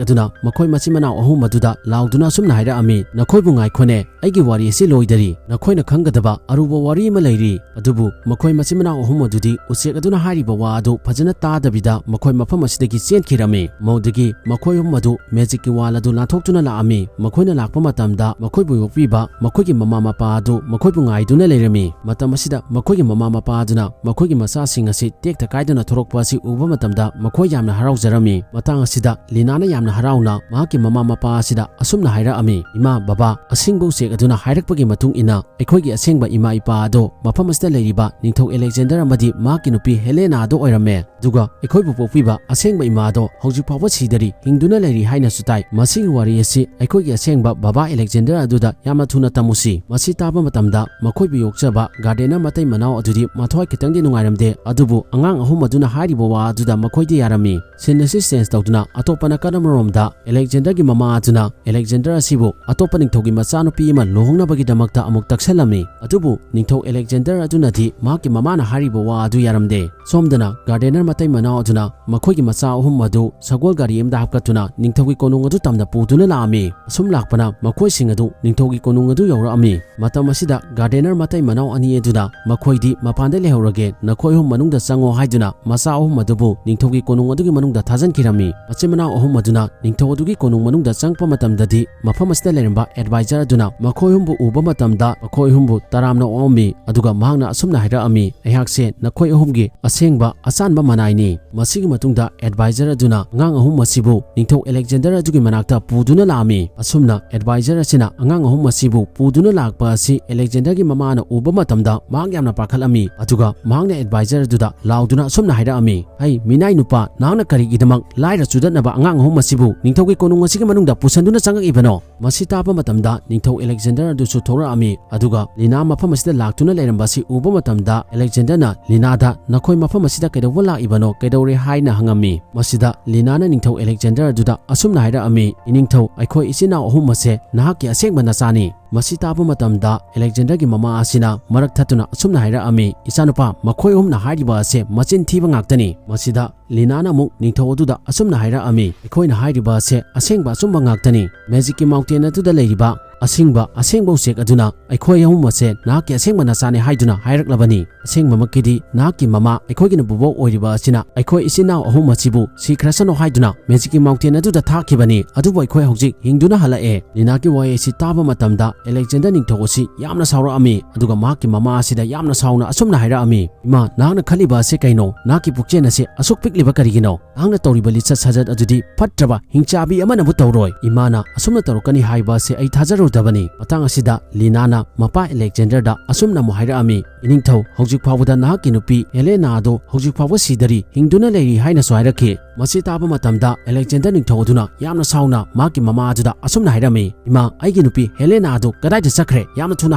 ꯑꯗꯨꯅ ꯃꯈꯣꯏ ꯃꯆꯤꯟ ꯃꯅꯥꯎ ꯑꯍꯨꯝ ꯑꯗꯨꯗ ꯂꯥꯎꯗꯨꯅ ꯑꯁꯨꯝꯅ ꯍꯥꯏꯔꯛꯑꯝꯃꯤ, "ꯅꯈꯣꯏꯕꯨ ꯉꯥꯏꯈꯣꯅꯦ, ꯑꯩꯒꯤ ꯋꯥꯔꯤ ꯑꯁꯤ ꯂꯣꯏꯗꯔꯤ꯫ ꯅꯈꯣꯏꯅ ꯈꯪꯒꯗꯕ ꯑꯔꯨꯕ ꯋꯥꯔꯤ ꯑꯃ ꯂꯩꯔꯤ꯫" ꯑꯗꯨꯕꯨ ꯃꯈꯣꯏ ꯃꯆꯤꯟ ꯃꯅꯥꯎ ꯑꯍꯨꯝ ꯑꯗꯨꯗꯤ ꯎꯆꯦꯛ ꯑꯗꯨꯅ ꯍꯥꯏꯔꯤꯕ ꯋꯥ ꯑꯗꯨ ꯐꯖꯅ ꯇꯥꯗꯕꯤꯗ ꯃꯈꯣꯏ ꯃꯐꯝ ꯑꯁꯤꯗꯒꯤ ꯆꯦꯟꯈꯤꯔꯝꯃꯤ꯫ ꯃꯗꯨꯗꯒꯤ ꯃꯈꯣꯏ ꯑꯍꯨꯝ ꯑꯗꯨ ꯃꯦꯖꯤꯛꯀꯤ ꯋꯥꯜ ꯑꯗꯨ ꯂꯥꯟꯊꯣꯛꯇꯨꯅ ꯂꯥꯛꯑꯝꯃꯤ꯫ ꯃꯈꯣꯏꯅ ꯂꯥꯛꯄ ꯃꯇꯝꯗ ꯃꯈꯣꯏꯕꯨ ꯌꯣꯛꯄꯤꯕ ꯃꯈꯣꯏꯒꯤ ꯃꯃꯥ ꯃꯄꯥ ꯑꯗꯨ ꯃꯈꯣꯏꯕꯨ ꯉꯥꯏꯗꯨꯅ ꯂꯩꯔꯝꯃꯤ꯫ ꯃꯇꯝ ꯑꯁꯤꯗ ꯃꯈꯣꯏꯒꯤ ꯃꯃꯥ ꯃꯄꯥ ꯑꯗꯨꯅ ꯃꯈꯣꯏꯒꯤ ꯃꯆꯥꯁꯤꯡ ꯑꯁꯤ ꯇꯦꯛꯇ ꯀꯥꯏꯗꯅ ꯊꯣꯔꯛꯄ ꯑꯁꯤ ꯎꯕ ꯃꯇꯝꯗ ꯃꯈꯣꯏ ꯌꯥꯝꯅ ꯍꯔꯥꯎꯖꯔꯝꯃꯤ꯫ ꯃꯇꯥꯡ ꯑꯁꯤꯗ ꯂꯤꯅꯥꯅ ꯌꯥꯝꯅ ꯍꯔꯥꯎꯅ ꯃꯍꯥꯛꯀꯤ ꯃꯃꯥ ꯃꯄꯥ ꯑꯁꯤꯗ ꯑꯁꯨꯝꯅ ꯍꯥꯏꯔꯛꯑꯝꯃꯤ, "ꯏꯃꯥ, ꯕꯕꯥ, ꯑꯁꯤꯡꯕ ꯎꯆꯦꯛ ꯑꯗꯨꯅ ꯍꯥꯏꯔꯛꯄꯒꯤ ꯃꯇꯨꯡ ꯏꯟꯅ ꯑꯩꯈꯣꯏꯒꯤ ꯑꯁꯦꯡꯕ ꯏꯃꯥ ꯏꯄꯥ ꯑꯗꯣ ꯃꯐꯝ ꯑꯁꯤꯗ ꯂꯩꯔꯤꯕ ꯅꯤꯡꯊꯧ ꯑꯂꯦꯛꯖꯦꯟꯗꯔ ꯑꯃꯗꯤ ꯃꯍꯥꯛꯀꯤ ꯅꯨꯄꯤ ꯍꯦꯂꯦꯅꯥ ꯑꯗꯣ ꯑꯣꯏꯔꯝꯃꯦ꯫ ꯑꯗꯨꯒ ꯑꯩꯈꯣꯏꯕꯨ ꯄꯣꯛꯄꯤꯕ ꯑꯁꯦꯡꯕ ꯏꯃꯥ ꯑꯗꯣ ꯍꯧꯖꯤꯛ ꯐꯥꯎꯕ ꯁꯤꯗꯔꯤ, ꯍꯤꯡꯗꯨꯅ ꯂꯩꯔꯤ ꯍꯥꯏꯅꯁꯨ ꯇꯥꯏ꯫ ꯃꯁꯤꯒꯤ ꯋꯥꯔꯤ ꯑꯁꯤ ꯑꯩꯈꯣꯏꯒꯤ ꯑꯁꯦꯡꯕ ꯕꯕꯥ ꯑꯂꯦꯛꯖꯦꯟꯗꯔ ꯑꯗꯨꯗ ꯌꯥꯝꯅ ꯊꯨꯅ ꯇꯝꯃꯨꯁꯤ꯫" ꯃꯁꯤ ꯇꯥꯕ ꯃꯇꯝꯗ ꯃꯈꯣꯏꯕꯨ ꯌꯣꯛꯆꯕ ꯒꯥꯔꯗꯦꯅꯔ ꯃꯇꯩ ꯃꯅꯥꯎ ꯑꯗꯨꯗꯤ ꯃꯊ꯭ꯋꯥꯏ ꯈꯤꯇꯪꯗꯤ ꯅꯨꯡꯉꯥꯏꯔꯝꯗꯦ, ꯑꯗꯨꯕꯨ ꯑꯉꯥꯡ ꯑꯍꯨꯝ ꯑꯗꯨꯅ ꯍꯥꯏꯔꯤꯕ ꯋꯥ ꯑꯗꯨꯗ ꯃꯈꯣꯏꯗꯤ ꯌꯥꯔꯝꯃꯤ꯫ ꯁꯤꯟ ꯑꯁꯤ ꯆꯦꯟꯖ ꯇꯧꯗꯨꯅ ꯑꯇꯣꯞꯄ ꯅꯥꯀꯟ ꯑꯃꯔꯣꯝꯗ ꯑꯂꯦꯛꯖꯦꯟꯗꯔꯒꯤ ꯃꯃꯥ ꯑꯗꯨꯅ ꯑꯂꯦꯛꯖꯦꯟꯗꯔ ꯑꯁꯤꯕꯨ ꯑꯇꯣꯞꯄ ꯅꯤꯡꯊꯧꯒꯤ ꯃꯆꯥꯅꯨꯄꯤ ꯑꯃ ꯂꯨꯍꯣꯡꯅꯕꯒꯤꯗꯃꯛꯇ ꯑꯃꯨꯛ ꯇꯛꯁꯜꯂꯝꯃꯤ꯫ ꯑꯗꯨꯕꯨ ꯅꯤꯡꯊꯧ ꯑꯂꯦꯛꯖꯦꯟꯗꯔ ꯑꯗꯨꯅꯗꯤ ꯃꯍꯥꯛꯀꯤ ꯃꯃꯥꯅ ꯍꯥꯏꯔꯤꯕ ꯋꯥ ꯑꯗꯨ ꯌꯥꯔꯝꯗꯦ꯫ ꯁꯣꯝꯗꯅ ꯒꯥꯔꯗꯦꯅꯔ ꯃꯇꯩ ꯃꯅꯥꯎ ꯑꯗꯨꯅ ꯃꯈꯣꯏꯒꯤ ꯃꯆꯥ ꯑꯍꯨꯝ ꯑꯗꯨ ꯁꯒꯣꯜ ꯒꯥꯔꯤ ꯑꯃꯗ ꯍꯥꯞꯀꯠꯇꯨꯅ ꯅꯤꯡꯊꯧꯒꯤ ꯀꯣꯅꯨꯡ ꯑꯗꯨ ꯇꯝꯅ ꯄꯨꯗꯨꯅ ꯂꯥꯛꯑꯝꯃꯤ꯫ ꯑꯁꯨꯝ ꯂꯥꯛꯄꯅ ꯃꯈꯣꯏꯁꯤꯡ ꯑꯗꯨ ꯅꯤꯡꯊꯧꯒꯤ ꯀꯣꯅꯨꯡ ꯑꯗꯨ ꯌꯧꯔꯛꯑꯝꯃꯤ꯫ ꯃꯇꯝ ꯑꯁꯤꯗ ꯒꯥꯔꯗꯦꯅꯔ ꯃꯇꯩ ꯃꯅꯥꯎ ꯑꯅꯤ ꯑꯗꯨꯅ ꯃꯈꯣꯏꯗꯤ ꯃꯄꯥꯟꯗ ꯂꯩꯍꯧꯔꯒꯦ, ꯅꯈꯣꯏ ꯑꯍꯨꯝ ꯃꯅꯨꯡꯗ ꯆꯪꯉꯣ ꯍꯥꯏꯗꯨꯅ ꯃꯆꯥ ꯑꯍꯨꯝ ꯑꯗꯨꯕꯨ ꯅꯤꯡꯊꯧꯒꯤ ꯀꯣꯅꯨꯡ ꯑꯗꯨꯒꯤ ꯃꯅꯨꯡꯗ ꯊꯥꯖꯤꯟꯈꯤꯔꯝꯃꯤ꯫ ꯃꯆꯤꯟ ꯃꯅꯥꯎ ꯑꯍꯨꯝ ꯑꯗꯨꯅ ꯅꯤꯡꯊꯧ ꯑꯗꯨꯒꯤ ꯀꯣꯅꯨꯡ ꯃꯅꯨꯡꯗ ꯆꯪꯉꯛꯄ ꯃꯇꯝꯗꯗꯤ ꯃꯐꯝ ꯑꯁꯤꯗ ꯂꯩꯔꯝꯕ ꯑꯦꯗꯚꯥꯏꯖꯔ ꯑꯗꯨꯅ ꯃꯈꯣꯏ ꯑꯍꯨꯝꯕꯨ ꯎꯕ ꯃꯇꯝꯗ ꯃꯈꯣꯏ ꯑꯍꯨꯝꯕꯨ ꯇꯔꯥꯝꯅ ꯑꯣꯛꯑꯝꯃꯤ, ꯑꯗꯨꯒ ꯃꯍꯥꯛꯅ ꯑꯁꯨꯝꯅ ꯍꯥꯏꯔꯛꯑꯝꯃꯤ, "ꯑꯩꯍꯥꯛꯁꯦ ꯅꯈꯣꯏ ꯑꯍꯨꯝꯒꯤ ꯑꯁꯦꯡꯕ ꯑꯆꯥꯟꯕ ꯃꯅꯥꯏꯅꯤ꯫" ꯃꯁꯤꯒꯤ ꯃꯇꯨꯡꯗ ꯑꯦꯗꯚꯥꯏꯖꯔ ꯑꯗꯨꯅ ꯑꯉꯥꯡ ꯑꯍꯨꯝ ꯑꯁꯤꯕꯨ ꯅꯤꯡꯊꯧ ꯑꯂꯦꯛꯖꯦꯟꯗꯔ ꯑꯗꯨꯒꯤ ꯃꯅꯥꯛꯇ ꯄꯨꯗꯨꯅ ꯂꯥꯛꯑꯝꯃꯤ꯫ ꯑꯁꯨꯝꯅ ꯑꯦꯗꯚꯥꯏꯖꯔ ꯑꯁꯤꯅ ꯑꯉꯥꯡ ꯑꯍꯨꯝ ꯑꯁꯤꯕꯨ ꯄꯨꯗꯨꯅ ꯂꯥꯛꯄ ꯑꯁꯤ ꯑꯂꯦꯛꯖꯦꯟꯗꯔꯒꯤ ꯃꯃꯥꯅ ꯎꯕ ꯃꯇꯝꯗ ꯃꯍꯥꯛ ꯌꯥꯝꯅ ꯄꯥꯈꯠꯂꯝꯃꯤ꯫ ꯑꯗꯨꯒ ꯃꯍꯥꯛꯅ ꯑꯦꯗꯚꯥꯏꯖꯔ ꯑꯗꯨꯗ ꯂꯥꯎꯗꯨꯅ ꯑꯁꯨꯝꯅ ꯍꯥꯏꯔꯛꯑꯝꯃꯤ, "ꯍꯩ ꯃꯤꯅꯥꯏ ꯅꯨꯄꯥ, ꯅꯍꯥꯛꯅ ꯀꯔꯤꯒꯤꯗꯃꯛ ꯂꯥꯏꯔ ꯆꯨꯗꯠꯅꯕ ꯑꯉꯥꯡ ꯑꯍꯨꯝ ꯑꯁꯤꯕꯨ ꯅꯤꯡꯊꯧꯒꯤ ꯀꯣꯅꯨꯡ ꯑꯁꯤꯒꯤ ꯃꯅꯨꯡꯗ ꯄꯨꯁꯟꯗꯨꯅ ꯆꯪꯉꯛꯏꯕꯅꯣ?" ꯃꯁꯤ ꯇꯥꯕ ꯃꯇꯝꯗ ꯅꯤꯡꯊꯧ ꯑꯂꯦꯛꯖꯦꯟꯗꯔ ꯑꯗꯨꯁꯨ ꯊꯣꯛꯂꯛꯑꯝꯃꯤ꯫ ꯑꯗꯨꯒ ꯂꯤꯅꯥ ꯃꯐꯝ ꯑꯁꯤꯗ ꯂꯥꯛꯇꯨꯅ ꯂꯩꯔꯝꯕ ꯑꯁꯤ ꯎꯕ ꯃꯇꯝꯗ ꯑꯂꯦꯛꯖꯦꯟꯗꯔꯅ ꯂꯤꯅꯥꯗ, "ꯅꯈꯣꯏ ꯃꯐꯝ ꯑꯁꯤꯗ ꯀꯩꯗꯧꯕ ꯂꯥꯛꯏꯕꯅꯣ? ꯀꯩꯗꯧꯔꯦ?" ꯍꯥꯏꯅ ꯍꯪꯉꯝꯃꯤ꯫ ꯃꯁꯤꯗ ꯂꯤꯅꯥꯅ ꯅꯤꯡꯊꯧ ꯑꯂꯦꯛꯖꯦꯟꯗꯔ ꯑꯗꯨꯗ ꯑꯁꯨꯝꯅ ꯍꯥꯏꯔꯛꯑꯝꯃꯤ, "ꯏꯅꯤꯡꯊꯧ, ꯑꯩꯈꯣꯏ ꯏꯆꯤꯟ ꯏꯅꯥꯎ ꯑꯍꯨꯝ ꯑꯁꯦ ꯅꯍꯥꯛꯀꯤ ꯑꯁꯦꯡꯕ ꯅꯆꯥꯅꯤ꯫" ꯃꯁꯤ ꯇꯥꯕ ꯃꯇꯝꯗ ꯑꯂꯦꯛꯖꯦꯟꯗꯔꯒꯤ ꯃꯃꯥ ꯑꯁꯤꯅ ꯃꯔꯛ ꯊꯠꯇꯨꯅ ꯑꯁꯨꯝꯅ ꯍꯥꯏꯔꯛꯑꯝꯃꯤ, "ꯏꯆꯥꯅꯨꯄꯥ, ꯃꯈꯣꯏ ꯑꯍꯨꯝꯅ ꯍꯥꯏꯔꯤꯕ ꯑꯁꯦ ꯃꯆꯤꯟ ꯊꯤꯕ ꯉꯥꯛꯇꯅꯤ꯫" ꯃꯁꯤꯗ ꯂꯤꯅꯥꯅ ꯑꯃꯨꯛ ꯅꯤꯡꯊꯧ ꯑꯗꯨꯗ ꯑꯁꯨꯝꯅ ꯍꯥꯏꯔꯛꯑꯝꯃꯤ, "ꯑꯩꯈꯣꯏꯅ ꯍꯥꯏꯔꯤꯕ ꯑꯁꯦ ꯑꯁꯦꯡꯕ ꯑꯆꯨꯝꯕ ꯉꯥꯛꯇꯅꯤ꯫ ꯃꯦꯖꯤꯛꯀꯤ ꯃꯥꯎꯟꯇꯦꯟ ꯑꯗꯨꯗ ꯂꯩꯔꯤꯕ ꯑꯁꯤꯡꯕ ꯑꯁꯦꯡꯕ ꯎꯆꯦꯛ ꯑꯗꯨꯅ ꯑꯩꯈꯣꯏ ꯑꯍꯨꯝ ꯑꯁꯦ ꯅꯍꯥꯛꯀꯤ ꯑꯁꯦꯡꯕ ꯅꯆꯥꯅꯤ ꯍꯥꯏꯗꯨꯅ ꯍꯥꯏꯔꯛꯂꯕꯅꯤ꯫ ꯑꯁꯦꯡꯕꯃꯛꯀꯤꯗꯤ ꯅꯍꯥꯛꯀꯤ ꯃꯃꯥ, ꯑꯩꯈꯣꯏꯒꯤ ꯅꯄꯨꯕꯣꯛ ꯑꯣꯏꯔꯤꯕ ꯑꯁꯤꯅ ꯑꯩꯈꯣꯏ ꯏꯆꯤꯟ ꯏꯅꯥꯎ ꯑꯍꯨꯝ ꯑꯁꯤꯕꯨ ꯁꯤꯈ꯭ꯔꯁꯅꯨ ꯍꯥꯏꯗꯨꯅ ꯃꯦꯖꯤꯛꯀꯤ ꯃꯥꯎꯟꯇꯦꯟ ꯑꯗꯨꯗ ꯊꯥꯈꯤꯕꯅꯤ꯫ ꯑꯗꯨꯕꯨ ꯑꯩꯈꯣꯏ ꯍꯧꯖꯤꯛ ꯍꯤꯡꯗꯨꯅ ꯍꯜꯂꯛꯑꯦ꯫" ꯂꯤꯅꯥꯒꯤ ꯋꯥꯍꯩ ꯑꯁꯤ ꯇꯥꯕ ꯃꯇꯝꯗ ꯑꯂꯦꯛꯖꯦꯟꯗꯔ ꯅꯤꯡꯊꯧ ꯑꯁꯤ ꯌꯥꯝꯅ ꯁꯥꯎꯔꯛꯑꯝꯃꯤ꯫ ꯑꯗꯨꯒ ꯃꯍꯥꯛꯀꯤ ꯃꯃꯥ ꯑꯁꯤꯗ ꯌꯥꯝꯅ ꯁꯥꯎꯅ ꯑꯁꯨꯝꯅ ꯍꯥꯏꯔꯛꯑꯝꯃꯤ, "ꯏꯃꯥ, ꯅꯍꯥꯛꯅ ꯈꯜꯂꯤꯕ ꯑꯁꯤ ꯀꯩꯅꯣ? ꯅꯍꯥꯛꯀꯤ ꯄꯨꯛꯆꯦꯜ ꯑꯁꯤ ꯑꯁꯨꯛ ꯄꯤꯛꯂꯤꯕ ꯀꯔꯤꯒꯤꯅꯣ? ꯅꯍꯥꯛꯅ ꯇꯧꯔꯤꯕ ꯂꯤꯆꯠ ꯁꯥꯖꯠ ꯑꯗꯨꯗꯤ ꯐꯠꯇ꯭ꯔꯕ ꯍꯤꯡꯆꯥꯕꯤ ꯑꯃꯅꯕꯨ ꯇꯧꯔꯣꯏ꯫ ꯏꯃꯥꯅ ꯑꯁꯨꯝꯅ ꯇꯧꯔꯛꯀꯅꯤ ꯍꯥꯏꯕ ꯑꯁꯤ ꯑꯩ ꯊꯥꯖꯔꯨꯗꯕꯅꯤ꯫" ꯃꯇꯥꯡ ꯑꯁꯤꯗ ꯂꯤꯅꯥꯅ ꯃꯄꯥ ꯑꯂꯦꯛꯖꯦꯟꯗꯔꯗ ꯑꯁꯨꯝꯅ ꯑꯃꯨꯛ ꯍꯥꯏꯔꯛꯑꯝꯃꯤ, "ꯏꯅꯤꯡꯊꯧ, ꯍꯧꯖꯤꯛ ꯐꯥꯎꯕꯗ ꯅꯍꯥꯛꯀꯤ ꯅꯨꯄꯤ ꯍꯦꯂꯦꯅꯥ ꯑꯗꯨ ꯍꯧꯖꯤꯛ ꯐꯥꯎꯕ ꯁꯤꯗꯔꯤ, ꯍꯤꯡꯗꯨꯅ ꯂꯩꯔꯤ ꯍꯥꯏꯅꯁꯨ ꯍꯥꯏꯔꯛꯈꯤ꯫" ꯃꯁꯤ ꯇꯥꯕ ꯃꯇꯝꯗ ꯑꯂꯦꯛꯖꯦꯟꯗꯔ ꯅꯤꯡꯊꯧ ꯑꯗꯨꯅ ꯌꯥꯝꯅ ꯁꯥꯎꯅ ꯃꯍꯥꯛꯀꯤ ꯃꯃꯥ ꯑꯗꯨꯗ ꯑꯁꯨꯝꯅ ꯍꯥꯏꯔꯝꯃꯤ, "ꯏꯃꯥ, ꯑꯩꯒꯤ ꯅꯨꯄꯤ ꯍꯦꯂꯦꯅꯥ ꯑꯗꯨ ꯀꯗꯥꯏꯗ ꯆꯠꯈ꯭ꯔꯦ? ꯌꯥꯝꯅ ꯊꯨꯅ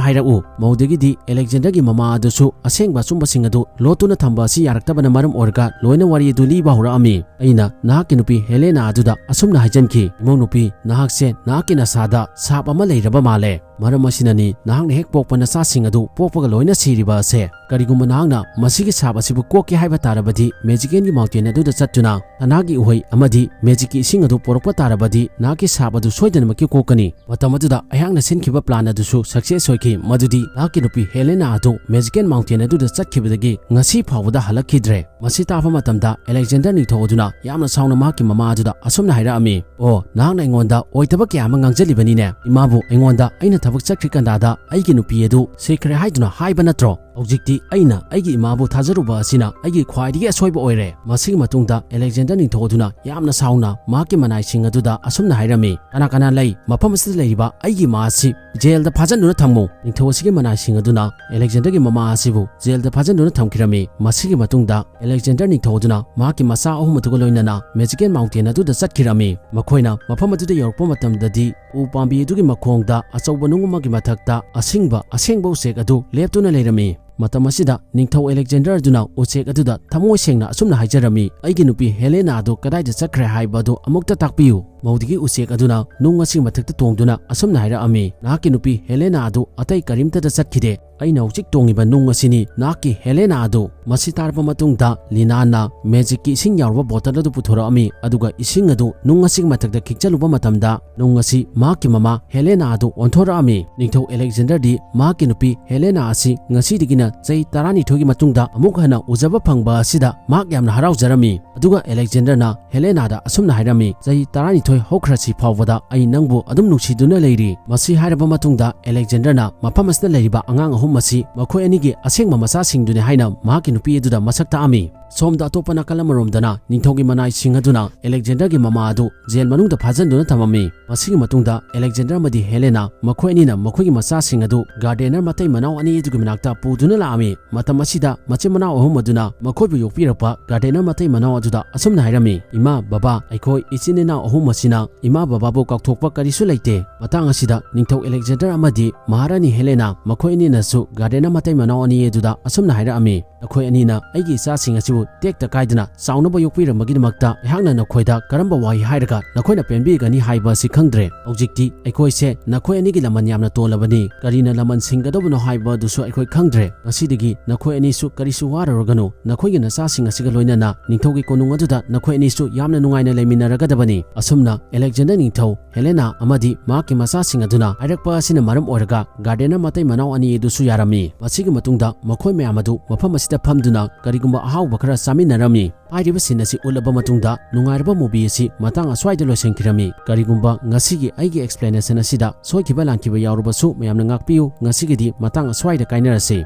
ꯍꯥꯏꯔꯛꯎ꯫" ꯃꯧꯗꯒꯤꯗꯤ ꯑꯂꯦꯛꯖꯦꯟꯗꯔꯒꯤ ꯃꯃꯥ ꯑꯗꯨꯁꯨ ꯑꯁꯦꯡꯕ ꯑꯆꯨꯝꯕꯁꯤꯡ ꯑꯗꯨ ꯂꯣꯠꯇꯨꯅ ꯊꯝꯕ ꯑꯁꯤ ꯌꯥꯔꯛꯇꯕꯅ ꯃꯔꯝ ꯑꯣꯏꯔꯒ ꯂꯣꯏꯅ ꯋꯥꯔꯤ ꯑꯗꯨ ꯂꯤꯕ ꯍꯧꯔꯛꯑꯝꯃꯤ꯫ "ꯑꯩꯅ ꯅꯍꯥꯛꯀꯤ ꯅꯨꯄꯤ ꯍꯦꯂꯦꯅꯥ ꯑꯗꯨꯗ ꯑꯁꯨꯝꯅ ꯍꯥꯏꯖꯟꯈꯤ, 'ꯏꯃꯧ ꯅꯨꯄꯤ, ꯅꯍꯥꯛꯁꯦ ꯅꯍꯥꯛꯀꯤ ꯅꯁꯥꯗ ꯁꯥꯞ ꯑꯃ ꯂꯩꯔꯕ ꯃꯥꯜꯂꯦ꯫ ꯃꯔꯝ ꯑꯁꯤꯅꯅꯤ ꯅꯍꯥꯛꯅ ꯍꯦꯛ ꯄꯣꯛꯄ ꯅꯆꯥꯁꯤꯡ ꯑꯗꯨ ꯄꯣꯛꯄꯒ ꯂꯣꯏꯅ ꯁꯤꯔꯤꯕ ꯑꯁꯦ꯫ ꯀꯔꯤꯒꯨꯝꯕ ꯅꯍꯥꯛꯅ ꯃꯁꯤꯒꯤ ꯁꯥꯞ ꯑꯁꯤꯕꯨ ꯀꯣꯛꯀꯦ ꯍꯥꯏꯕ ꯇꯥꯔꯕꯗꯤ ꯃꯦꯖꯤꯀꯦꯟꯒꯤ ꯃꯥꯎꯟꯇꯦꯟ ꯑꯗꯨꯗ ꯆꯠꯇꯨꯅ ꯁꯅꯥꯒꯤ ꯎꯍꯩ ꯑꯃꯗꯤ ꯃꯦꯖꯤꯛꯀꯤ ꯏꯁꯤꯡ ꯑꯗꯨ ꯄꯨꯔꯛꯄ ꯇꯥꯔꯕꯗꯤ ꯅꯍꯥꯛꯀꯤ ꯁꯥꯞ ꯑꯗꯨ ꯁꯣꯏꯗꯅꯃꯛꯀꯤ ꯀꯣꯛꯀꯅꯤ꯫ ꯃꯇꯝ ꯑꯗꯨꯗ ꯑꯩꯍꯥꯛꯅ ꯁꯤꯟꯈꯤꯕ ꯄ꯭ꯂꯥꯟ ꯑꯗꯨꯁꯨ ꯁꯛꯁꯦꯁ ꯑꯣꯏꯈꯤ, ꯃꯗꯨꯗꯤ ꯅꯍꯥꯛꯀꯤ ꯅꯨꯄꯤ ꯍꯦꯂꯦꯅꯥ ꯑꯗꯨ ꯃꯦꯖꯤꯀꯦꯟ ꯃꯥꯎꯟꯇꯦꯟ ꯑꯗꯨꯗ ꯆꯠꯈꯤꯕꯗꯒꯤ ꯉꯁꯤ ꯐꯥꯎꯕꯗ ꯍꯜꯂꯛꯈꯤꯗ꯭ꯔꯦ꯫" ꯃꯁꯤ ꯇꯥꯕ ꯃꯇꯝꯗ ꯑꯂꯦꯛꯖꯦꯟꯗꯔ ꯅꯤꯡꯊꯧ ꯑꯗꯨꯅ ꯌꯥꯝꯅ ꯁꯥꯎꯅ ꯃꯍꯥꯛꯀꯤ ꯃꯃꯥ ꯑꯗꯨꯗ ꯑꯁꯨꯝꯅ ꯍꯥꯏꯔꯛꯑꯝꯃꯤ, "ꯑꯣ, ꯅꯍꯥꯛꯅ ꯑꯩꯉꯣꯟꯗ ꯑꯣꯏꯗꯕ ꯀꯌꯥ ꯑꯃ ꯉꯥꯡꯖꯜꯂꯤꯕꯅꯤꯅꯦ꯫ ꯏꯃꯥꯕꯨ ꯑꯩꯉꯣꯟꯗ ꯑꯩꯅ ꯊꯕꯛ ꯆꯠꯈ꯭ꯔꯤ ꯀꯟꯗꯥꯗ ꯑꯩꯒꯤ ꯅꯨꯄꯤ ꯑꯗꯨ ꯁꯤꯈ꯭ꯔꯦ ꯍꯥꯏꯗꯨꯅ ꯍꯥꯏꯕ ꯅꯠꯇ꯭ꯔꯣ? ꯍꯧꯖꯤꯛꯇꯤ ꯑꯩꯅ ꯑꯩꯒꯤ ꯏꯃꯥꯕꯨ ꯊꯥꯖꯔꯨꯕ ꯑꯁꯤꯅ ꯑꯩꯒꯤ ꯈ꯭ꯋꯥꯏꯗꯒꯤ ꯑꯁꯣꯏꯕ ꯑꯣꯏꯔꯦ꯫ ꯃꯁꯤꯒꯤ ꯃꯇꯨꯡꯗ ꯑꯂꯦꯛꯖꯦꯟꯗꯔ ꯅꯤꯡꯊꯧ ꯑꯗꯨꯅ ꯌꯥꯝꯅ ꯁꯥꯎꯅ ꯃꯍꯥꯛꯀꯤ ꯃꯅꯥꯏꯁꯤꯡ ꯑꯗꯨꯗ ꯑꯁꯨꯝꯅ ꯍꯥꯏꯔꯝꯃꯤ, "ꯀꯅꯥ ꯀꯅꯥ ꯂꯩ? ꯃꯐꯝ ꯑꯁꯤꯗ ꯂꯩꯔꯤꯕ ꯑꯩꯒꯤ ꯏꯃꯥ ꯑꯁꯤ ꯖꯦꯜꯗ ꯐꯥꯖꯤꯟꯗꯨꯅ ꯊꯝꯃꯨ!" ꯅꯤꯡꯊꯧ ꯑꯁꯤꯒꯤ ꯃꯅꯥꯏꯁꯤꯡ ꯑꯗꯨꯅ ꯑꯂꯦꯛꯖꯦꯟꯗꯔꯒꯤ ꯃꯃꯥ ꯑꯁꯤꯕꯨ ꯖꯦꯜꯗ ꯐꯥꯖꯤꯟꯗꯨꯅ ꯊꯝꯈꯤꯔꯝꯃꯤ꯫ ꯃꯁꯤꯒꯤ ꯃꯇꯨꯡꯗ ꯑꯂꯦꯛꯖꯦꯟꯗꯔ ꯅꯤꯡꯊꯧ ꯑꯗꯨꯅ ꯃꯍꯥꯛꯀꯤ ꯃꯆꯥ ꯑꯍꯨꯝ ꯑꯗꯨꯒ ꯂꯣꯏꯅꯅ ꯃꯦꯖꯤꯀꯦꯜ ꯃꯥꯎꯟꯇꯦꯟ ꯑꯗꯨꯗ ꯆꯠꯈꯤꯔꯝꯃꯤ꯫ ꯃꯈꯣꯏꯅ ꯃꯐꯝ ꯑꯗꯨꯗ ꯌꯧꯔꯛꯄ ꯃꯇꯝꯗꯗꯤ ꯎ ꯄꯥꯝꯕꯤ ꯑꯗꯨꯒꯤ ꯃꯈꯣꯡꯗ ꯑꯆꯧꯕ ꯅꯨꯡ ꯑꯃꯒꯤ ꯃꯊꯛꯇ ꯑꯁꯤꯡꯕ ꯑꯁꯦꯡꯕ ꯎꯆꯦꯛ ꯑꯗꯨ ꯂꯦꯞꯇꯨꯅ ꯂꯩꯔꯝꯃꯤ꯫ ꯃꯇꯝ ꯑꯁꯤꯗ ꯅꯤꯡꯊꯧ ꯑꯂꯦꯛꯖꯦꯟꯗꯔ ꯑꯗꯨꯅ ꯎꯆꯦꯛ ꯑꯗꯨꯗ ꯊꯃꯣꯏ ꯁꯦꯡꯅ ꯑꯁꯨꯝꯅ ꯍꯥꯏꯖꯔꯝꯃꯤ, "ꯑꯩꯒꯤ ꯅꯨꯄꯤ ꯍꯦꯂꯦꯅꯥ ꯑꯗꯨ ꯀꯗꯥꯏꯗ ꯆꯠꯈ꯭ꯔꯦ ꯍꯥꯏꯕ ꯑꯗꯨ ꯑꯃꯨꯛꯇ ꯇꯥꯛꯄꯤꯌꯨ"꯫ ꯃꯧꯗꯒꯤ ꯎꯆꯦꯛ ꯑꯗꯨꯅ ꯅꯨꯡ ꯑꯁꯤꯒꯤ ꯃꯊꯛꯇ ꯇꯣꯡꯗꯨꯅ ꯑꯁꯨꯝꯅ ꯍꯥꯏꯔꯛꯑꯝꯃꯤ, "ꯅꯍꯥꯛꯀꯤ ꯅꯨꯄꯤ ꯍꯦꯂꯦꯅꯥ ꯑꯗꯨ ꯑꯇꯩ ꯀꯔꯤꯝꯇꯗ ꯆꯠꯈꯤꯗꯦ꯫ ꯑꯩꯅ ꯍꯧꯖꯤꯛ ꯇꯣꯡꯉꯤꯕ ꯅꯨꯡ ꯑꯁꯤꯅꯤ ꯅꯍꯥꯛꯀꯤ ꯍꯦꯂꯦꯅꯥ ꯑꯗꯨ"꯫ ꯃꯁꯤ ꯇꯥꯔꯕ ꯃꯇꯨꯡꯗ ꯂꯤꯅꯥꯅ ꯃꯦꯖꯤꯛꯀꯤ ꯏꯁꯤꯡ ꯌꯥꯎꯔꯕ ꯕꯣꯇꯜ ꯑꯗꯨ ꯄꯨꯊꯣꯔꯛꯑꯝꯃꯤ, ꯑꯗꯨꯒ ꯏꯁꯤꯡ ꯑꯗꯨ ꯅꯨꯡ ꯑꯁꯤꯒꯤ ꯃꯊꯛꯇ ꯈꯤꯛꯆꯜꯂꯨꯕ ꯃꯇꯝꯗ ꯅꯨꯡ ꯑꯁꯤ ꯃꯍꯥꯛꯀꯤ ꯃꯃꯥ ꯍꯦꯂꯦꯅꯥ ꯑꯗꯨ ꯑꯣꯟꯊꯣꯔꯛꯑꯝꯃꯤ꯫ ꯅꯤꯡꯊꯧ ꯑꯂꯦꯛꯖꯦꯟꯗꯔꯗꯤ ꯃꯍꯥꯛꯀꯤ ꯅꯨꯄꯤ ꯍꯦꯂꯦꯅꯥ ꯑꯁꯤ ꯉꯁꯤꯗꯒꯤꯅ ꯆꯍꯤ ꯇꯔꯥꯅꯤꯊꯣꯏꯒꯤ ꯃꯇꯨꯡꯗ ꯑꯃꯨꯛ ꯍꯟꯅ ꯎꯖꯕ ꯐꯪꯕ ꯑꯁꯤꯗ ꯃꯍꯥꯛ ꯌꯥꯝꯅ ꯍꯔꯥꯎꯖꯔꯝꯃꯤ꯫ ꯑꯗꯨꯒ ꯑꯂꯦꯛꯖꯦꯟꯗꯔꯅ ꯍꯦꯂꯦꯅꯥꯗ ꯑꯁꯨꯝꯅ ꯍꯥꯏꯔꯝꯃꯤ, "ꯆꯍꯤ ꯇꯔꯥꯅꯤꯊꯣꯏ ꯍꯧꯈ꯭ꯔꯁꯤ ꯐꯥꯎꯕꯗ ꯑꯩ ꯅꯪꯕꯨ ꯑꯗꯨꯝ ꯅꯨꯡꯁꯤꯗꯨꯅ ꯂꯩꯔꯤ"꯫ ꯃꯁꯤ ꯍꯥꯏꯔꯕ ꯃꯇꯨꯡꯗ ꯑꯂꯦꯛꯖꯦꯟꯗꯔꯅ ꯃꯐꯝ ꯑꯁꯤꯗ ꯂꯩꯔꯤꯕ ꯑꯉꯥꯡ ꯑꯍꯨꯝ ꯑꯁꯤ ꯃꯈꯣꯏ ꯑꯅꯤꯒꯤ ꯑꯁꯦꯡꯕ ꯃꯆꯥꯁꯤꯡꯗꯨꯅꯤ ꯍꯥꯏꯅ ꯃꯍꯥꯛꯀꯤ ꯅꯨꯄꯤ ꯑꯗꯨꯗ ꯃꯁꯛ ꯇꯥꯛꯑꯝꯃꯤ꯫ ꯁꯣꯝꯗ ꯑꯇꯣꯞꯄ ꯅꯥꯀꯜ ꯑꯃꯔꯣꯝꯗꯅ ꯅꯤꯡꯊꯧꯒꯤ ꯃꯅꯥꯏꯁꯤꯡ ꯑꯗꯨꯅ ꯑꯂꯦꯛꯖꯦꯟꯗꯔꯒꯤ ꯃꯃꯥ ꯑꯗꯨ ꯖꯦꯜ ꯃꯅꯨꯡꯗ ꯐꯥꯖꯤꯟꯗꯨꯅ ꯊꯝꯃꯝꯃꯤ꯫ ꯃꯁꯤꯒꯤ ꯃꯇꯨꯡꯗ ꯑꯂꯦꯛꯖꯦꯟꯗꯔ ꯑꯃꯗꯤ ꯍꯦꯂꯦꯅꯥ ꯃꯈꯣꯏ ꯑꯅꯤꯅ ꯃꯈꯣꯏꯒꯤ ꯃꯆꯥꯁꯤꯡ ꯑꯗꯨ ꯒꯥꯔꯗꯦꯅꯔ ꯃꯇꯩ ꯃꯅꯥꯎ ꯑꯅꯤ ꯑꯗꯨꯒꯤ ꯃꯅꯥꯛꯇ ꯄꯨꯗꯨꯅ ꯂꯥꯛꯑꯝꯃꯤ꯫ ꯃꯇꯝ ꯑꯁꯤꯗ ꯃꯆꯤꯟ ꯃꯅꯥꯎ ꯑꯍꯨꯝ ꯑꯗꯨꯅ ꯃꯈꯣꯏꯕꯨ ꯌꯣꯛꯄꯤꯔꯛꯄ ꯒꯥꯔꯗꯦꯅꯔ ꯃꯇꯩ ꯃꯅꯥꯎ ꯑꯗꯨꯗ ꯑꯁꯨꯝꯅ ꯍꯥꯏꯔꯝꯃꯤ, "ꯏꯃꯥ, ꯕꯕꯥ, ꯑꯩꯈꯣꯏ ꯏꯆꯤꯟ ꯏꯅꯥꯎ ꯑꯍꯨꯝ ꯑꯁꯤꯅ ꯏꯃꯥ ꯕꯕꯥꯕꯨ ꯀꯥꯎꯊꯣꯛꯄ ꯀꯔꯤꯁꯨ ꯂꯩꯇꯦ"꯫ ꯃꯇꯥꯡ ꯑꯁꯤꯗ ꯅꯤꯡꯊꯧ ꯑꯂꯦꯛꯖꯦꯟꯗꯔ ꯑꯃꯗꯤ ꯃꯍꯥꯔꯥꯅꯤ ꯍꯦꯂꯦꯅꯥ ꯃꯈꯣꯏ ꯑꯅꯤꯅꯁꯨ ꯒꯥꯔꯗꯦꯅꯔ ꯃꯇꯩ ꯃꯅꯥꯎ ꯑꯅꯤ ꯑꯗꯨꯗ ꯑꯁꯨꯝꯅ ꯍꯥꯏꯔꯛꯑꯝꯃꯤ, "ꯅꯈꯣꯏ ꯑꯅꯤꯅ ꯑꯩꯒꯤ ꯏꯆꯥꯁꯤꯡ ꯑꯁꯤꯕꯨ ꯇꯦꯛꯇ ꯀꯥꯏꯗꯅ ꯆꯥꯎꯅꯕ ꯌꯣꯛꯄꯤꯔꯝꯕꯒꯤꯗꯃꯛꯇ ꯑꯩꯍꯥꯛꯅ ꯅꯈꯣꯏꯗ ꯀꯔꯝꯕ ꯋꯥꯍꯩ ꯍꯥꯏꯔꯒ ꯅꯈꯣꯏꯅ ꯄꯦꯟꯕꯤꯒꯅꯤ ꯍꯥꯏꯕ ꯑꯁꯤ ꯈꯪꯗ꯭ꯔꯦ꯫ ꯍꯧꯖꯤꯛꯇꯤ ꯑꯩꯈꯣꯏꯁꯦ ꯅꯈꯣꯏ ꯑꯅꯤꯒꯤ ꯂꯃꯟ ꯌꯥꯝꯅ ꯇꯣꯜꯂꯕꯅꯤ꯫ ꯀꯔꯤꯅ ꯂꯃꯟ ꯁꯤꯡꯒꯗꯧꯕꯅꯣ ꯍꯥꯏꯕ ꯑꯗꯨꯁꯨ ꯑꯩꯈꯣꯏ ꯈꯪꯗ꯭ꯔꯦ꯫ ꯉꯁꯤꯗꯒꯤ ꯅꯈꯣꯏ ꯑꯅꯤꯁꯨ ꯀꯔꯤꯁꯨ ꯋꯥꯔꯨꯔꯒꯅꯨ꯫ ꯅꯈꯣꯏꯒꯤ ꯅꯆꯥꯁꯤꯡ ꯑꯁꯤꯒ ꯂꯣꯏꯅꯅ ꯅꯤꯡꯊꯧꯒꯤ ꯀꯣꯅꯨꯡ ꯑꯗꯨꯗ ꯅꯈꯣꯏ ꯑꯅꯤꯁꯨ ꯌꯥꯝꯅ ꯅꯨꯡꯉꯥꯏꯅ ꯂꯩꯃꯤꯟꯅꯔꯒꯗꯕꯅꯤ"꯫ ꯑꯁꯨꯝꯅ ꯑꯂꯦꯛꯖꯦꯟꯗꯔ ꯅꯤꯡꯊꯧ ꯍꯦꯂꯦꯅꯥ ꯑꯃꯗꯤ ꯃꯍꯥꯛꯀꯤ ꯃꯆꯥꯁꯤꯡ ꯑꯗꯨꯅ ꯍꯥꯏꯔꯛꯄ ꯑꯁꯤꯅ ꯃꯔꯝ ꯑꯣꯏꯔꯒ ꯒꯥꯔꯗꯦꯅꯔ ꯃꯇꯩ ꯃꯅꯥꯎ ꯑꯅꯤ ꯑꯗꯨꯁꯨ ꯌꯥꯔꯝꯃꯤ꯫ ꯃꯁꯤꯒꯤ ꯃꯇꯨꯡꯗ ꯃꯈꯣꯏ ꯃꯌꯥꯝ ꯑꯗꯨ ꯃꯐꯝ ꯑꯁꯤꯗ ꯐꯝꯗꯨꯅ ꯀꯔꯤꯒꯨꯝꯕ ꯑꯍꯥꯎꯕ ꯈꯔ ꯆꯥꯃꯤꯟꯅꯔꯝꯃꯤ꯫ ꯍꯥꯏꯔꯤꯕ ꯁꯤꯟ ꯑꯁꯤ ꯎꯠꯂꯕ ꯃꯇꯨꯡꯗ ꯅꯨꯡꯉꯥꯏꯔꯕ ꯃꯨꯚꯤ ꯑꯁꯤ ꯃꯇꯥꯡ ꯑꯁ꯭ꯋꯥꯏꯗ ꯂꯣꯏꯁꯤꯟꯈꯤꯔꯝꯃꯤ꯫ ꯀꯔꯤꯒꯨꯝꯕ ꯉꯁꯤꯒꯤ ꯑꯩꯒꯤ ꯑꯦꯛꯁꯄ꯭ꯂꯦꯅꯦꯁꯟ ꯑꯁꯤꯗ ꯁꯣꯏꯈꯤꯕ ꯂꯥꯟꯈꯤꯕ ꯌꯥꯎꯔꯕꯁꯨ ꯃꯌꯥꯝꯅ ꯉꯥꯛꯄꯤꯌꯨ꯫ ꯉꯁꯤꯒꯤꯗꯤ ꯃꯇꯥꯡ ꯑꯁ꯭ꯋꯥꯏꯗ ꯀꯥꯏꯅꯔꯁꯤ꯫